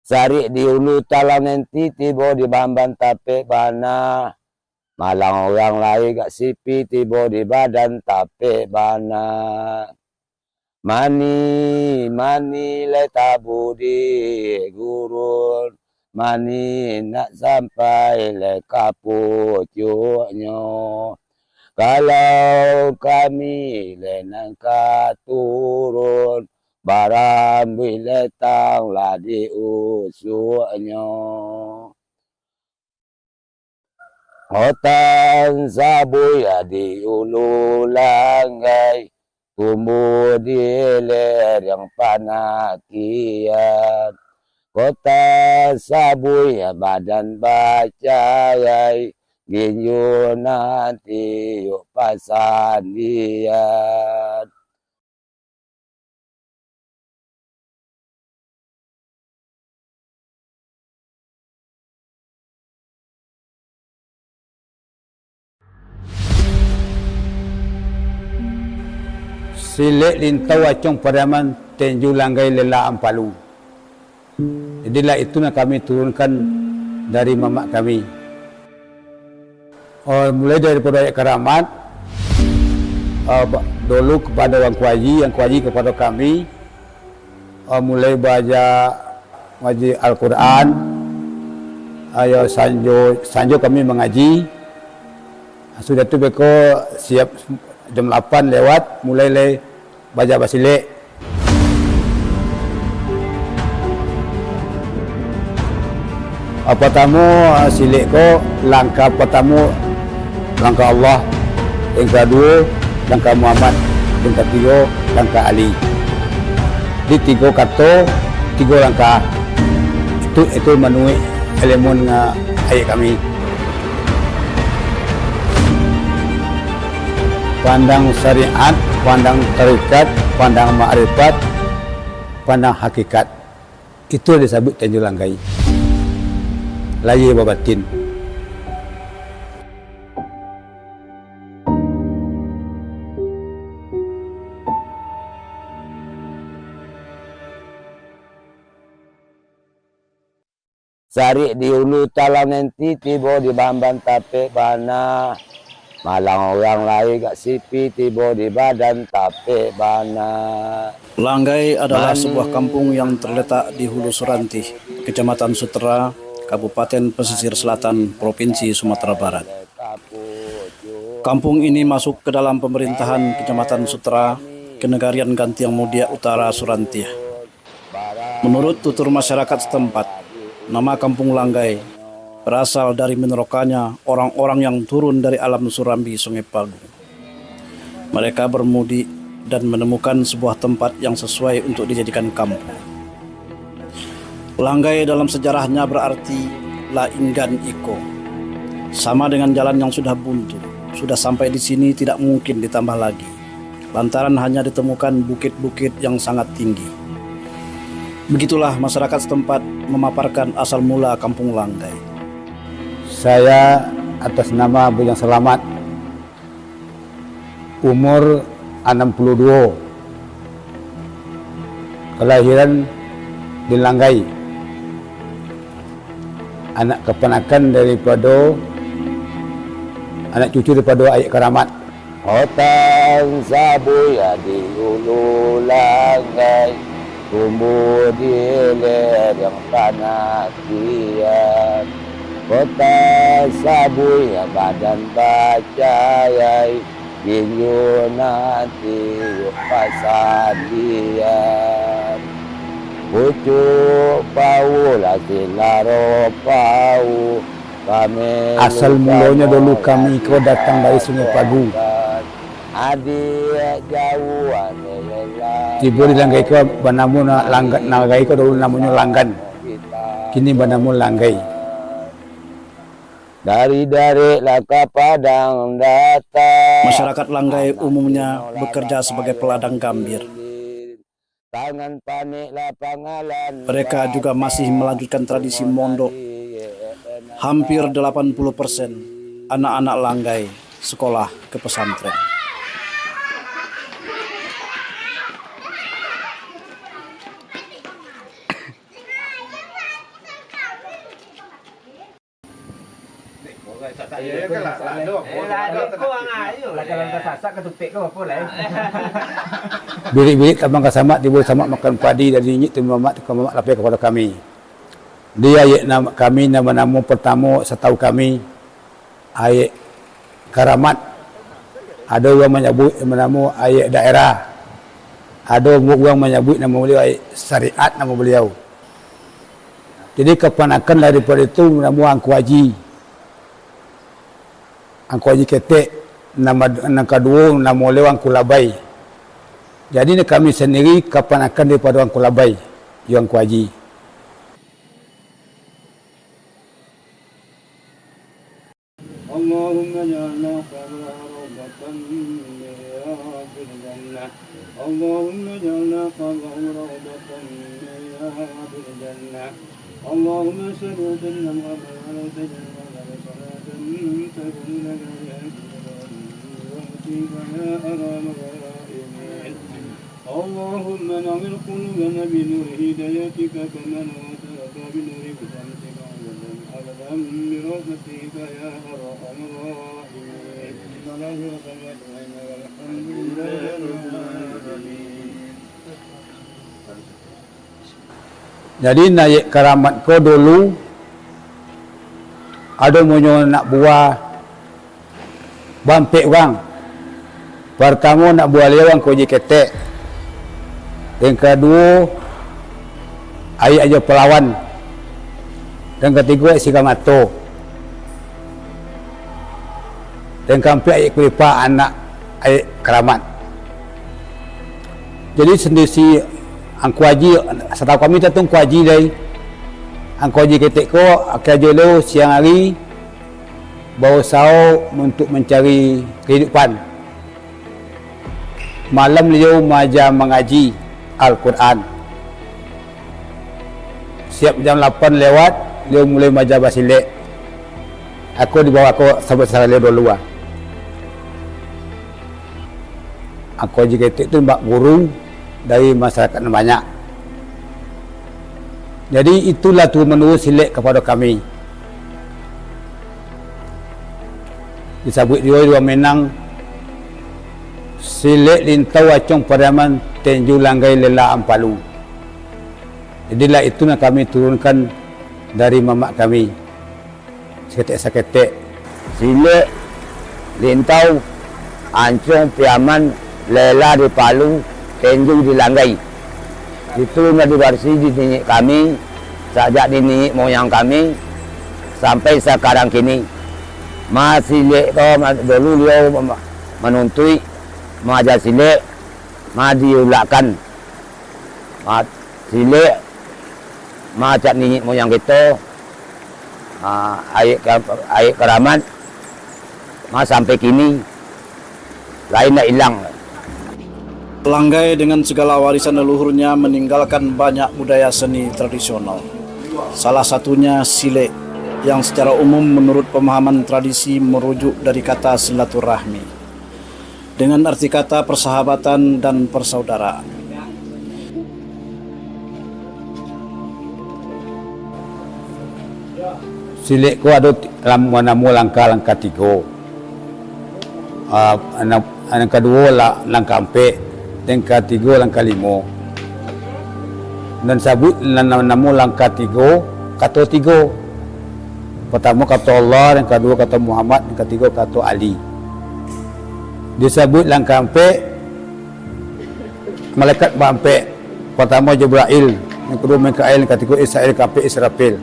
Sarik di ulu talang nenti, tibo di bamban tapek bana. Malang urang lai gak sipi, tibo di badan tapek bana. Mani, mani lai tabu di gurun, mani nak sampai lai ka pucuaknyo. Kalau kami lai nan ka turun, barambuih lai tang lah di usuknyo. Otan sabuih di ulu langgai, tumbuah di lereng panakian. Kota sabuih badan bacarai, ginjo nan tiok pasandian. Silek Lintau Acong Pariaman, Tenjo Langgai Lela Ampalu. Jadilah itu nan kami turunkan dari mamak kami. Oh, mulai daripado ayat karamat, ah, ba-, dulu kapado Angku Aji, Angku Aji kapado kami, ah, mulai baaja ngaji Al-Quran, ah, yo sanjo, sanjo kami mangaji. Sudah tu beko siap jam lapan lewat, mulai lai baaja basilek. Ah, partamo, ah, silek ko, langkah partamo, langkah Allah, yang kaduo, langkah Muhammad, yang katigo, langkah Ali. Di tigo kato, tigo langkah. Itu, itu manuruik ilmu nga ayek kami. Pandang syariat, pandang tarekat, pandang makrifat, pandang hakikat. Itu disabuik Tenjo Langgai. Lahia babatin. Sarik di ulu talang nenti, tibo di bamban tapek bana. Malang urang lai gak sipi, tibo di badan tapek bana. Langgai adalah sebuah kampung yang terletak di Hulu Surantih, Kecamatan Sutera, Kabupaten Pesisir Selatan, Provinsi Sumatera Barat. Kampung ini masuk ke dalam pemerintahan Kecamatan Sutera, Kenegarian Gantiang Mudiak Utara Surantih. Menurut tutur masyarakat setempat, nama Kampung Langgai berasal dari minerokanya orang-orang yang turun dari alam Surambi Sungai Pagu. Mereka bermudik dan menemukan sebuah tempat yang sesuai untuk dijadikan kampung. Langgai dalam sejarahnya berarti lainggan iko. Sama dengan jalan yang sudah buntu, sudah sampai di sini tidak mungkin ditambah lagi, lantaran hanya ditemukan bukit-bukit yang sangat tinggi. Begitulah masyarakat setempat memaparkan asal mula Kampung Langgai. Saya atas nama Bujang Selamat, umur anam puluah duo, kalahiran di Langgai, anak kapanakan daripado, anak cucu daripado Ayek Karamat. Hutan sabuya di ulu Langgai, tumbuah di lereng tanah kian. Kota sabuya badan bacarai, tinju nan tiuk pasandian. Pucuk pau lah silaro pau, asal mulonyo dulu kami ko datang dari Sungai Pagu. Tibo di Langgai ko banamo na-, Langga-, Langgai ko dulu namonyo Langgan. Kini banamo Langgai. Dari Darek lah ka Padang datang. Masyarakat Langgai umumnya bekerja sebagai peladang gambir. Mereka juga masih melanjutkan tradisi mondok. Hampir delapan puluh persen anak-anak Langgai sekolah ke pesantren. Birik-birik tabang ka samak, tibo samak makan padi, dari nyiak tu mamak, tu ka mamak lapeh kapado kami. Di ayek nam-, kami nan banamo partamo, satau kami, Ayek Karamat. Ado urang manyabuik nan banamo Ayek Daerah. Ado urang manyabuik namo baliau Ayek Syariat namo baliau. Jadi, kapanakan daripado itu namo Angku Aji. Angku Aji Ketek, nama, nan kaduo namo baliau Angku Labai. Jadi, kami sandiri kapanakan daripado Angku Labai, yo Angku Aji. اللهم اجعلنا قبره روضة من رياض الجنة. اللهم اجعلنا قبره روضة من رياض الجنة. اللهم صل وسلم وبارك على سيدنا محمد صلاة تكون لنا بها كل يوم يا أرحم الراحمين. اللهم نور قلوبنا بنور هدايتك كما نورت الأرض بنور شمسك أبدا أبدا برحمتك يا أرحم الراحمين. الحمد لله رب العالمين. Jadi, naiak karamat ko dulu, ado munyo anak buah baampek urang. Partamo, anak buah liau Angku Aji Ketek. Yang kaduo, Aiak Ajo Palawan. Yang katigo, Aiak Sigang Ato. Yang kaampek, Aiak Kulipa, anak Aiak Karamat. Jadi, sandiri si Angku Aji, satau kami tu Angku Aji dai. Angku Aji Ketek ko, karajo lo siang ari, bausao untuak mancari kahidupan. Malam liau maaja mangaji Al-Quran. Siap jam lapan lewat, liau mulai maaja basilek. Aku dibawa ko sabuik saliau dulu ah. Angku Aji Ketek tu bak guru dari masyarakat nan banyak. Jadi, itulah turun-menurun silek kapado kami. Disabuik juo di Minang, silek Lintau Acong Pariaman Tenju Langgai Lela Ampalu. Jadilah itu nan kami turunkan dari mamak kami. Saketek-saketek. Silek, Lintau, Ancong, Piaman, Lela di Palu, Tenju di Langgai. Itu lah diwarisi di niniak kami, sajak di niniak moyang kami, sampai sakarang kini. Ma silek ko, ma-, dulu liau ma-, manuntuik, maaja silek, ma diulakkan. Ma silek, ma cak niniak moyang kito, ah, Aiak Ka-, Aiak Karamat, ma sampai kini, lai ndak ilang. Langgai dengan segala warisan leluhurnya meninggalkan banyak budaya seni tradisional. Salah satunya silek, yang secara umum menurut pemahaman tradisi merujuk dari kata silaturahmi, dengan arti kata persahabatan dan persaudaraan. Silek ko ado ti-, lam-, namo langkah-langkah tigo. Ah, nan, nan kaduo la-, langkah ampek, nan katigo langkah limo. Nan sabuik nan, nan namo langkah tigo, kato tigo. Partamo kato Allah, nan kaduo kato Muhammad, nan katigo kato Ali. Disabuik langkah ampek, malaikat baampek. Partamo Jibrail, nan kaduo Mikail, nan katigo Israil, kaampek Israfil.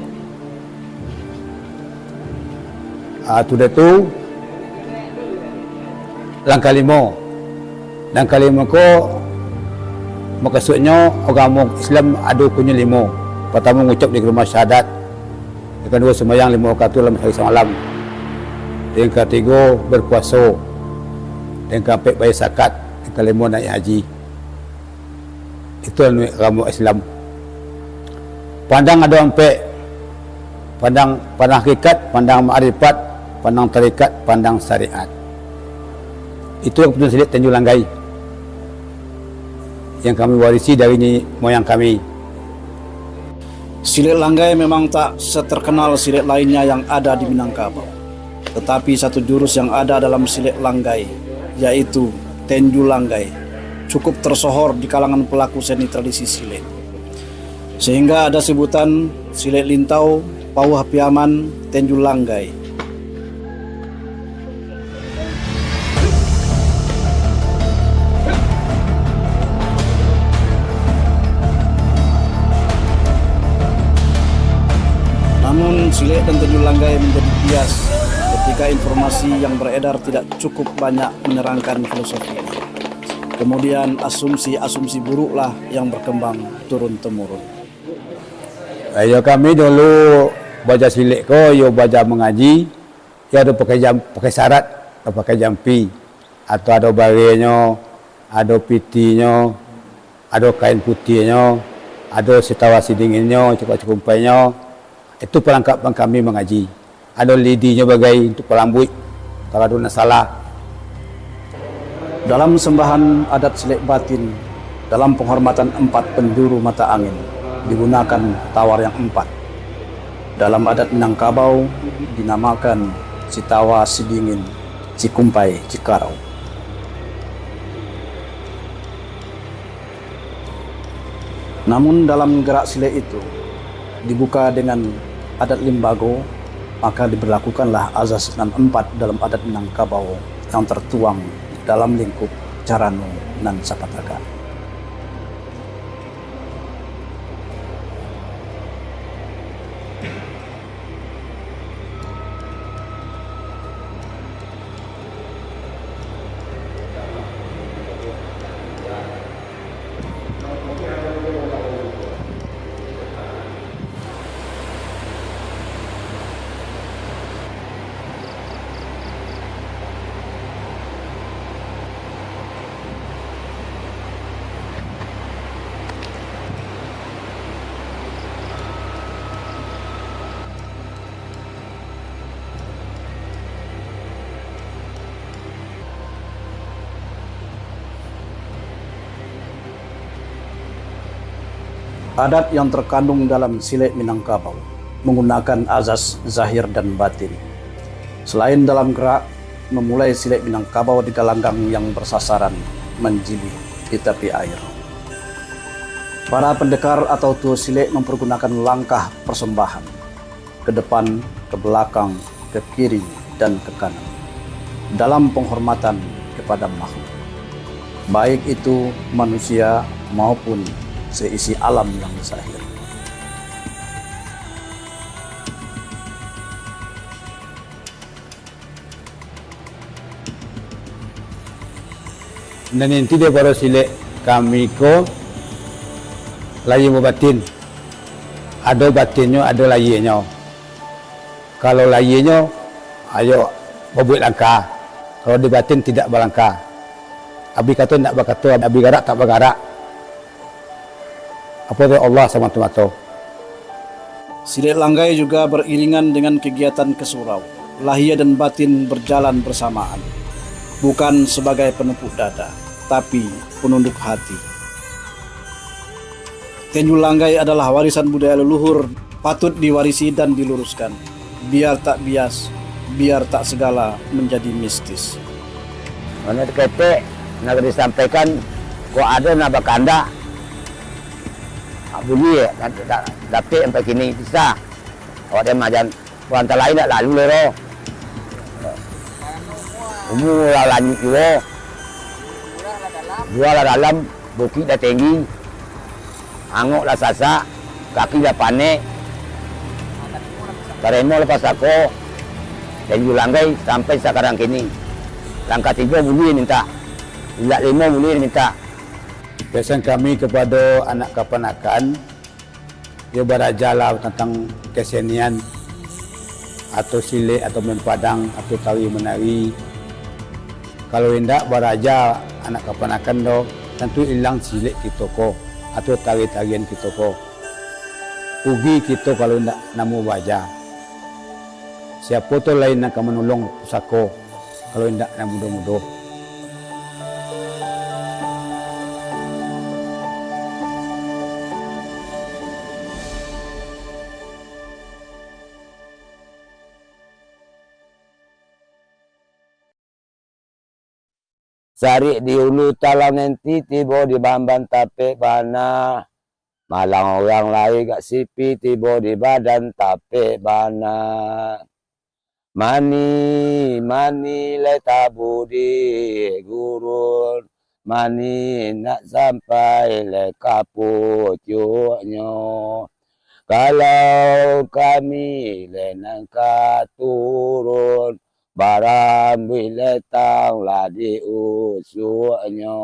Ah, sudah tu, langkah limo. Langkah limo ko, mukasuiknyo, agamo Islam ado rukunnyo limo. Partamo, ngucap di kalimah syahadat. Yang kaduo, sumbayang limo wakatu dalam sahari samalam. Yang katigo, berpuaso. Yang kaampek, bayar zakat. Yang kalimo, naiak haji. Itu anu agamo Islam. Pandang ado ampek. Pandang, pandang hakikat, pandang makrifat, pandang tarikat, pandang syariat. Itu keputusan silek Tanjung Langgai yang kami warisi dari nini moyang kami. Silek Langgai memang tak seterkenal silek lainnya yang ada di Minangkabau. Tetapi satu jurus yang ada dalam silek Langgai, yaitu Tenju Langgai, cukup tersohor di kalangan pelaku seni tradisi silek. Sehingga ada sebutan silek Lintau, Pauah Piaman, Tenju Langgai. Namun, silek dan Tanjung Langgai menjadi bias ketika informasi yang beredar tidak cukup banyak menerangkan filosofi. Kemudian, asumsi-asumsi buruklah yang berkembang turun-temurun. Iyo, kami dulu baaja silek ko, iyo baaja mangaji, iyo ado pakai jam-, pakai sarat, ado pakai jampi, atau ado barenyo, ado pitinyo, ado kain putiahnyo, ado sitawasi dinginnyo, cukup-cukumpainyo. Itu palangkapan kami mangaji. Ado lidinyo bagai untuak palambuik, kalau ado nan salah. Dalam sembahan adat silek batin, Dalam penghormatan empat penjuru mata angin, digunakan tawar yang empat. Dalam adat Minangkabau, dinamakan Sitawa, Sidingin, Cikumpai, Cikarau. Namun dalam gerak silek itu, dibuka dengan adat limbago, maka diberlakukanlah azas nan empat dalam adat Minangkabau yang tertuang dalam lingkup carano nan sapatagak. Adat yang terkandung dalam silek Minangkabau menggunakan azas zahir dan batin. Selain dalam gerak, memulai silek Minangkabau di galanggang yang bersasaran manjilih di tapi air. Para pendekar atau tuo silek mempergunakan langkah persembahan, ke depan, ke belakang, ke kiri, dan ke kanan, dalam penghormatan kepada makhluk, baik itu manusia maupun seisi alam yang zahir. Nan inti daripado silek kami ko, lahia babatin. Ado batinnyo, ado lahianyo. Kalau lahianyo, ayo babuek langkah. Kalau di batin, tidak balangkah. Abih kato, indak bakato, abih garak, tak bagarak. Apo tu Allah samato-mato. Silek langgai juga beriringan dengan kegiatan ke surau. Lahia dan batin berjalan bersamaan, bukan sebagai penepuk dada, tapi penunduk hati. Tenyu langgai adalah warisan budaya leluhur, patut diwarisi dan diluruskan. Biar tak bias, biar tak segala menjadi mistis. Mano ketek, nak disampaikan, kok ado nak bakandak, buliah, nak da-, dapek sampai kini, bisa. Awak dia majan, urang talain nak lalu lero. Umua lah lanjuik juo. Jua lah dalam, bukik lah tinggi. Angok lah sasak, kaki lah panek, tarimo lah pasako, dan ju langgai sampai sakarang kini. Langkah tigo buliah mintak, indak limo buliah mintak. Pesan kami kepada anak kapanakan, yo barajalah tantang kesenian, atau silek, atau main padang, atau tari menari. Kalau indak baraja anak kapanakan do, tantu ilang silek kito ko, atau tari-tarian kito ko. Rugi kito kalau indak namuah baraja. Siapo tu lai nan ka manolong pusako, kalau indak nan mudo-mudo? Sarik di ulu talang nenti, tibo di bamban tapek bana. Malang urang lai gak sipi, tibo di badan tapek bana. Mani, mani lai tabu di gurun, mani nak sampai lai ka pucuaknyo. Kalau kami lai nan ka turun, barambuih lai tang lah di usuaknyo.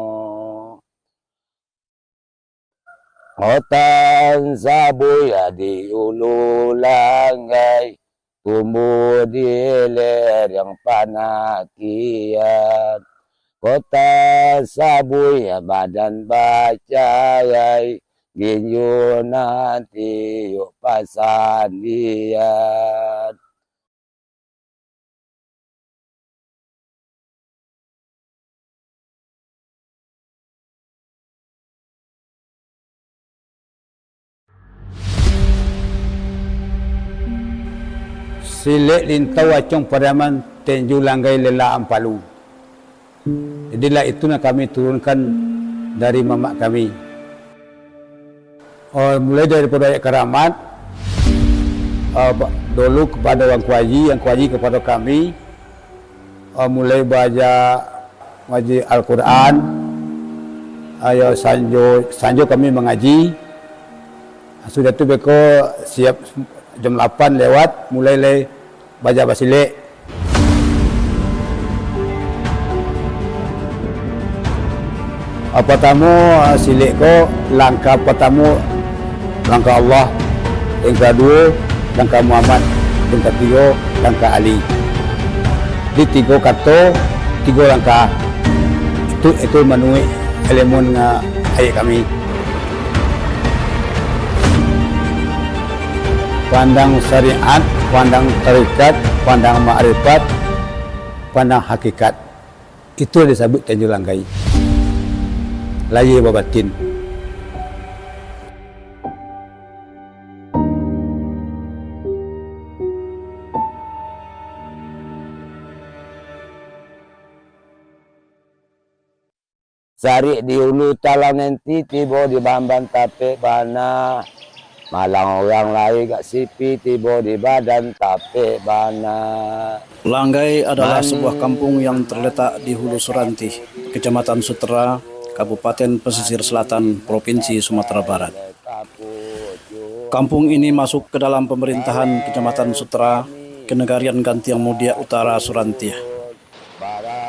Otan sabuih di ulu langgai, tumbuah di lereng panakian. Kota sabuih badan bacarai, ginjo nan tiok pasandian. Silek Lintau Acong Pariaman, Tenjo Langgai Lela Ampalu. Jadilah itu nan kami turunkan dari mamak kami. Oh, mulai daripado ayat karamat, ah, ba-, dulu kapado Angku Aji, Angku Aji kapado kami, ah, mulai baaja ngaji Al-Quran, ah, yo sanjo, sanjo kami mangaji. Sudah tu beko siap jam lapan lewat, mulai lai baaja basilek. Ah, partamo, ah, silek ko, langkah partamo, langkah Allah, yang kaduo, langkah Muhammad, yang katigo, langkah Ali. Di tigo kato, tigo langkah. Itu, itu manuruik ilmu, ah, ayek kami. Pandang syariat, pandang tarekat, pandang makrifat, pandang hakikat. Itu nan disabuik Tenjo Langgai. Lahia babatin. Sarik di ulu talang nenti, tibo di bamban tapek bana. Malang urang lai gak sipi, tibo di badan tapek bana. Langgai adalah sebuah kampung yang terletak di Hulu Surantih, Kecamatan Sutera, Kabupaten Pesisir Selatan, Provinsi Sumatera Barat. Kampung ini masuk ke dalam pemerintahan Kecamatan Sutera, Kenegarian Gantiang Mudiak Utara Surantih.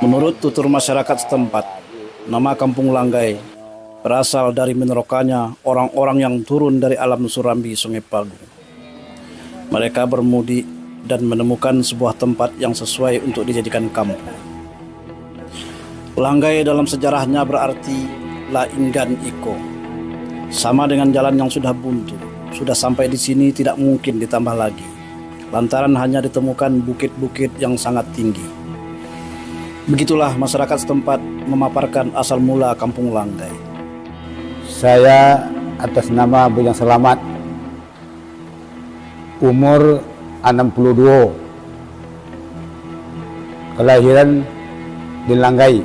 Menurut tutur masyarakat setempat, nama Kampung Langgai berasal dari minerokanya orang-orang yang turun dari alam Surambi Sungai Pagu. Mereka bermudik dan menemukan sebuah tempat yang sesuai untuk dijadikan kampung. Langgai dalam sejarahnya berarti lainggan iko. Sama dengan jalan yang sudah buntu, sudah sampai di sini tidak mungkin ditambah lagi, lantaran hanya ditemukan bukit-bukit yang sangat tinggi. Begitulah masyarakat setempat memaparkan asal mula Kampung Langgai. Saya atas nama Bujang Selamat, umur anam puluh duo, kalahiran di Langgai,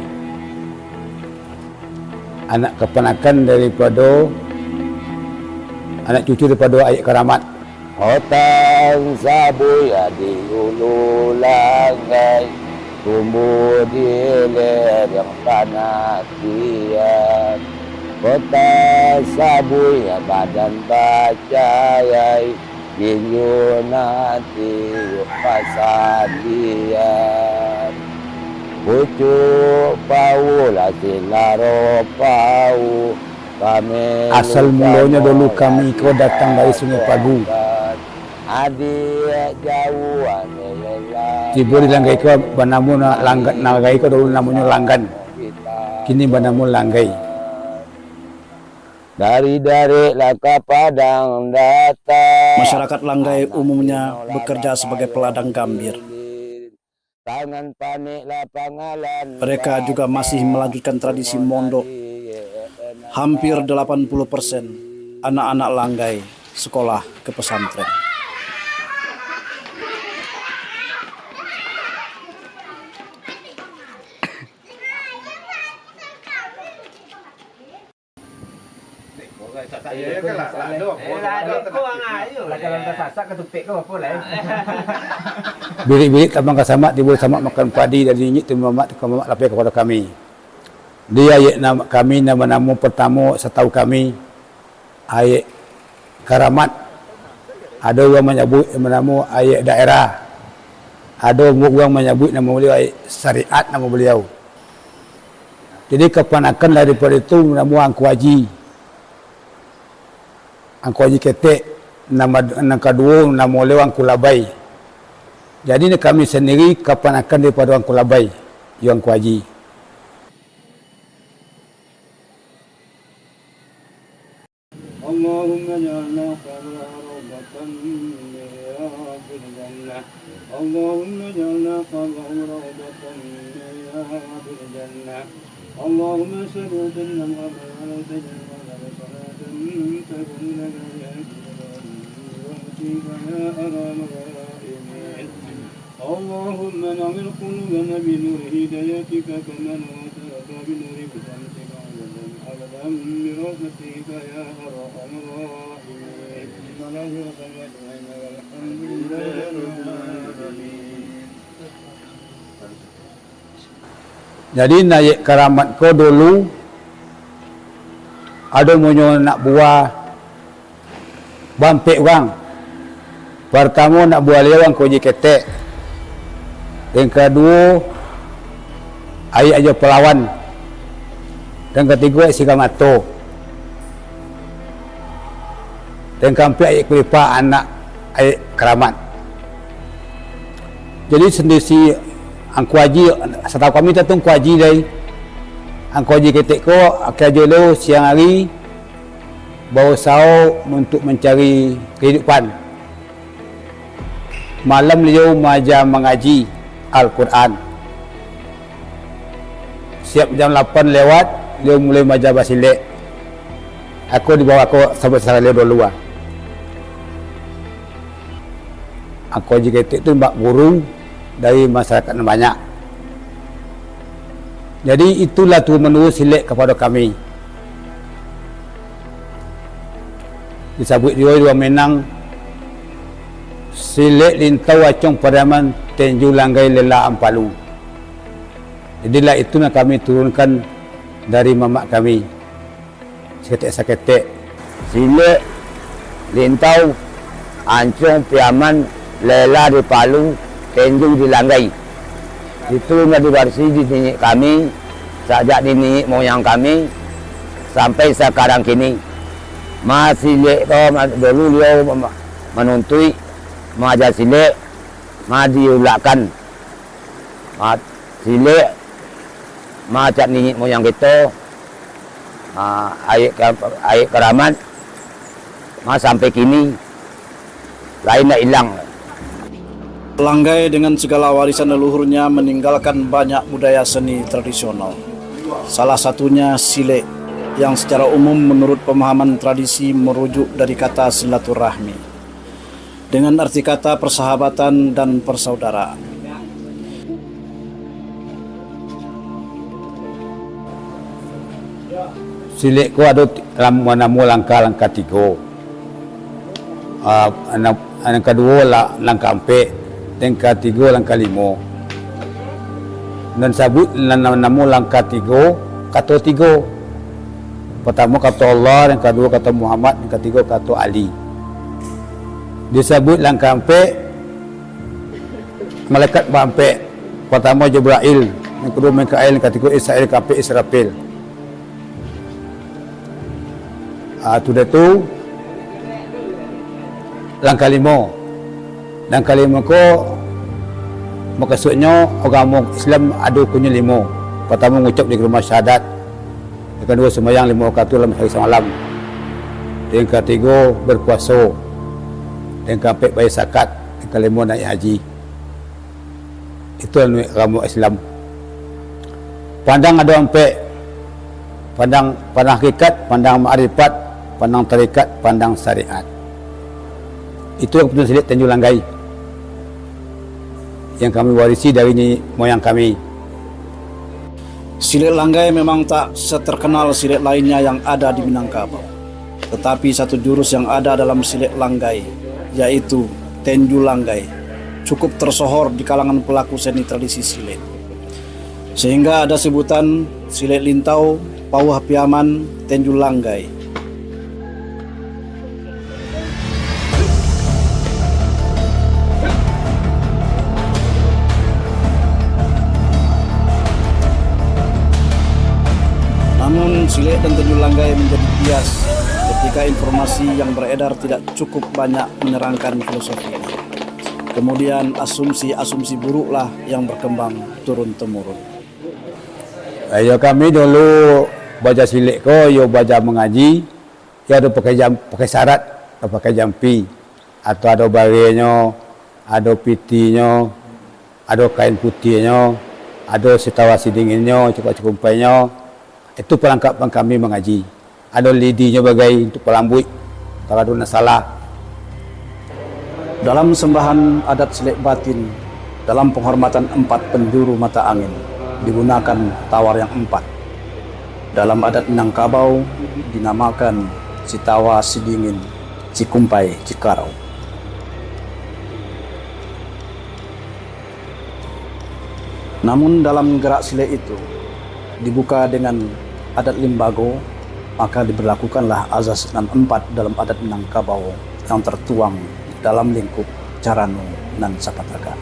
anak kapanakan daripado, anak cucu daripado Ayek Karamat. Kota Sabuya di Ulu Langgai, tumbuah di lereng panatian. Kota Sabuya badan bacarai, ginjo nan tiok pasandian. Pucuak paulah silaro pau, kami. Asal mulonyo dulu kami ko datang dari Sungai Pagu. Adiak jauah ni lelah. Tibo di Langgai ko banamo na-, Langga-, Langgai ko dulu namonyo Langgan. Kini banamo Langgai. Dari Darek lah ka Padang datang. Masyarakat Langgai umumnya bekerja sebagai peladang gambir. Tangan panek lah pangalan. Mereka juga masih melanjutkan tradisi mondok. Hampir delapan puluh persen anak-anak Langgai sekolah ke pesantren. Bilik-bilik tabang ka samak, tibo samak makan padi dari injik tu mamak tu ka mamak lapeh kapado kami. Di ayek nama kami, nama-nama partamo satau kami, Ayek Karamat. Ado urang manyabuik nama-nama Ayek Daerah. Ado urang manyabuik nama baliau Ayek Syariat nama baliau. Jadi, kapanakan daripado itu namo Angku Aji. Angku Aji Ketek, nama, nan kaduo namo baliau Angku Labai. Jadi, kami sandiri kapanakan daripado Angku Labai, iyo Angku Aji. اللهم اجعلنا قبره روضة من رياض الجنة. اللهم اجعلنا قبره روضة من رياض الجنة. اللهم صل وسلم على سيدنا محمد وعلى آله وصحبه وسلم. يا أرحم الراحمين. اللهم نور قلوبنا بنور هدايتك كما نورت الأرض بنور شمسك أبدا أبدا برحمتك يا أرحم الراحمين. الحمد لله رب العالمين. Jadi, Nayek Karamat ko dulu ado munyo anak buah baampek urang. Partamo anak buah liau Angku Aji Ketek, yang kaduo Ayek Ajo Palawan, yang katigo Ayek Sigamato. Yang kaampek Ayek Kulipa, anak Ayek Karamat. Jadi, sendiri si Angku Aji, satau kami tu Angku Aji lai. Angku Aji Ketek ko, akhir ajo lo siang hari, bausaho untuk mancari kahidupan. Malam liau maaja mangaji Al-Quran. Siap jam lapan lewat, liau mulai maaja basilek. Ako di bawah ko, sabuik sara liau dulu ah. Angku Aji Ketek tu bak guru dari masyarakat nan banyak. Jadi, itulah turun-menurun silek kapado kami. Disabuik juo di Minang, silek Lintau Acong Pariaman, Tenju Langgai Lela Ampalu. Jadilah itu nan kami turunkan dari mamak kami, saketek-saketek. Silek Lintau Acong Pariaman, Lela di Palu, Tenju di Langgai. Itu nan diwarisi di niniak kami, sajak di niniak moyang kami, sampai sakarang kini. Ma silek ko, ma-, dulu liau ma-, manuntuik, maaja silek, ma diulakkan. Ma silek, ma cak niniak moyang kito, ma Ayek Ka-, Ayek Karamat, ma sampai kini, lai ndak ilang. Langgai dengan segala warisan leluhurnya meninggalkan banyak budaya seni tradisional. Salah satunya silek, yang secara umum menurut pemahaman tradisi merujuk dari kata silaturahmi, dengan arti kata persahabatan dan persaudaraan. Silek ko ado ti-, lam-, namo langkah, langkah tigo. Ah, nan, nan kaduo la-, langkah ampek, nan katigo langkah limo. Nan sabuik nan, nan namo langkah tigo, kato tigo. Partamo kato Allah, nan kaduo kato Muhammad, nan katigo kato Ali. Disabuik langkah ampek, malaikat baampek. Partamo Jibrail, nan kaduo Mikail, nan katigo Israil, kaampek Israfil. Ah, sudah tu, langkah limo. Langkah limo ko, makasuiknyo, agamo Islam ado rukunnyo limo. Partamo, ngucap di kalimah syahadat. Yang kaduo, sumbayang limo wakatu dalam sahari samalam. Yang katigo, berpuaso. Yang kaampek, bayar zakat. Yang kalimo, naik haji. Itu anu agamo Islam. Pandang ado ampek, pandang, pandang hakikat, pandang makrifat, pandang tarekat, pandang syariat. Itu yang putuih silek Tanjung Langgai, yang kami warisi dari nini moyang kami. Silek Langgai memang tak seterkenal silek lainnya yang ada di Minangkabau. Tetapi satu jurus yang ada dalam silek Langgai, yaitu Tenju Langgai, cukup tersohor di kalangan pelaku seni tradisi silek. Sehingga ada sebutan silek Lintau, Pauah Piaman, Tenju Langgai. Namun, silek dan Tanjung Langgai menjadi bias ketika informasi yang beredar tidak cukup banyak menerangkan filosofi ini. Kemudian, asumsi-asumsi buruklah yang berkembang turun-temurun. Iyo, kami dulu baaja silek ko, iyo baaja mangaji, iyo ado pakai jam-, pakai sarat, ado pakai jampi, atau ado barenyo, ado pitinyo, ado kain putiahnyo, ado sitawa sidinginnyo, cikuak-cikumpainyo. Itu parangkap kami mangaji. Ado lidinyo bagai untuak palambuik, kalau ado nan salah. Dalam sembahan adat silek batin, dalam penghormatan empat penjuru mata angin, digunakan tawar yang empat. Dalam adat Minangkabau, dinamakan Sitawa, Sidingin, Sikumpai, Sikarau. Namun dalam gerak silek itu dibuka dengan adat limbago, maka diberlakukanlah azas nan empat dalam adat Minangkabau yang tertuang dalam lingkup carano nan sapatagak.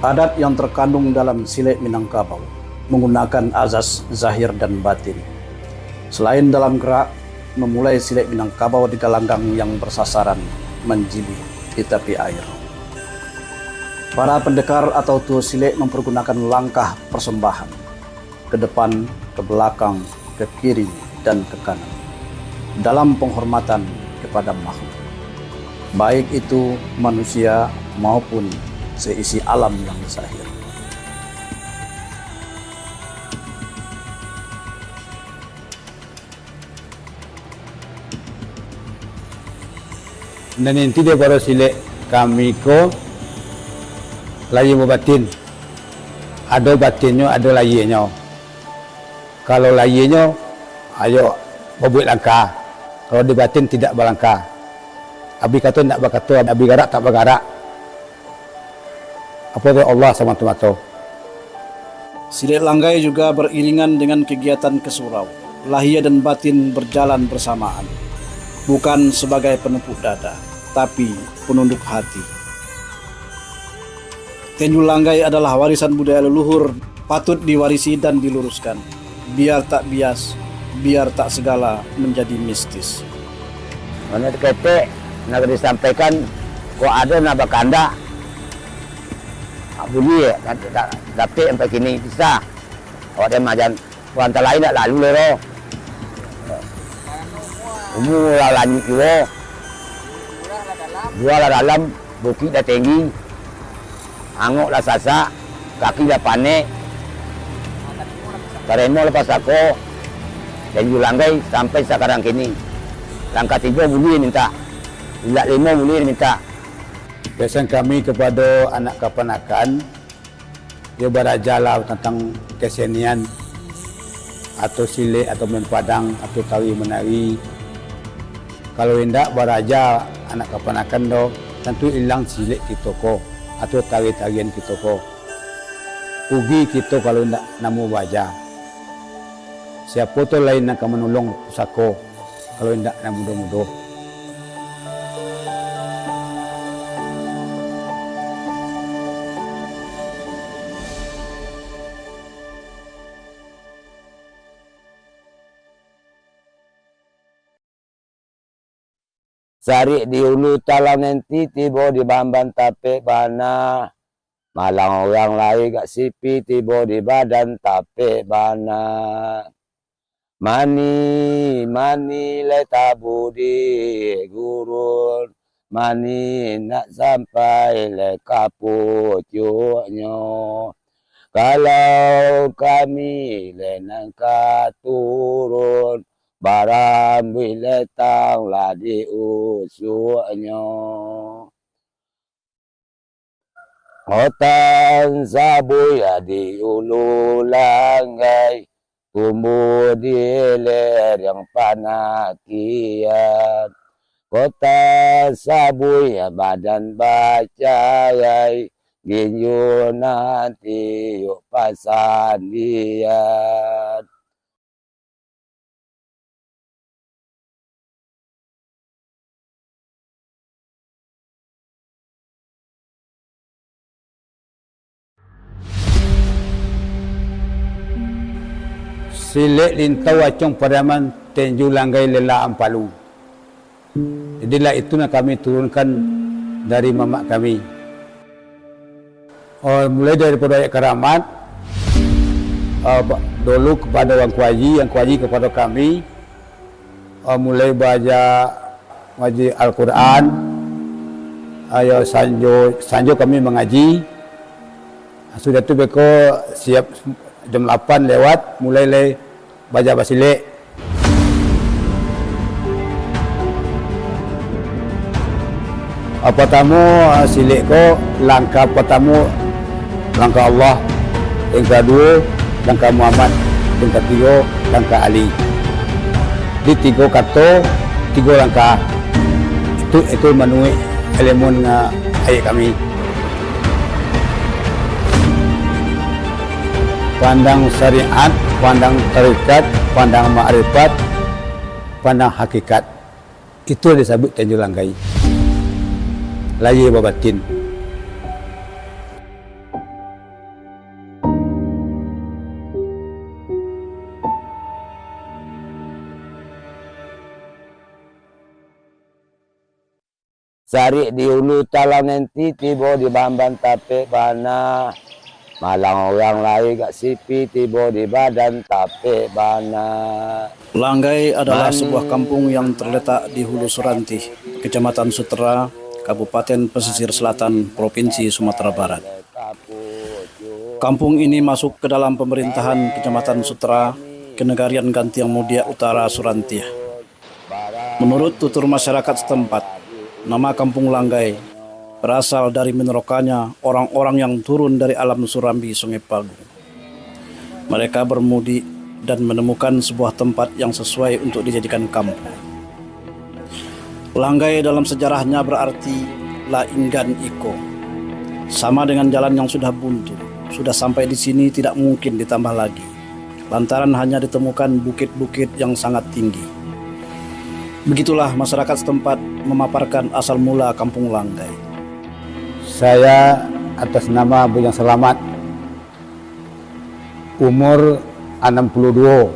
Adat yang terkandung dalam silek Minangkabau menggunakan azas zahir dan batin. Selain dalam gerak, memulai silek Minangkabau di galanggang yang bersasaran manjilih di tapi air. Para pendekar atau tuo silek mempergunakan langkah persembahan, ke depan, ke belakang, ke kiri, dan ke kanan, dalam penghormatan kepada makhluk, baik itu manusia maupun seisi alam yang zahir. Nan inti daripado silek kami ko, lahia jo batin. Ado batinnyo, ado lahianyo. Kalau lahianyo, ayo babuek langkah. Kalau di batin, tidak balangkah. Abih kato, indak bakato, abih garak, tak bagarak. Apo tu, Allah samato-mato. Silek langgai juga beriringan dengan kegiatan ke surau. Lahia dan batin berjalan bersamaan, bukan sebagai penepuk dada, tapi penunduk hati. Tinju langgai adalah warisan budaya leluhur, patut diwarisi dan diluruskan. Biar tak bias, biar tak segala menjadi mistis. Mano ketek, nak disampaikan, kok ado nak bakandak, buliah, dapek sampai kini bisa. Awak dia majan. Urang talain ndak lalu lai doh. Umua lah lanjuik juo. Jua lah dalam, bukik lah tinggi. Angok lah sasak, kaki lah panek. Tarimo lah pasako, tinju langgai sampai sakarang kini. Langkah tigo buliah mintak, langkah limo buliah mintak. Pesan kami kapado anak kapanakan, yo, barajalah tantang kesenian, atau silek, atau main padang, atau tari manari. Kalau indak baraja anak kapanakan doh, tantu ilang silek kito ko, atau tari-tarian kito ko. Rugi kito kalau indak namuah baraja. Siapo tu lai nan ka manolong pusako? Kalau indak nan mudo-mudo. Sarik di ulu talang nenti, tibo di bamban tapek bana. Malang urang lai gak sipi, tibo di badan tapek bana. Mani, mani lai tabudi gurun, mani nak sampai lai ka pucuaknyo. Kalau kami lai nan ka turun, barambuih lai tang lah diusuknyo. Rotan sabuih di ulu langgai, tumbuah di lereng panakian. Kota sabuih badan bacarai, ginjo nan tiok pasandian. Silek Lintau Acong Pariaman, Tenjo Langgai Lela Ampalu. Jadilah itu nan kami turunkan dari mamak kami. Oh, mulai daripado ayat karamat, ah, ba-, dulu kapado Angku Aji, Angku Aji kapado kami, ah, mulai baaja ngaji Al-Quran, ah, yo sanjo, sanjo kami mangaji. Sudah tu beko siap jam lapan lewat, mulai lai baaja basilek. Ah, partamo, ah, silek ko, langkah partamo, langkah Allah, yang kaduo, langkah Muhammad, yang katigo, langkah Ali. Di tigo kato, tigo langkah. Itu, itu manuruik ilmu nan ayek kami. Pandang syariat, pandang tarekat, pandang makrifat, pandang hakikat. Itu nan disabuik Tenjo Langgai. Lahia babatin. Sarik di ulu talang nenti, tibo di bamban tapek bana. Malang urang lai gak sipi, tibo di badan tapek bana. Langgai adalah sebuah kampung yang terletak di Hulu Surantih, Kecamatan Sutera, Kabupaten Pesisir Selatan, Provinsi Sumatera Barat. Kampung ini masuk ke dalam pemerintahan Kecamatan Sutera, Kenegarian Gantiang Mudiak Utara Surantih. Menurut tutur masyarakat setempat, nama Kampung Langgai berasal dari minerokanya orang-orang yang turun dari alam Surambi, Sungai Pagu. Mereka bermudik dan menemukan sebuah tempat yang sesuai untuk dijadikan kampung. Langgai dalam sejarahnya berarti lainggan iko, sama dengan jalan yang sudah buntu, sudah sampai di sini tidak mungkin ditambah lagi, lantaran hanya ditemukan bukit-bukit yang sangat tinggi. Begitulah masyarakat setempat memaparkan asal mula Kampung Langgai. Saya atas nama Bujang Selamat, umur anam puluah duo,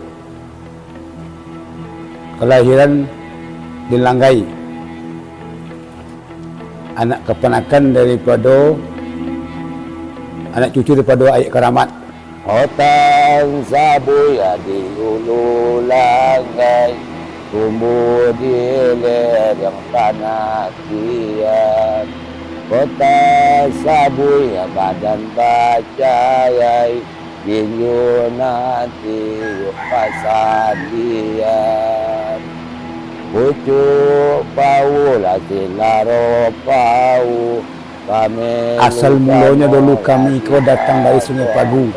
kalahiran di Langgai, anak kapanakan daripado, anak cucu daripado Ayek Karamat. Otan sabuya di ulu Langgai, tumbuah di lereng tanah kian. Kota sabuya badan bacarai, tinju nan tiuk pasandian. Pucuk pau lah silaro pau, kami. Asal mulonyo dulu kami ko datang dari Sungai Pagu.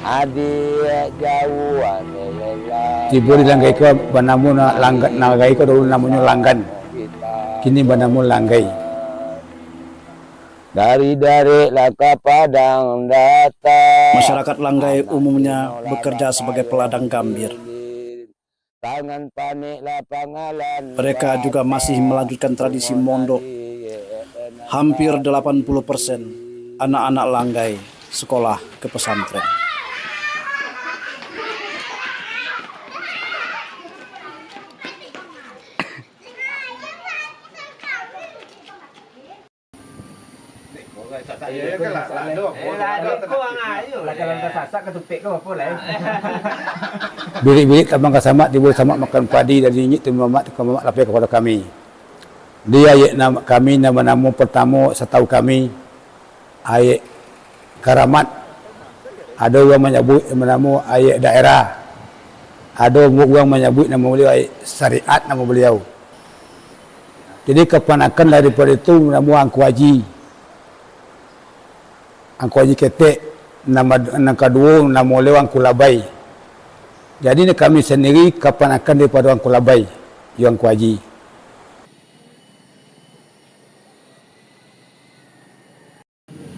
Adiak jauah ni lah. Tibo di Langgai ko banamo na-, Langga-, Langgai ko dulu namonyo Langgan. Kini banamo Langgai. Dari Darek lah ka Padang datang. Masyarakat Langgai umumnya bekerja sebagai peladang gambir. Tangan panek lah pangalan. Mereka juga masih melanjutkan tradisi mondok. Hampir delapan puluh persen anak-anak Langgai sekolah ke pesantren. Bilik-bilik tabang ka samak, tibo di samak makan padi, dari nyinyik tu mamak, tu ka mamak lapeh kapado kami. Di ayek nam-, kami nan banamo partamo, satau kami, Ayek Karamat. Ado urang manyabuik nan banamo Ayek Daerah. Ado urang manyabuik namo baliau Ayek Syariat namo baliau. Jadi, kapanakan daripado itu namo Angku Aji. Angku Aji Ketek, nama, nan kaduo namo baliau Angku Labai. Jadi, kami sandiri kapanakan daripado Angku Labai, yo Angku Aji.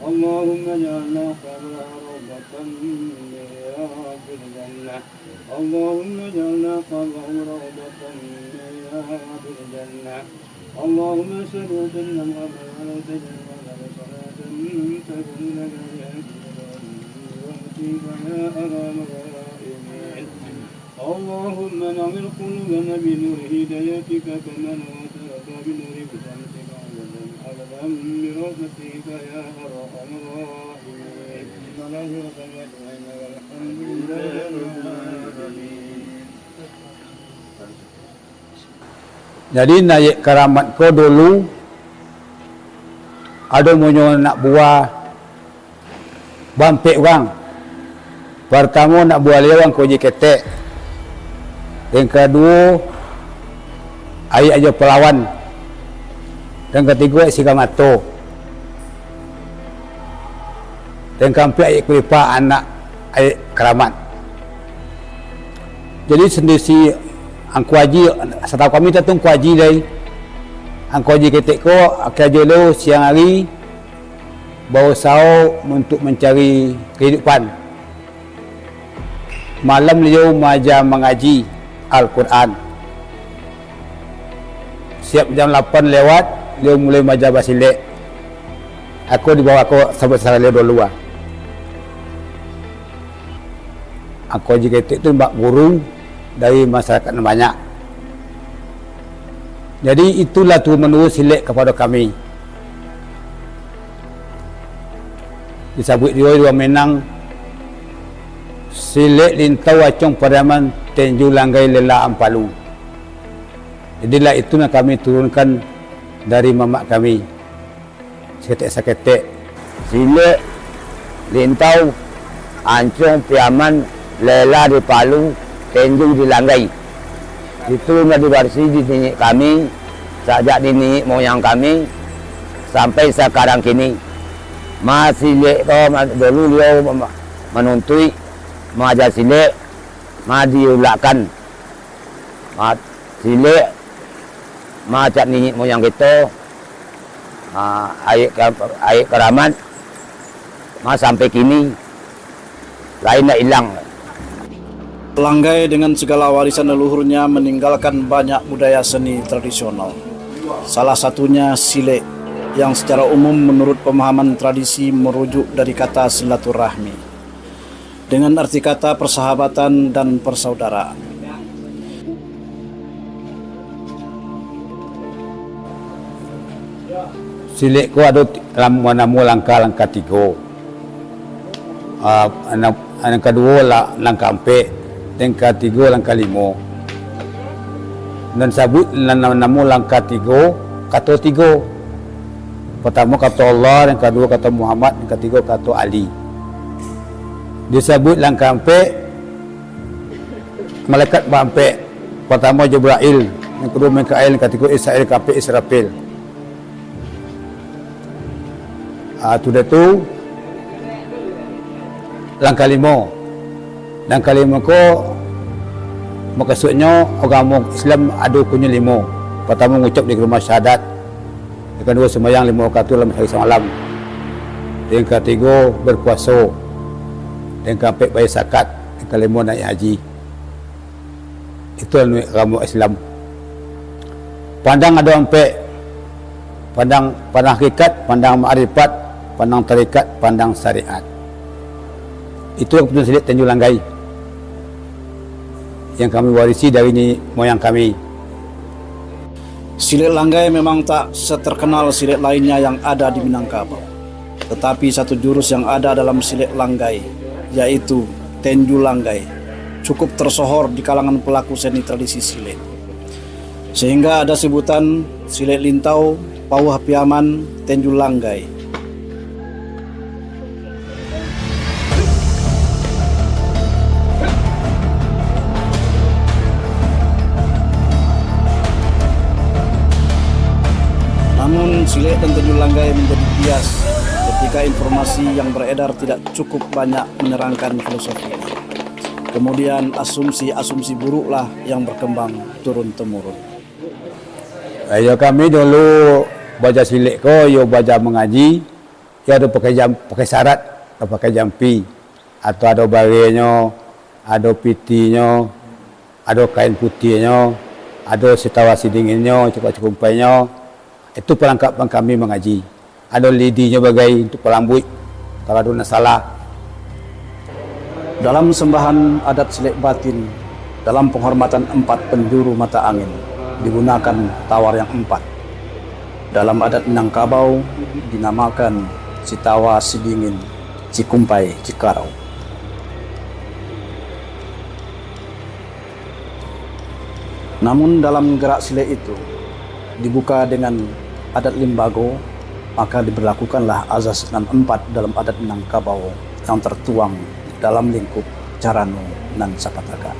اللهم اجعلنا قبره روضة من رياض الجنة. اللهم اجعلنا قبره روضة من رياض الجنة. اللهم صل وسلم على سيدنا محمد صلاة تكون لنا بها يا أرحم الراحمين. اللهم نور قلوبنا بنور هدايتك كما نورت الأرض بنور شمسك والأرض برحمتك يا أرحم الراحمين. والحمد لله رب العالمين. Jadi, Nayek Karamat ko dulu ado munyo anak buah baampek urang. Partamo, anak buah liau Angku Aji Ketek. Yang kaduo, Ayek Ajo Palawan. Yang katigo, Ayek Sigamato. Yang kaampek, Ayek Kuripa, anak Ayek Karamat. Jadi, sandiri si Angku Aji, satau kami tu Angku Aji dai. Angku Aji Ketek ko, karajo lo siang ari, bausao untuak mancari kahidupan. Malam liau maaja mangaji Al-Quran. Siap jam lapan lewat, liau mulai maaja basilek. Aku di bawah ko sabuik sara liau dulu ah. Angku Aji Ketek tu bak guru dari masyarakat nan banyak. Jadi, itulah turun-menurun silek kapado kami. Disabuik juo di urang Minang, silek lintau acong Pariaman, tenju langgai lela ampalu. Jadilah itu nan kami turunkan dari mamak kami, saketek-saketek. Silek, lintau, ancong, piaman, lela di palu, tenju di langgai. Itu nan diwarisi di niniak kami, sajak di niniak moyang kami, sampai sakarang kini. Ma silek ko, ma-, dulu liau ma-, manuntuik, maaja silek, ma diulakkan. Ma silek, ma cak niniak moyang kito, ma Ayek Ka-, Ayek Karamat, ma sampai kini, lai ndak ilang. Langgai dengan segala warisan leluhurnya meninggalkan banyak budaya seni tradisional. Salah satunya silek, yang secara umum menurut pemahaman tradisi merujuk dari kata silaturahmi, dengan arti kata persahabatan dan persaudaraan. Silek ko ado ti-, lam-, namo langkah-langkah tigo. Ah, nan, nan kaduo la-, langkah ampek, nan katigo langkah limo. Nan sabuik nan, nan namo langkah tigo, kato tigo. Partamo kato Allah, nan kaduo kato Muhammad, nan katigo kato Ali. Disabuik langkah ampek, malaikat baampek. Partamo Jibrail, nan kaduo Mikail, nan katigo Israil, kaampek Israfil. Ah, sudah tu, langkah limo. Langkah limo ko, mukasuiknyo, agamo Islam ado rukun limo. Partamo, ngucap di kalima syahadat. Yang kaduo, sumbayang limo wakatu dalam sahari samalam. Yang katigo, berpuaso. Yang kaampek, bayar zakat. Yang kalimo, naiak haji. Itu agamo Islam. Pandang ado ampek. Pandang, pandang hakikat, pandang makrifat, pandang tarikat, pandang syariat. Itu keputusan silek Tanjung Langgai yang kami warisi dari niniak moyang kami. Silek Langgai memang tak seterkenal silek lainnya yang ada di Minangkabau. Tetapi satu jurus yang ada dalam silek Langgai, yaitu Tenju Langgai, cukup tersohor di kalangan pelaku seni tradisi silek. Sehingga ada sebutan silek lintau, pauah piaman, Tenju Langgai. Namun, silek dan Tanjung Langgai menjadi bias ketika informasi yang beredar tidak cukup banyak menerangkan filosofi. Kemudian, asumsi-asumsi buruklah yang berkembang turun-temurun. Iyo, kami dulu baja silek ko, iyo baja mangaji, iyo ado pakai jam-, pakai sarat, ado pakai jampi, atau ado barenyo, ado pitinyo, ado kain putiahnyo, ado sitawasi dinginnyo, cukup-cukumpainyo. Itu palangkapan kami mangaji. Ado lidinyo bagai untuak palambuik, kalau ado nan salah. Dalam sembahan adat silek batin, dalam penghormatan empat penjuru mata angin, digunakan tawar yang empat. Dalam adat Minangkabau, dinamakan Sitawa, Sidingin, Cikumpai, Cikarau. Namun dalam gerak silek itu dibuka dengan adat limbago, maka diberlakukanlah azas nan empat dalam adat Minangkabau yang tertuang dalam lingkup carano nan sapatagak.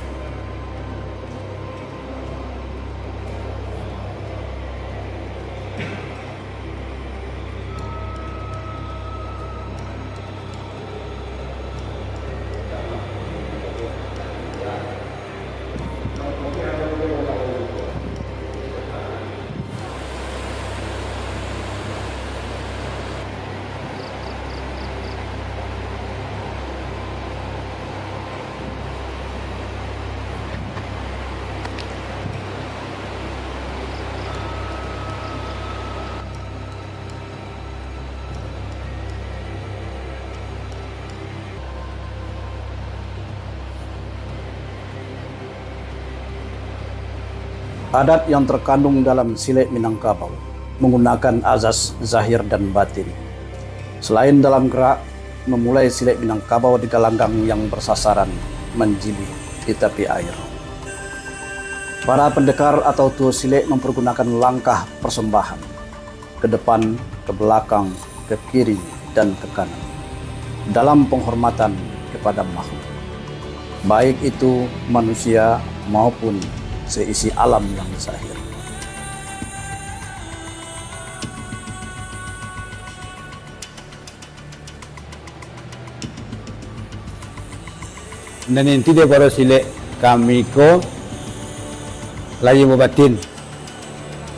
Adat yang terkandung dalam silek Minangkabau manggunakan azas zahir dan batin. Selain dalam gerak, memulai silek Minangkabau di galanggang yang bersasaran manjilih di tapi air. Para pendekar atau tuo silek mempergunakan langkah persembahan, ke depan, ke belakang, ke kiri, dan ke kanan, dalam penghormatan kepada makhluk, baik itu manusia maupun seisi alam yang zahir. Nan inti daripado silek kami ko, lahia babatin.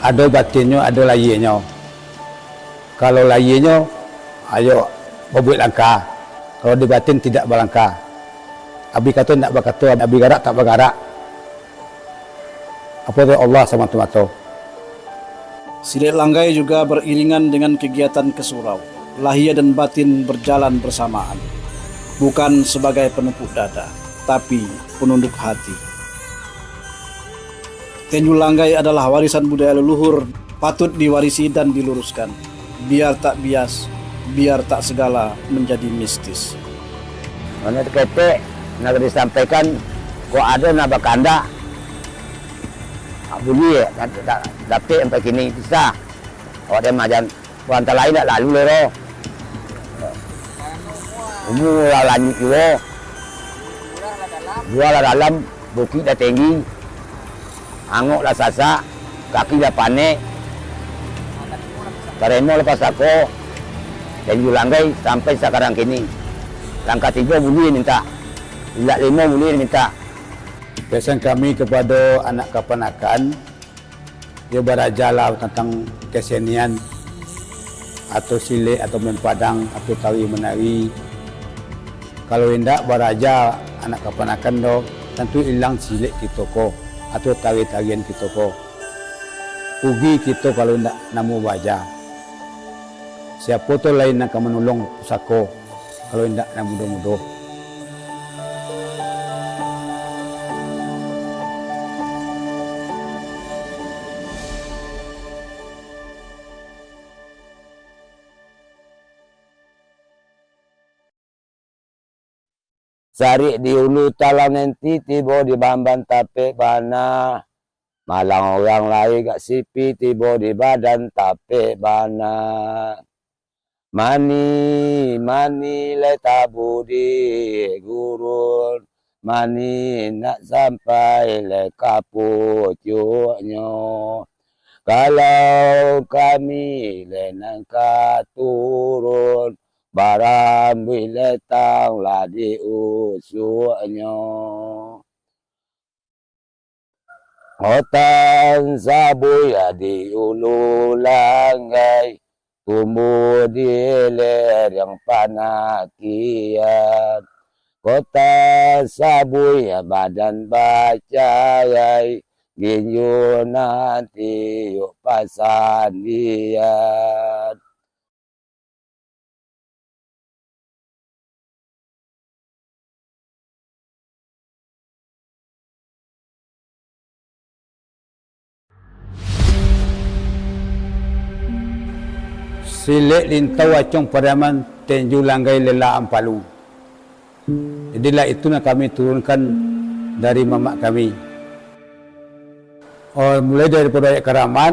Ado batinnyo, ado lahianyo. Kalau lahianyo, ayo babuek langkah. Kalau di batin, tidak balangkah. Abih kato, indak bakato, abih garak, tak bagarak. Apo tu Allah samato-mato. Silek langgai juga beriringan dengan kegiatan ke surau. Lahia dan batin berjalan bersamaan, bukan sebagai penumpuk dada, tapi penunduk hati. Tenyu langgai adalah warisan budaya leluhur, patut diwarisi dan diluruskan, biar tak bias, biar tak segala menjadi mistis. Mano ketek, nak disampaikan, kok ado nak bakandak, buliah, da-, da-, dapek sampai kini bisa. Awak dia majan, antah lain nak lalu lero. Umua lah lanjuik juo. Gua lah dalam, bukik lah tinggi. Angok lah sasak, kaki lah panek. Karemo lah pasako, dan ju langgai sampai sakarang kini. Langkah tigo buliah mintak, langkah limo buliah mintak. Pesan kami kepada anak kapanakan, yo barajalah tantang kesenian, atau silek, atau main padang, atau tari manari. Kalau indak baraja anak kapanakan do, tantu ilang silek kito ko, atau tari-tarian kito ko. Rugi kito kalau indak namuah baraja. Siapo tu lai nan ka manolong pusako, kalau indak nan mudo-mudo. Sarik di ulu talang nenti, tibo di bamban tapek bana. Malang urang lai gak sipi, tibo di badan tapek bana. Mani, mani lai tabudi gurun, mani nak sampai lai ka pucuaknyo. Kalau kami lai nan ka turun, barambuih letang lah di usuaknyo. Rotan sabuih di ulu langgai, tumbuah di lereng panakian. Kota sabuih badan bacarai, ginjo nan tiok pasandian. Silek Lintau Acong Pariaman, Tenjo Langgai Lela Ampalu. Jadilah itu nan kami turunkan dari mamak kami. Oh, mulai daripado ayat karamat,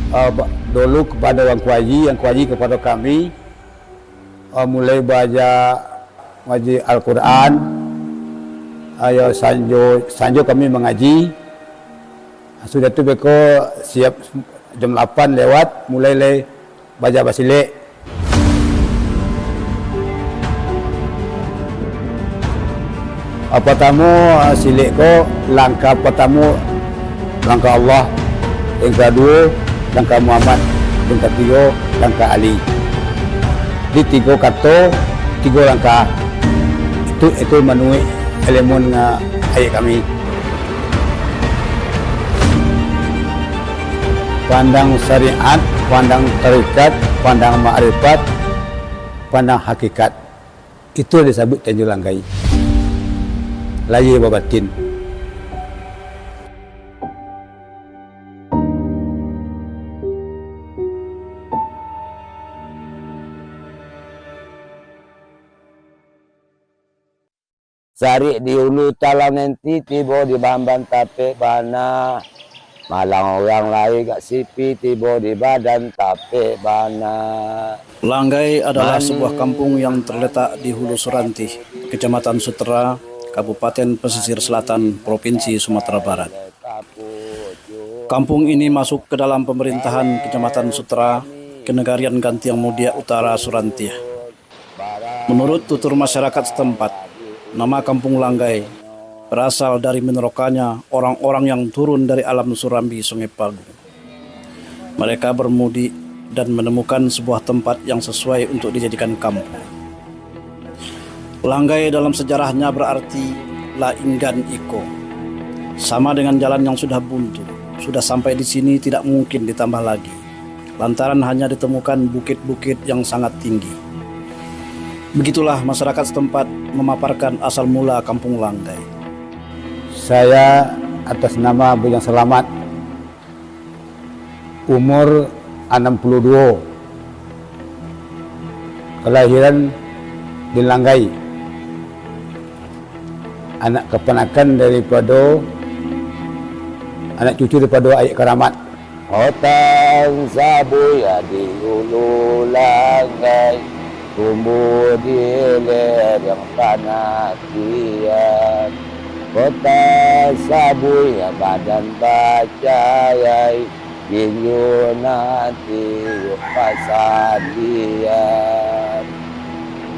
ah, ba-, dulu kapado Angku Aji, Angku Aji kapado kami, ah, mulai baaja ngaji Al-Quran, ah, yo, sanjo, sanjo kami mangaji. Sudah tu beko siap jam lapan lewat, mulai lai baaja basilek. Ah, partamo, ah, silek ko, langkah partamo, langkah Allah, yang kaduo, langkah Muhammad, yang katigo, langkah Ali. Di tigo kato, tigo langkah. Itu, itu manuruik ilmu, ah, ayek kami. Pandang syariat, pandang tarekat, pandang makrifat, pandang hakikat. Itu disabuik Tenjo Langgai. Lahia babatin. Sarik di ulu talang nenti, tibo di bamban tapek bana. Malang urang lai gak sipi, tibo di badan tapek bana. Langgai adalah sebuah kampung yang terletak di Hulu Surantih, Kecamatan Sutera, Kabupaten Pesisir Selatan, Provinsi Sumatera Barat. Kampung ini masuk ke dalam pemerintahan Kecamatan Sutera, Kenegarian Gantiang Mudiak Utara Surantih. Menurut tutur masyarakat setempat, nama Kampung Langgai berasal dari minorokanya orang-orang yang turun dari alam Surambi Sungai Pagu. Mereka bermudik dan menemukan sebuah tempat yang sesuai untuk dijadikan kampung. Langgai dalam sejarahnya berarti lainggan iko. Sama dengan jalan yang sudah buntu, sudah sampai di sini tidak mungkin ditambah lagi, lantaran hanya ditemukan bukit-bukit yang sangat tinggi. Begitulah masyarakat setempat memaparkan asal mula Kampung Langgai. Saya atas nama Bujang Selamat, umur anam puluah duo, kalahiran di Langgai, anak kapanakan daripado, anak cucu daripado Ayek Karamat. Hutan sabuya di ulu Langgai, tumbuah di lereng panatian. Kota sabuya badan bacarai, tinju nan tiok pasandian.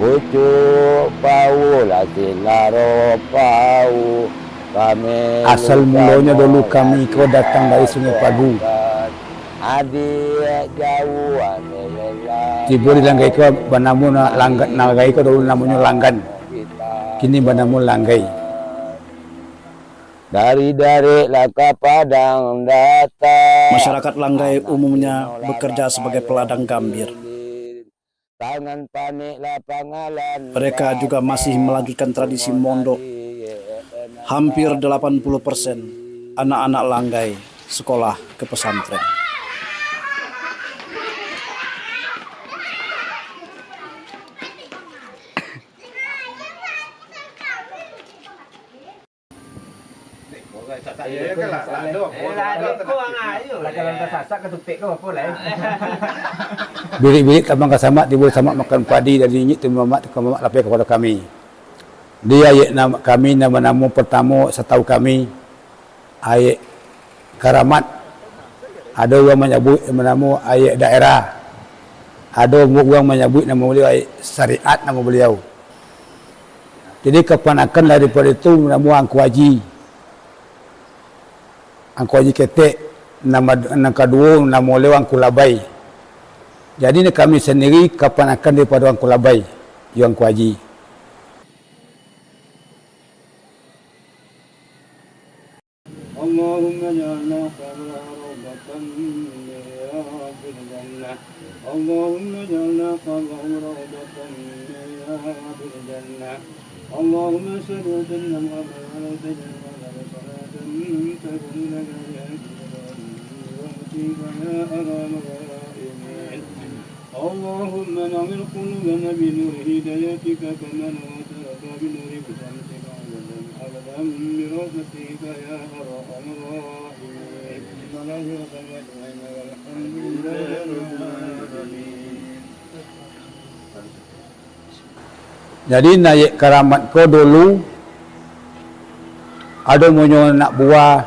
Pucuak paulah silaro pau, kami. Asal mulonyo dulu kami ko datang dari Sungai Pagu. Adiak jauah. Tibo di Langgai ko banamo na-, Langga-, Langgai ko dulu namonyo Langgan. Kini banamo Langgai. Dari Darek lah ka Padang datang. Masyarakat Langgai umumnya bekerja sebagai peladang gambir. Tangan panek lah pangalan. Mereka juga masih melanjutkan tradisi mondok. Hampir delapan puluh persen anak-anak Langgai sekolah ke pesantren. Bilik-bilik tabang ka samak, tibo samak makan padi, dari inyiak tu mamak, tu ka mamak lapeh kapado kami. Di ayek nam-, kami nan banamo partamo, satau kami, Ayek Karamat. Ado urang manyabuik nan banamo Ayek Daerah. Ado urang manyabuik namo baliau Ayek Syariat namo baliau. Jadi, kapanakan daripado itu namo Angku Aji. Angku Aji Ketek, nama, nan kaduo namo baliau Angku Labai. Jadi, kami sandiri kapanakan daripado Angku Labai, iyo Angku Aji. اللهم اجعلنا قبره روضة من رياض الجنة. اللهم اجعلنا قبره روضة من رياض الجنة. اللهم صل وسلم وبارك على سيدنا محمد صلاة تكون لنا بها الرضا والمغفرة يا أرحم الراحمين. اللهم نور قلوبنا بنور هدايتك كما نورت الأرض بنور شمسك أبدا أبدا برحمتك يا أرحم الراحمين. بسم الله الرحمن الرحيم. والحمد لله رب العالمين. Jadi, naiak karamat ko dulu, ado munyo anak buah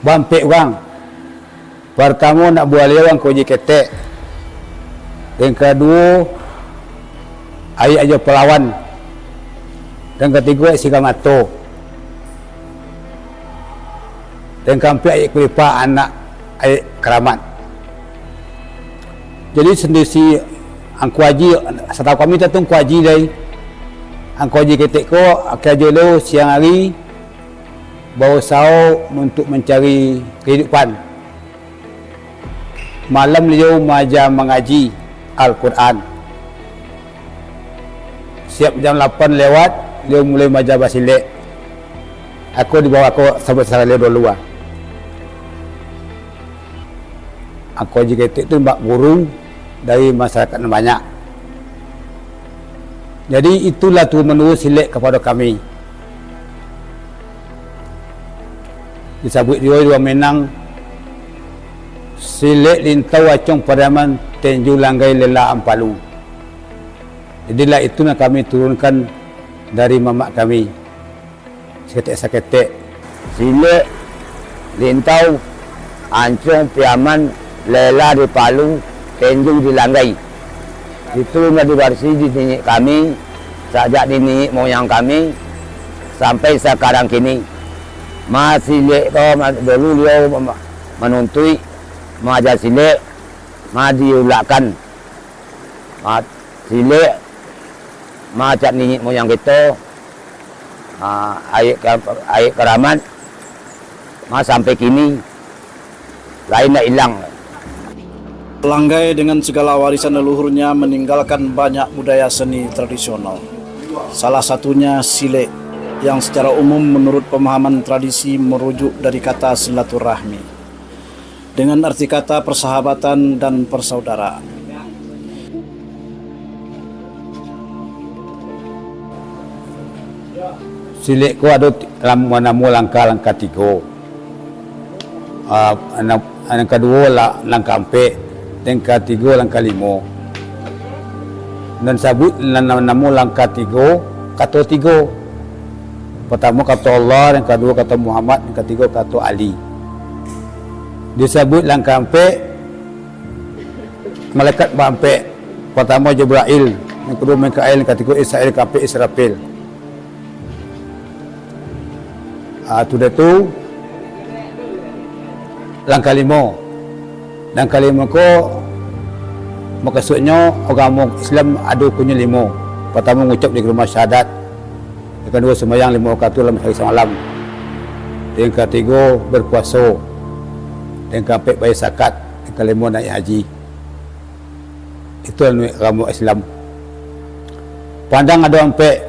baampek urang. Partamo, anak buah liau Angku Aji Ketek. Yang kaduo, Aiak Ajo Palawan. Yang katigo, Aiak Siga Mato. Yang kaampek, Aiak Kulipa, anak Aiak Karamat. Jadi, sandiri si Angku Aji, satau kami tu Angku Aji dai. Angku Aji Ketek ko, akhia jo lo siang ari, bausao untuak mancari kahidupan. Malam liau maaja mangaji Al-Quran. Siap jam lapan lewat, liau mulai maaja basilek. Ako di bawah ko sabuik sara liau dulu ah. Angku Aji Ketek tu bak guru dari masyarakat nan banyak. Jadi, itulah turun-menurun silek kapado kami. Disabuik juo di Minang, silek Lintau Acong Pariaman Tenju Langgai Lela Ampalu. Jadilah itu nan kami turunkan dari mamak kami. Saketek-saketek. Silek Lintau Acong Piaman Lela di Palu, Tenju di Langgai. Itu lah diwarisi di niniak kami, sajak di niniak moyang kami, sampai sakarang kini. Ma silek ko, ma-, dulu liau ma-, manuntuik, maaja silek, ma diulakkan. Ma silek, ma cak niniak moyang kito, ha, Aiak Ka-, Aiak Karamat, ma sampai kini, lai indak ilang. Langgai dengan segala warisan leluhurnya meninggalkan banyak budaya seni tradisional. Salah satunya silek, yang secara umum menurut pemahaman tradisi merujuk dari kata silaturahmi, dengan arti kata persahabatan dan persaudaraan. Silek ko ado ti-, lam-, namo langkah, langkah tigo. Ah, nan, nan kaduo la-, langkah ampek, nan katigo langkah limo. Nan sabuik nan, nan namo langkah tigo, kato tigo. Partamo kato Allah, nan kaduo kato Muhammad, nan katigo kato Ali. Disabuik langkah ampek, malaikat baampek. Partamo Jibrail, nan kaduo Mikail, nan katigo Israil, kaampek Israfil. Ah, sudah tu, langkah limo. Langkah limo ko, mukasuiknyo, agamo Islam ado rukunnyo limo. Partamo, ngucap di kalimah syahadat. Yang kaduo, sumbayang limo wakatu dalam sahari samalam. Yang katigo, berpuaso. Yang kaampek, bayar zakat. Yang kalimo, naiak haji. Itulah nurani agamo Islam. Pandang ado ampek,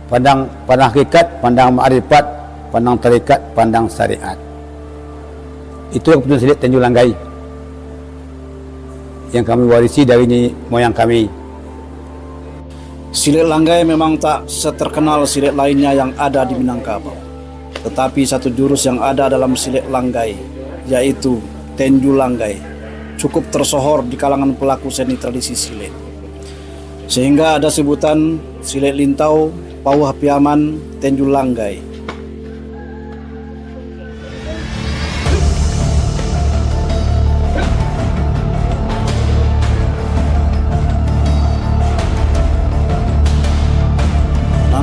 pandang, pandang hakikat, pandang makrifat, pandang tarikat, pandang syariat. Itulah kaputusan silek Tanjung Langgai yang kami warisi dari niniak moyang kami. Silek Langgai memang tak seterkenal silek lainnya yang ada di Minangkabau. Tetapi satu jurus yang ada dalam silek Langgai, yaitu Tenju Langgai, cukup tersohor di kalangan pelaku seni tradisi silek. Sehingga ada sebutan silek Lintau, Pauah Piaman, Tenju Langgai.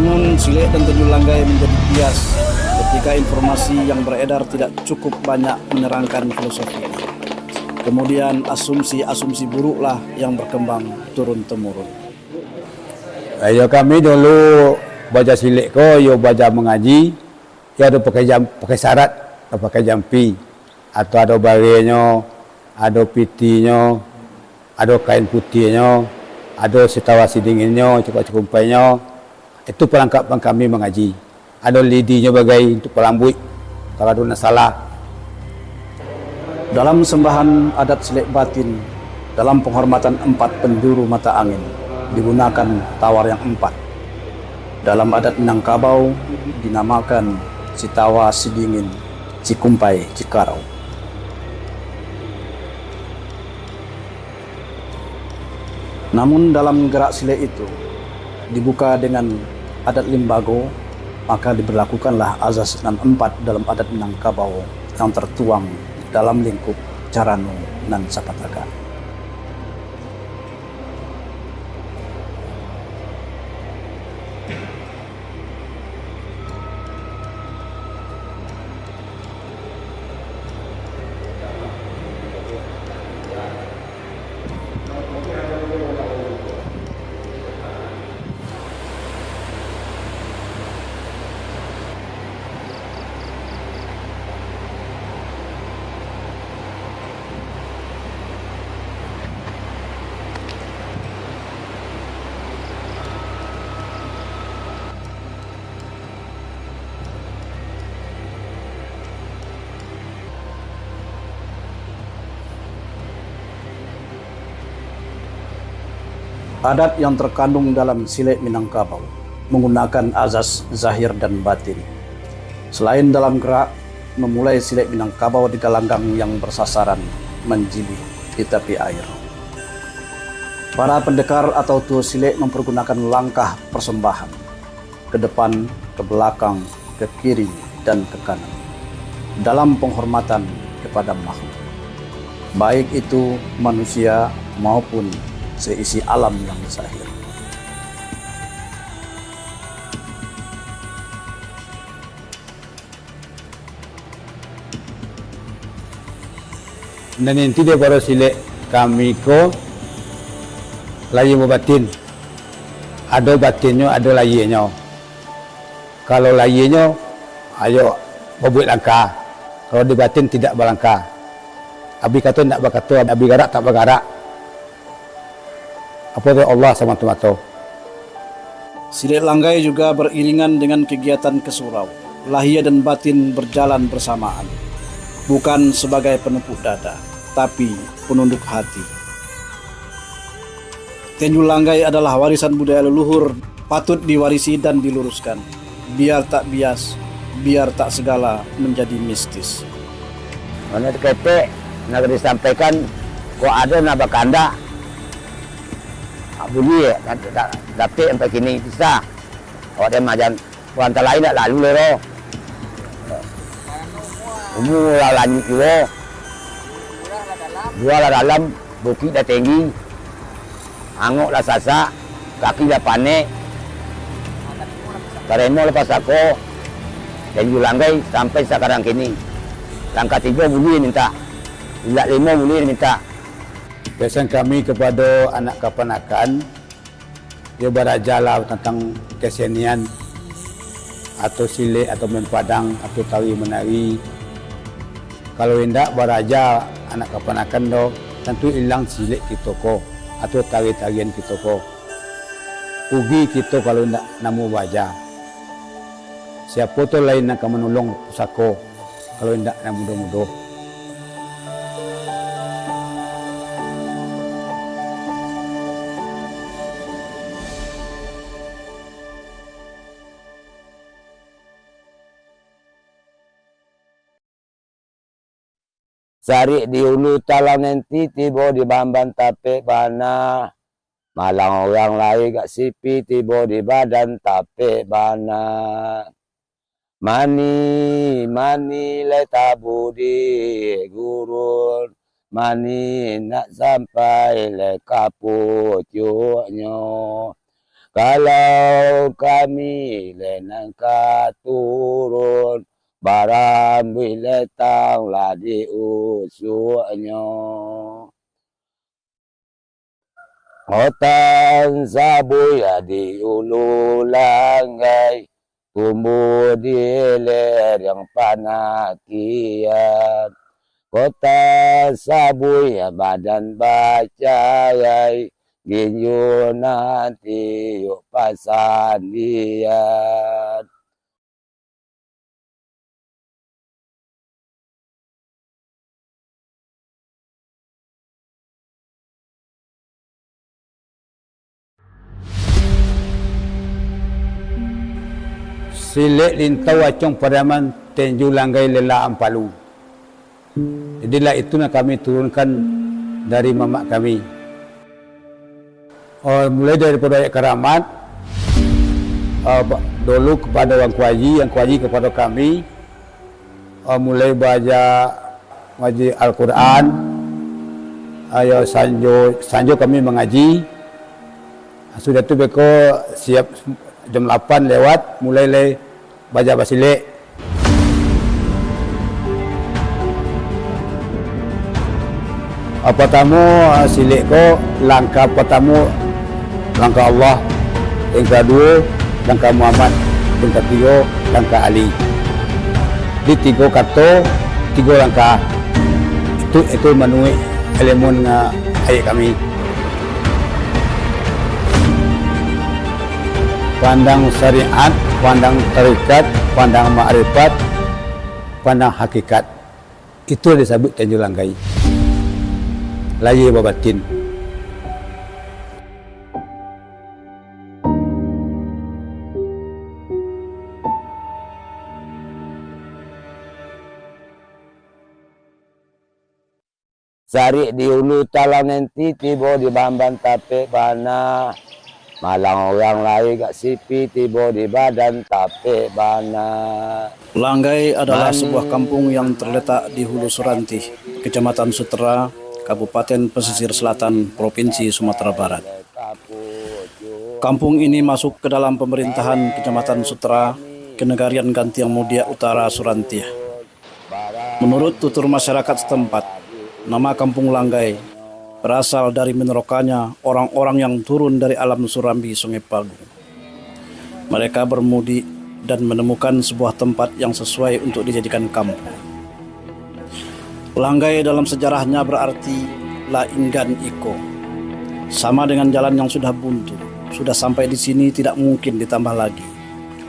Namun, silek dan Tanjung Langgai menjadi bias ketika informasi yang beredar tidak cukup banyak menerangkan filosofi ini. Kemudian, asumsi-asumsi buruklah yang berkembang turun-temurun. Iyo, kami dulu baaja silek ko, iyo baaja mangaji, iyo ado pakai jam-, pakai sarat, ado pakai jampi, atau ado barenyo, ado pitinyo, ado kain putiahnyo, ado sitawa sidinginnyo, cukup-cukumpainyo. Itu parangkap kami mangaji. Ado lidinyo bagai untuak palambuik, kalau ado nan salah. Dalam sembahan adat silek batin, Dalam penghormatan empat penjuru mata angin, digunakan tawar yang empat. Dalam adat Minangkabau, dinamakan Sitawa, Sidingin, Sikumpai, Sikarau. Namun dalam gerak silek itu, dibuka dengan adat limbago, maka diberlakukanlah azas nan empat dalam adat Minangkabau yang tertuang dalam lingkup carano nan sapatagak. Adat yang terkandung dalam silek Minangkabau menggunakan azas zahir dan batin. Selain dalam gerak, memulai silek Minangkabau di galanggang yang bersasaran manjilih di tapi air. Para pendekar atau tuo silek mempergunakan langkah persembahan, ke depan, ke belakang, ke kiri, dan ke kanan, dalam penghormatan kepada makhluk, baik itu manusia maupun seisi alam yang zahir. Nan inti daripado silek kami ko, lahia batin. Ado batinnyo, ado lahianyo. Kalau lahianyo, ayo babuek langkah. Kalau di batin, tidak balangkah. Abih kato, indak bakato, abih garak, tak bagarak. Apo tu, Allah samato-mato. Silek langgai juga beriringan dengan kegiatan ke surau. Lahia dan batin berjalan bersamaan, bukan sebagai penepuk dada, tapi penunduk hati. Tenju langgai adalah warisan budaya leluhur, patut diwarisi dan diluruskan. Biar tak bias, biar tak segala menjadi mistis. Mano ketek, nak disampaikan, kok ado nak bakandak, ah, buliah, da-, da-, dapek sampai kini, bisa. Awak dia majan, urang talain nak lalu lero. Umua lah lanjuik juo. Jua lah dalam, bukik lah tinggi. Angok lah sasak, kaki lah panek. Tarimo lah pasako, tenju langgai sampai sakarang kini. Langkah tigo buliah mintak, langkah limo buliah mintak. Pesan kami kepada anak kapanakan, yo barajalah tantang kesenian, atau silek, atau main padang, atau tari manari. Kalau indak baraja anak kapanakan do, tantu ilang silek kito ko, atau tari-tarian kito ko. Rugi kito kalau indak namuah baraja. Siapo tu lai nan ka manolong pusako, kalau indak nan mudo-mudo? Sarik di ulu talang nenti, tibo di bamban tapek bana. Malang urang lai gak sipi, tibo di badan tapek bana. Mani, mani lai tabu di gurun, mani nak sampai lai ka pucuaknyo. Kalau kami lai nan ka turun, barambuih lai tang lah di usuaknyo. Otan sabuih di ulu langgai, tumbuah di lereng panakian. Kota sabuih badan bacarai, ginjo nan tiok pasandian. Silek Lintau Acong Pariaman, Tenjo Langgai Lela Ampalu. Jadilah itu nan kami turunkan dari mamak kami. Oh, mulai daripado ayat karamat, oh, ba-, dulu kapado Angku Aji, Angku Aji kapado kami, oh, mulai baaja ngaji Al-Quran, ayo sanjo, sanjo kami mangaji. Sudah tu beko siap jam lapan lewat, mulai lai baaja basilek. Ah, partamo, ah, silek ko, langkah partamo, langkah Allah, yang kaduo, langkah Muhammad, yang katigo, langkah Ali. Di tigo kato, tigo langkah. Itu, itu manuruik ilmu, ah, ayek kami. Pandang syariat, pandang tarikat, pandang makrifat, pandang hakikat. Itu disabuik Tanjuang Langgai. Lahia babatin. Sarik di ulu talang nenti, tibo di bamban tapek bana. Malang urang lai gak sipi, tibo di badan tapek bana. Langgai adalah sebuah kampung yang terletak di Hulu Surantih, Kecamatan Sutera, Kabupaten Pesisir Selatan, Provinsi Sumatera Barat. Kampung ini masuk ke dalam pemerintahan Kecamatan Sutera, Kenegarian Gantiang Mudiak Utara Surantih. Menurut tutur masyarakat setempat, nama Kampung Langgai berasal dari menerokanya orang-orang yang turun dari alam Surambi Sungai Pagu. Mereka bermudik dan menemukan sebuah tempat yang sesuai untuk dijadikan kampung. Langgai dalam sejarahnya berarti lainggan iko. Sama dengan jalan yang sudah buntu, sudah sampai di sini tidak mungkin ditambah lagi,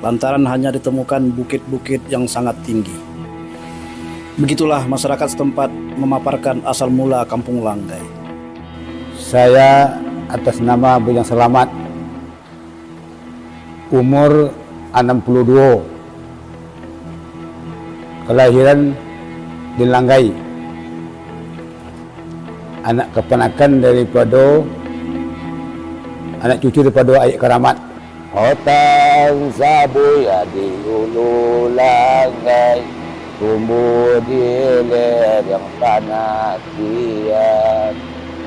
lantaran hanya ditemukan bukit-bukit yang sangat tinggi. Begitulah masyarakat setempat memaparkan asal mula Kampung Langgai. Saya atas nama Bujang Selamat, umur anam puluah duo, kalahiran di Langgai, anak kapanakan daripado, anak cucu daripado Ayek Karamat. Otan sabuik di Ulu Langgai, tumbuah di lereng panatian.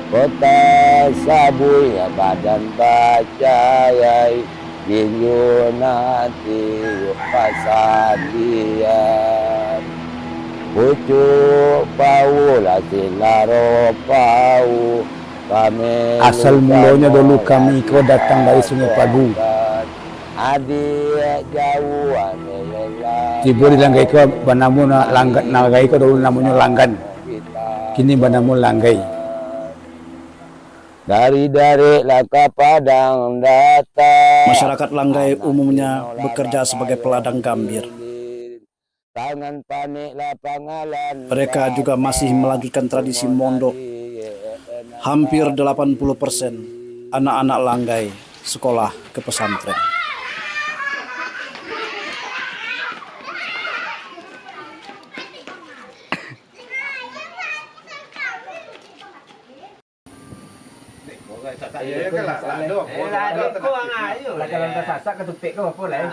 Kota sabuik badan bacarai, tinju nanti pasandian. Pucuk pau lah silaro pau, kami. Asal mulonyo dulu kami ko datang dari Sungai Pagu. Adiak jauah ni lelah. Tibo di Langgai ko banamo na-, Langgan, Langgai ko dulu namonyo Langgan. Kini banamo Langgai. Dari Darek lah ka Padang datang. Masyarakat Langgai umumnya bekerja sebagai peladang gambir. Tangan panek lah pangalan. Mereka juga masih melanjutkan tradisi mondok. Hampir delapan puluh persen anak-anak Langgai sekolah ke pesantren. Iyo kan lah, lah, doh. Eh, lah, doh, ko ang ayo. Lah, kalau ka sasak, katupek ko apo lai?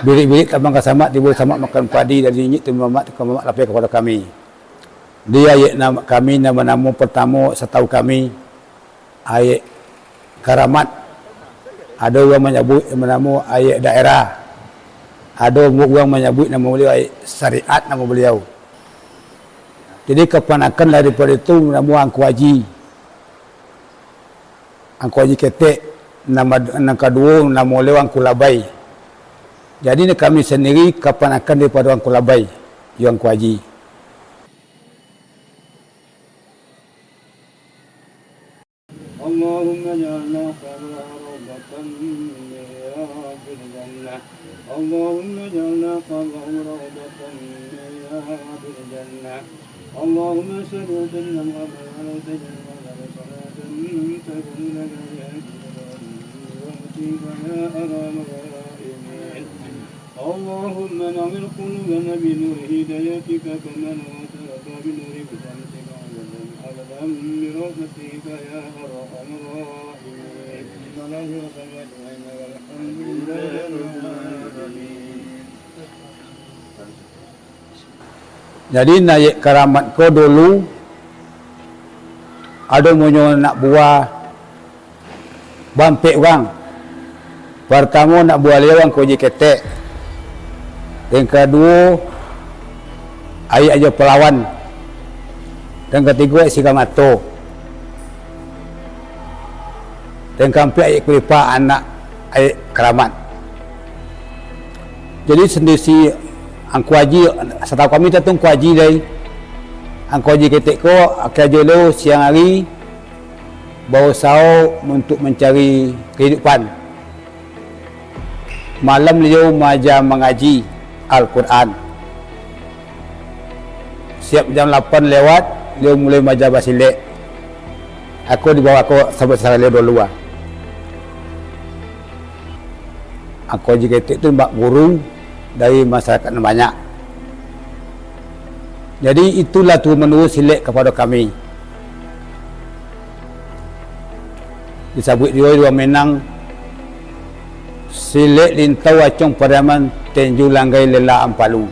Bilik-bilik tabang ka samak, tibo samak makan padi, dari nyinyik tu mamak, tu ka mamak lapeh kapado kami. Di ayek nama kami, nama-nama partamo satau kami, Ayek Karamat. Ado urang manyabuik nama-nama Ayek Daerah. Ado urang manyabuik nama baliau Ayek Syariat nama baliau. Jadi, kapanakan daripado itu namo Angku Aji. Angku Aji Ketek, nama, nan kaduo namo baliau Angku Labai. Jadi, kami sandiri kapanakan daripado Angku Labai, iyo Angku Aji. اللهم اجعلنا قبره روضة من رياض الجنة. اللهم اجعلنا قبره روضة من رياض الجنة. اللهم صل وسلم على سيدنا محمد صلاة تبلغنا بها إلى الجنة يا أرحم الراحمين. اللهم نور قلوبنا بنور هدايتك، كما نورت الأرض بنور قدرتك، عددا عددا برحمتك يا أرحم الراحمين. الحمد لله رب العالمين. Jadi, Nayek Karamat ko dulu ado munyo anak buah baampek urang. Partamo, anak buah liau Angku Aji Ketek. Yang kaduo, Ayek Ajo Palawan. Yang katigo, Ayek Sigamato. Yang kaampek, Ayek Kulipa, anak Ayek Karamat. Jadi, sendiri si Angku Aji, satau kami tu Angku Aji dai. Angku Aji Ketek ko, karajo lo siang ari, bausao untuk mancari kahidupan. Malam liau maaja mangaji Al-Quran. Siap jam lapan lewat, liau mulai maaja basilek. Aku dibawa ko sabuik sara liau dulu ah. Angku Aji Ketek tu bak guru dari masyarakat nan banyak. Jadi, itulah turun-menurun silek kapado kami. Disabuik juo di urang Minang, silek Lintau, Acong, Pariaman, Tenju, Langgai, Lela, Ampalu.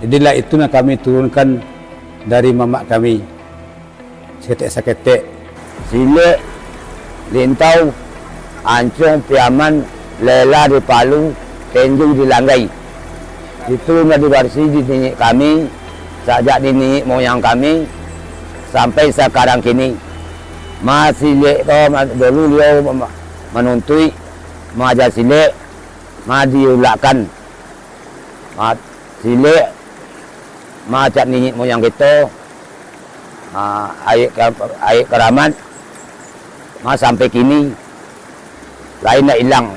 Jadilah itu nan kami turunkan dari mamak kami. Saketek-saketek. Silek Lintau, Acong, Piaman, Lela di Palu, Tenju di Langgai. Itu lah diwarisi di niniak kami, sajak di niniak moyang kami, sampai sakarang kini. Ma silek ko, ma-, dulu liau ma-, manuntuik, maaja silek, ma diulakkan. Ma silek, ma cak niniak moyang kito, ah, Ayek Ka-, Ayek Karamat, ma sampai kini, lai ndak ilang.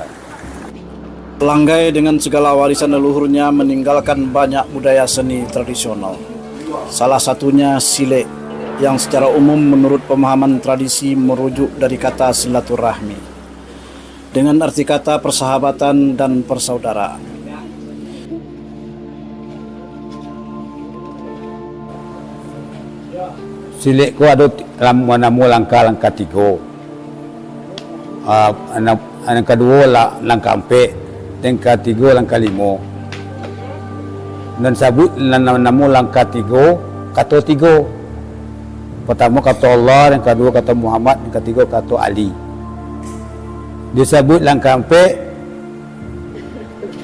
Langgai dengan segala warisan leluhurnya meninggalkan banyak budaya seni tradisional. Salah satunya silek, yang secara umum menurut pemahaman tradisi merujuk dari kata silaturahmi, dengan arti kata persahabatan dan persaudaraan. Silek ko ado ti-, lam-, namo langkah, langkah tigo. Ah, nan, nan kaduo la-, langkah ampek, nan katigo langkah limo. Nan sabuik nan, nan namo langkah tigo, kato tigo. Partamo kato Allah, nan kaduo kato Muhammad, nan katigo kato Ali. Disabuik langkah ampek,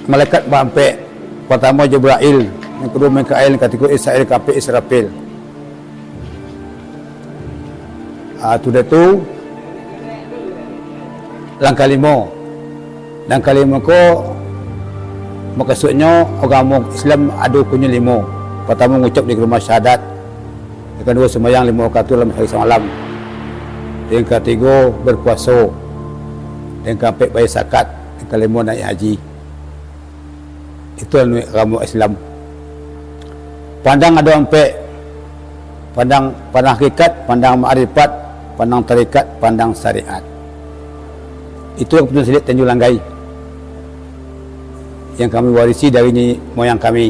malaikat baampek. Partamo Jibrail, nan kaduo Mikail, nan katigo Israil, kaampek Israfil. Ah, sudah tu, langkah limo. Langkah limo ko, mukasuiknyo, agamo Islam ado rukunnyo limo. Partamo, ngucap di kalimah syahadat. Yang kaduo, sumbayang limo wakatu dalam sahari samalam. Yang katigo, berpuaso. Yang kaampek, bayar zakat. Yang kalimo, naiak haji. Itu anu agamo Islam. Pandang ado ampek. Pandang, pandang hakikat, pandang makrifat, pandang tarikat, pandang syariat. Itu keputusan silek Tanjung Langgai yang kami warisi dari nini moyang kami.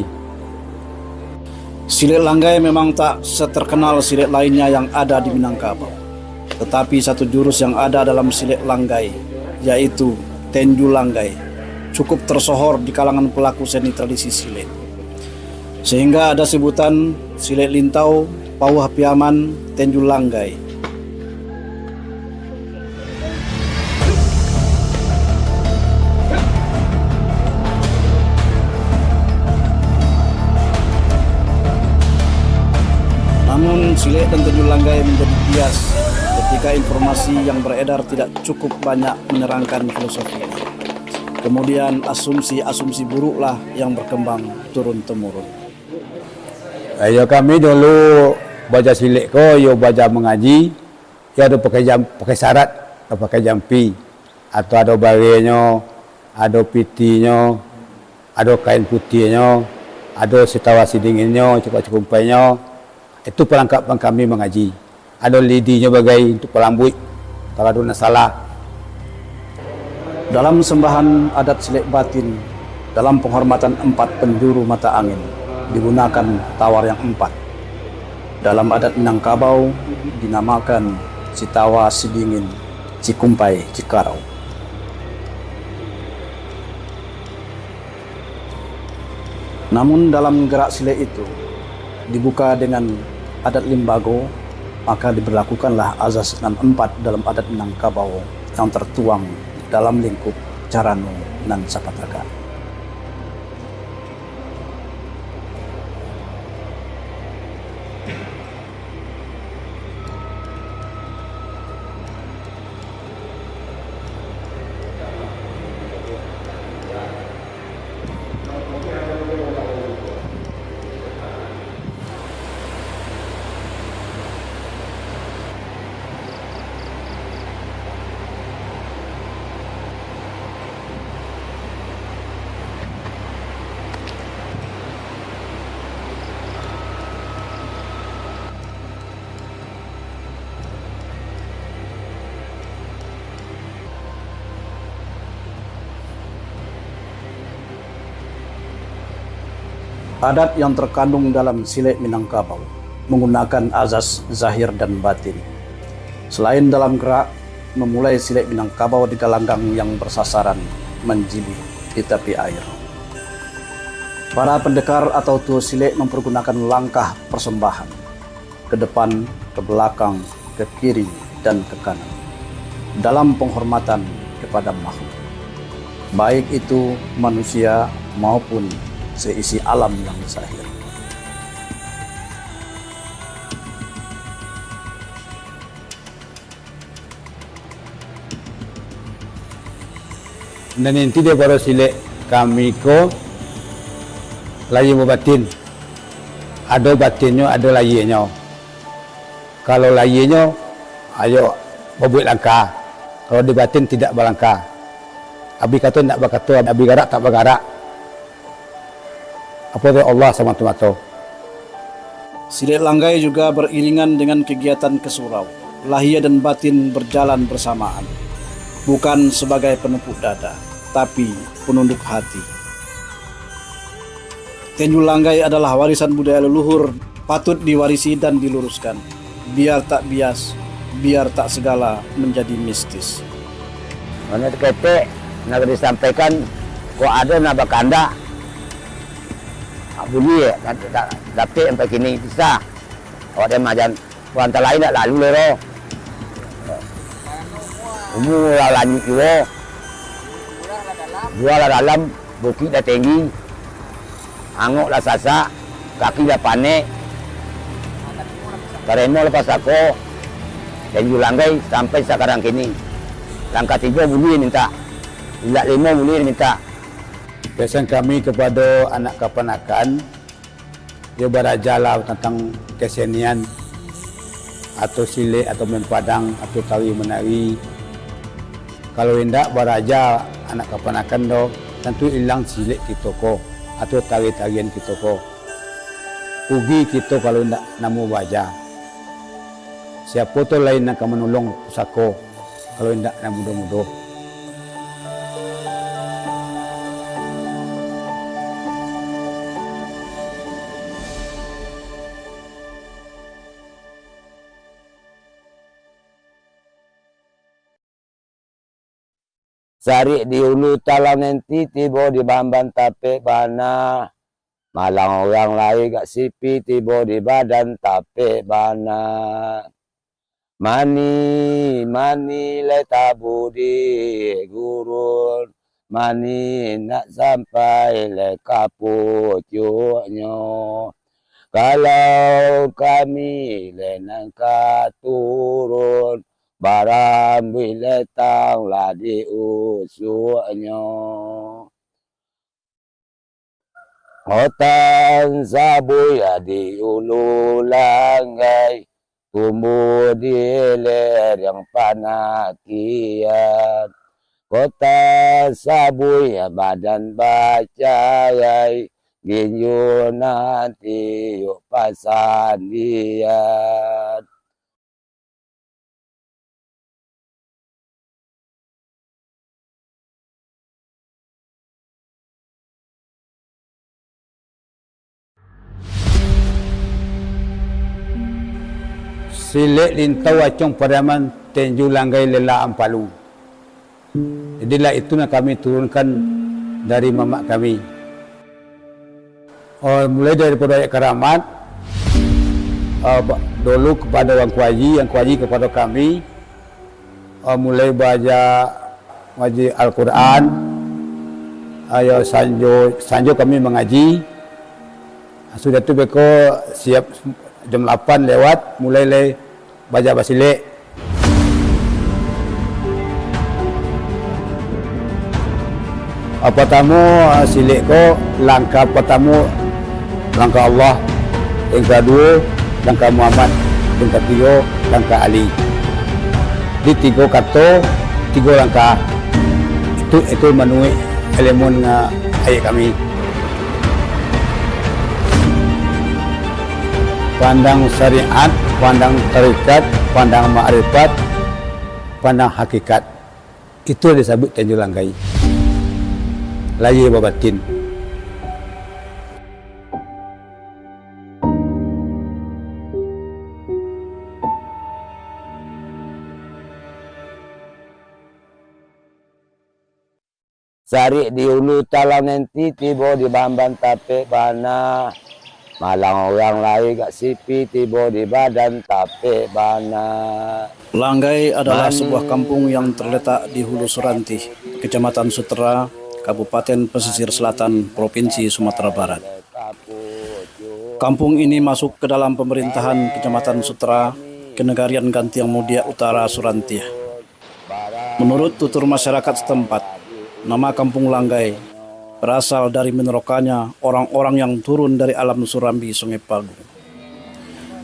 Silek Langgai memang tak seterkenal silek lainnya yang ada di Minangkabau. Tetapi satu jurus yang ada dalam silek Langgai, yaitu Tenju Langgai, cukup tersohor di kalangan pelaku seni tradisi silek. Sehingga ada sebutan silek Lintau, Pauah Piaman, Tenju Langgai. Namun, silek dan Tanjung Langgai menjadi bias ketika informasi yang beredar tidak cukup banyak menerangkan filosofi ini. Kemudian, asumsi-asumsi buruklah yang berkembang turun-temurun. Iyo, kami dulu baaja silek ko, iyo baaja mangaji, iyo ado pakai jam-, pakai sarat, ado pakai jampi, atau ado barenyo, ado pitinyo, ado kain putiahnyo, ado sitawasi dinginnyo, cikuak-cikumpainyo. Itu palangkapan kami mangaji. Ado lidinyo bagai untuak palambuik, kalau ado nan salah. Dalam sembahan adat silek batin, Dalam penghormatan empat penjuru mata angin, digunakan tawar yang empat. Dalam adat Minangkabau, dinamakan Sitawa, Sidingin, Cikumpai, Cikarau. Namun dalam gerak silek itu dibuka dengan adat limbago, maka diberlakukanlah azas nan empat dalam adat Minangkabau yang tertuang dalam lingkup carano nan sapatagak. Adat yang terkandung dalam silek Minangkabau manggunakan azas zahir dan batin. Selain dalam gerak, memulai silek Minangkabau di galanggang yang bersasaran manjilih di tapi air. Para pendekar atau tuo silek mempergunakan langkah persembahan, ke depan, ke belakang, ke kiri, dan ke kanan, dalam penghormatan kepada makhluk, baik itu manusia maupun seisi alam yang zahir. Nan inti daripado silek kami ko, lahia batin. Ado batinnyo, ado lahianyo. Kalau lahianyo, ayo babuek langkah. Kalau di batin, tidak balangkah. Abih kato, indak bakato, abih garak, tak bagarak. Apo tu, Allah samato-mato. Silek langgai juga beriringan dengan kegiatan ke surau. Lahia dan batin berjalan bersamaan, bukan sebagai penepuk dada, tapi penunduk hati. Tenju langgai adalah warisan budaya leluhur, patut diwarisi dan diluruskan. Biar tak bias, biar tak segala menjadi mistis. Mano ketek nak disampaikan, kok ado nak bakandak, buliah, nak da-, dapek sampai kini bisa. Awak dia majan, antara lain nak lalu lero. Umua lah lanjuik juo. Gua lah dalam, bukik lah tinggi. Angok lah sasak, kaki lah panek. Karemo lah pasako, tenju langgai sampai sakarang kini. Langkah tigo buliah mintak, ilak limo buliah mintak. Pesan kami kepada anak kapanakan, yo barajalah tantang kesenian, atau silek, atau main padang, atau tari menari. Kalau indak baraja anak kapanakan do, tantu ilang silek kito ko, atau tari-tarian kito ko. Rugi kito kalau indak namuah baraja. Siapo tu lain nan ka manolong pusako, kalau indak nan mudo-mudo? Sarik di ulu talang nenti, tibo di bamban tapek bana. Malang urang lai gak sipi, tibo di badan tapek bana. Mani, mani lai tabu di gurun, mani nak sampai lai ka pucuaknyo. Kalau kami lai nan ka turun, barambuih lai tang lah di usuaknyo. Otan sabuya di ulu langgai, tumbuah di lereng panakian. Kota sabuya badan bacarai, ginjo nanti yuk pasandian. Silek Lintau Acong Pariaman, Tenjo Langgai Lela Ampalu. Jadilah itu nan kami turunkan dari mamak kami. Oh, mulai daripado ayat karamat, ah, ba-, dulu kapado Angku Aji, Angku Aji kapado kami, ah, mulai baaja ngaji Al-Quran, ah, yo sanjo, sanjo kami mangaji. Sudah tu beko siap jam lapan lewat, mulai lai baaja basilek. Ah, partamo, ah, silek ko langkah partamo, langkah Allah, yang kaduo, langkah Muhammad, yang katigo, langkah Ali. Di tigo kato, tigo langkah. Itu, itu manuruik ilmu nan ayek kami. Pandang syariat, pandang tarikat, pandang makrifat, pandang hakikat. Itu disabuik Tenjo Langgai. Lahia babatin. Sarik di ulu talang nenti, tibo di bamban tapek bana. Malang urang lai gak sipi, tibo di badan tapek bana. Langgai adalah sebuah kampung yang terletak di Hulu Surantih, Kecamatan Sutera, Kabupaten Pesisir Selatan, Provinsi Sumatera Barat. Kampung ini masuk ke dalam pemerintahan Kecamatan Sutera, Kenegarian Gantiang Mudiak Utara Surantih. Menurut tutur masyarakat setempat, nama Kampung Langgai berasal dari minerokanya orang-orang yang turun dari alam Surambi Sungai Pagu.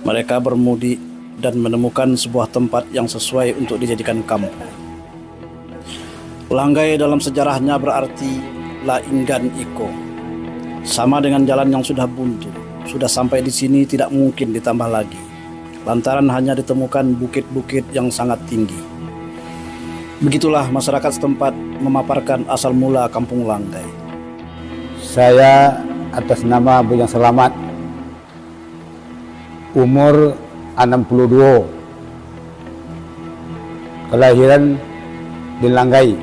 Mereka bermudik dan menemukan sebuah tempat yang sesuai untuk dijadikan kampung. Langgai dalam sejarahnya berarti lainggan iko. Sama dengan jalan yang sudah buntu, sudah sampai di sini tidak mungkin ditambah lagi, lantaran hanya ditemukan bukit-bukit yang sangat tinggi. Begitulah masyarakat setempat memaparkan asal mula Kampung Langgai. Saya atas nama Bujang Selamat, umur anam puluah duo, kalahiran di Langgai,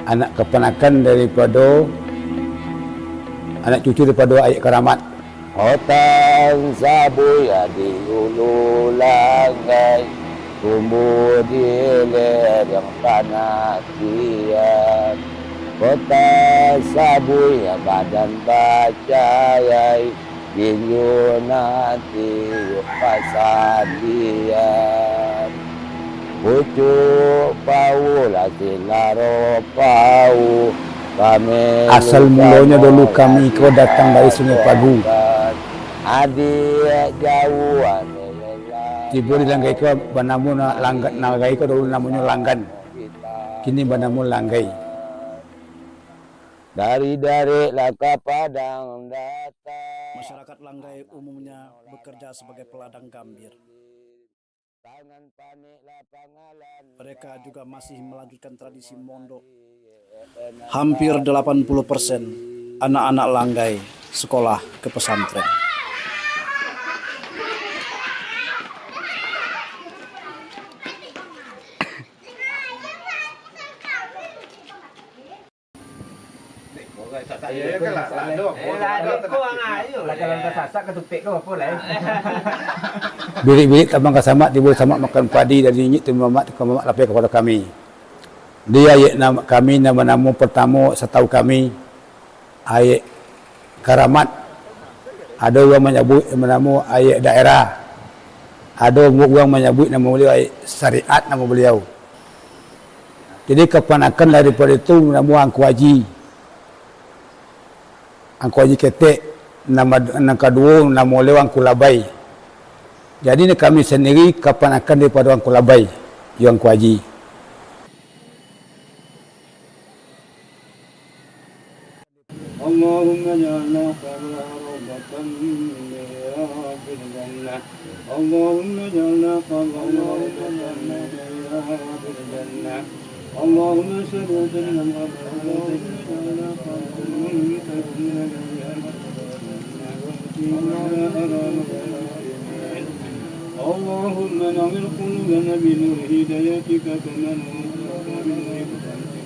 anak kapanakan daripado, anak cucu daripado Ayek Karamat. Hutan sabuya di ulu Langgai, tumbuah di lereng tanah kian. Kota sabuya badan bacarai, tinju nan tiok pasandian. Pucuak pau lah silaro pau, kami asal mulonyo dulu kami ko datang dari Sungai Pagu. Adiak jauah. Tibo di Langgai ko banamo na-, Langga-, Langgai ko dulu namonyo Langgan. Kini banamo Langgai. Dari Darek lah ka Padang datang. Masyarakat Langgai umumnya bekerja sebagai peladang gambir. Mereka juga masih melanjutkan tradisi mondok. Hampir delapan puluh persen anak-anak Langgai sekolah ke pesantren. Birik-birik tabang ka samak, tibo samak makan padi, dari nyinyik tu mamak, tu mamak lapeh kapado kami. Di ayek nam-, kami nan banamo partamo, satau kami, Ayek Karamat. Ado urang manyabuik nan banamo Ayek Daerah. Ado urang manyabuik namo baliau Ayek Syariat namo baliau. Jadi, kapanakan daripado itu namo Angku Aji. Angku Aji Ketek, nama, nan kaduo namo baliau Angku Labai. Jadi, kami sandiri kapanakan daripado Angku Labai, iyo Angku Aji. اللهم اجعلنا قبرها روضة من رياض الجنة. اللهم اجعلنا قبرها روضة من رياض الجنة. اللهم اشهد أن محمدا رسول الله. اللهم اجعلنا قبرها روضة من رياض الجنة. اللهم يا أرحم الراحمين. اللهم نور قلوبنا بنور هدايتك كما نورت بنور قلبك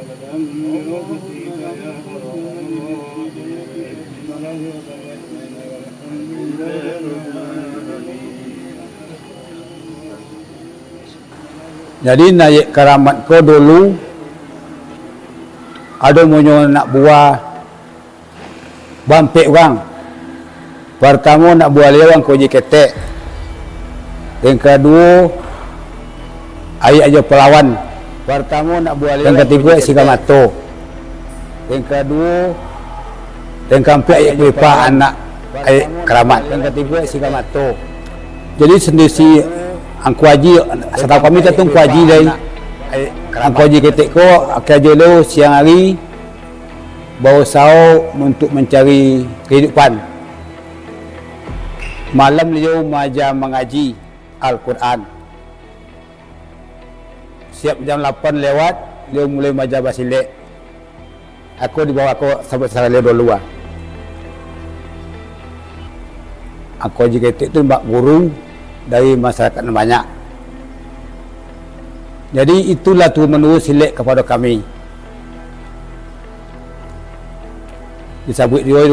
أبدا برحمتك يا أرحم الراحمين. Jadi, naiak karamat ko dulu, ado monyo anak buah bampek urang. Partamo anak buah liau Angku Aji Ketek. Yang kaduo, Aik Ajo Palawan. Partamo anak buah liau Yang katigo, Aik Siga Mato. Yang kaduo, yang kaampek Aik Kulipa, anak Aik Karamat. Yang katigo, Aik Siga Mato. Jadi, sendiri si Angku Aji, satau kami tu Angku Aji dai. Angku Aji Ketek ko, akai ajo lo siang hari, bausao untuk mancari kahidupan. Malam liau maaja mangaji Al-Quran. Siap jam lapan lewat, liau mulai maaja basilek. Aku dibawa aku sabuik sasala liau dulu ah. Angku Aji Ketek tu bak guru dari masyarakat nan banyak. Jadi, itulah turun-menurun silek kapado kami. Disabuik juo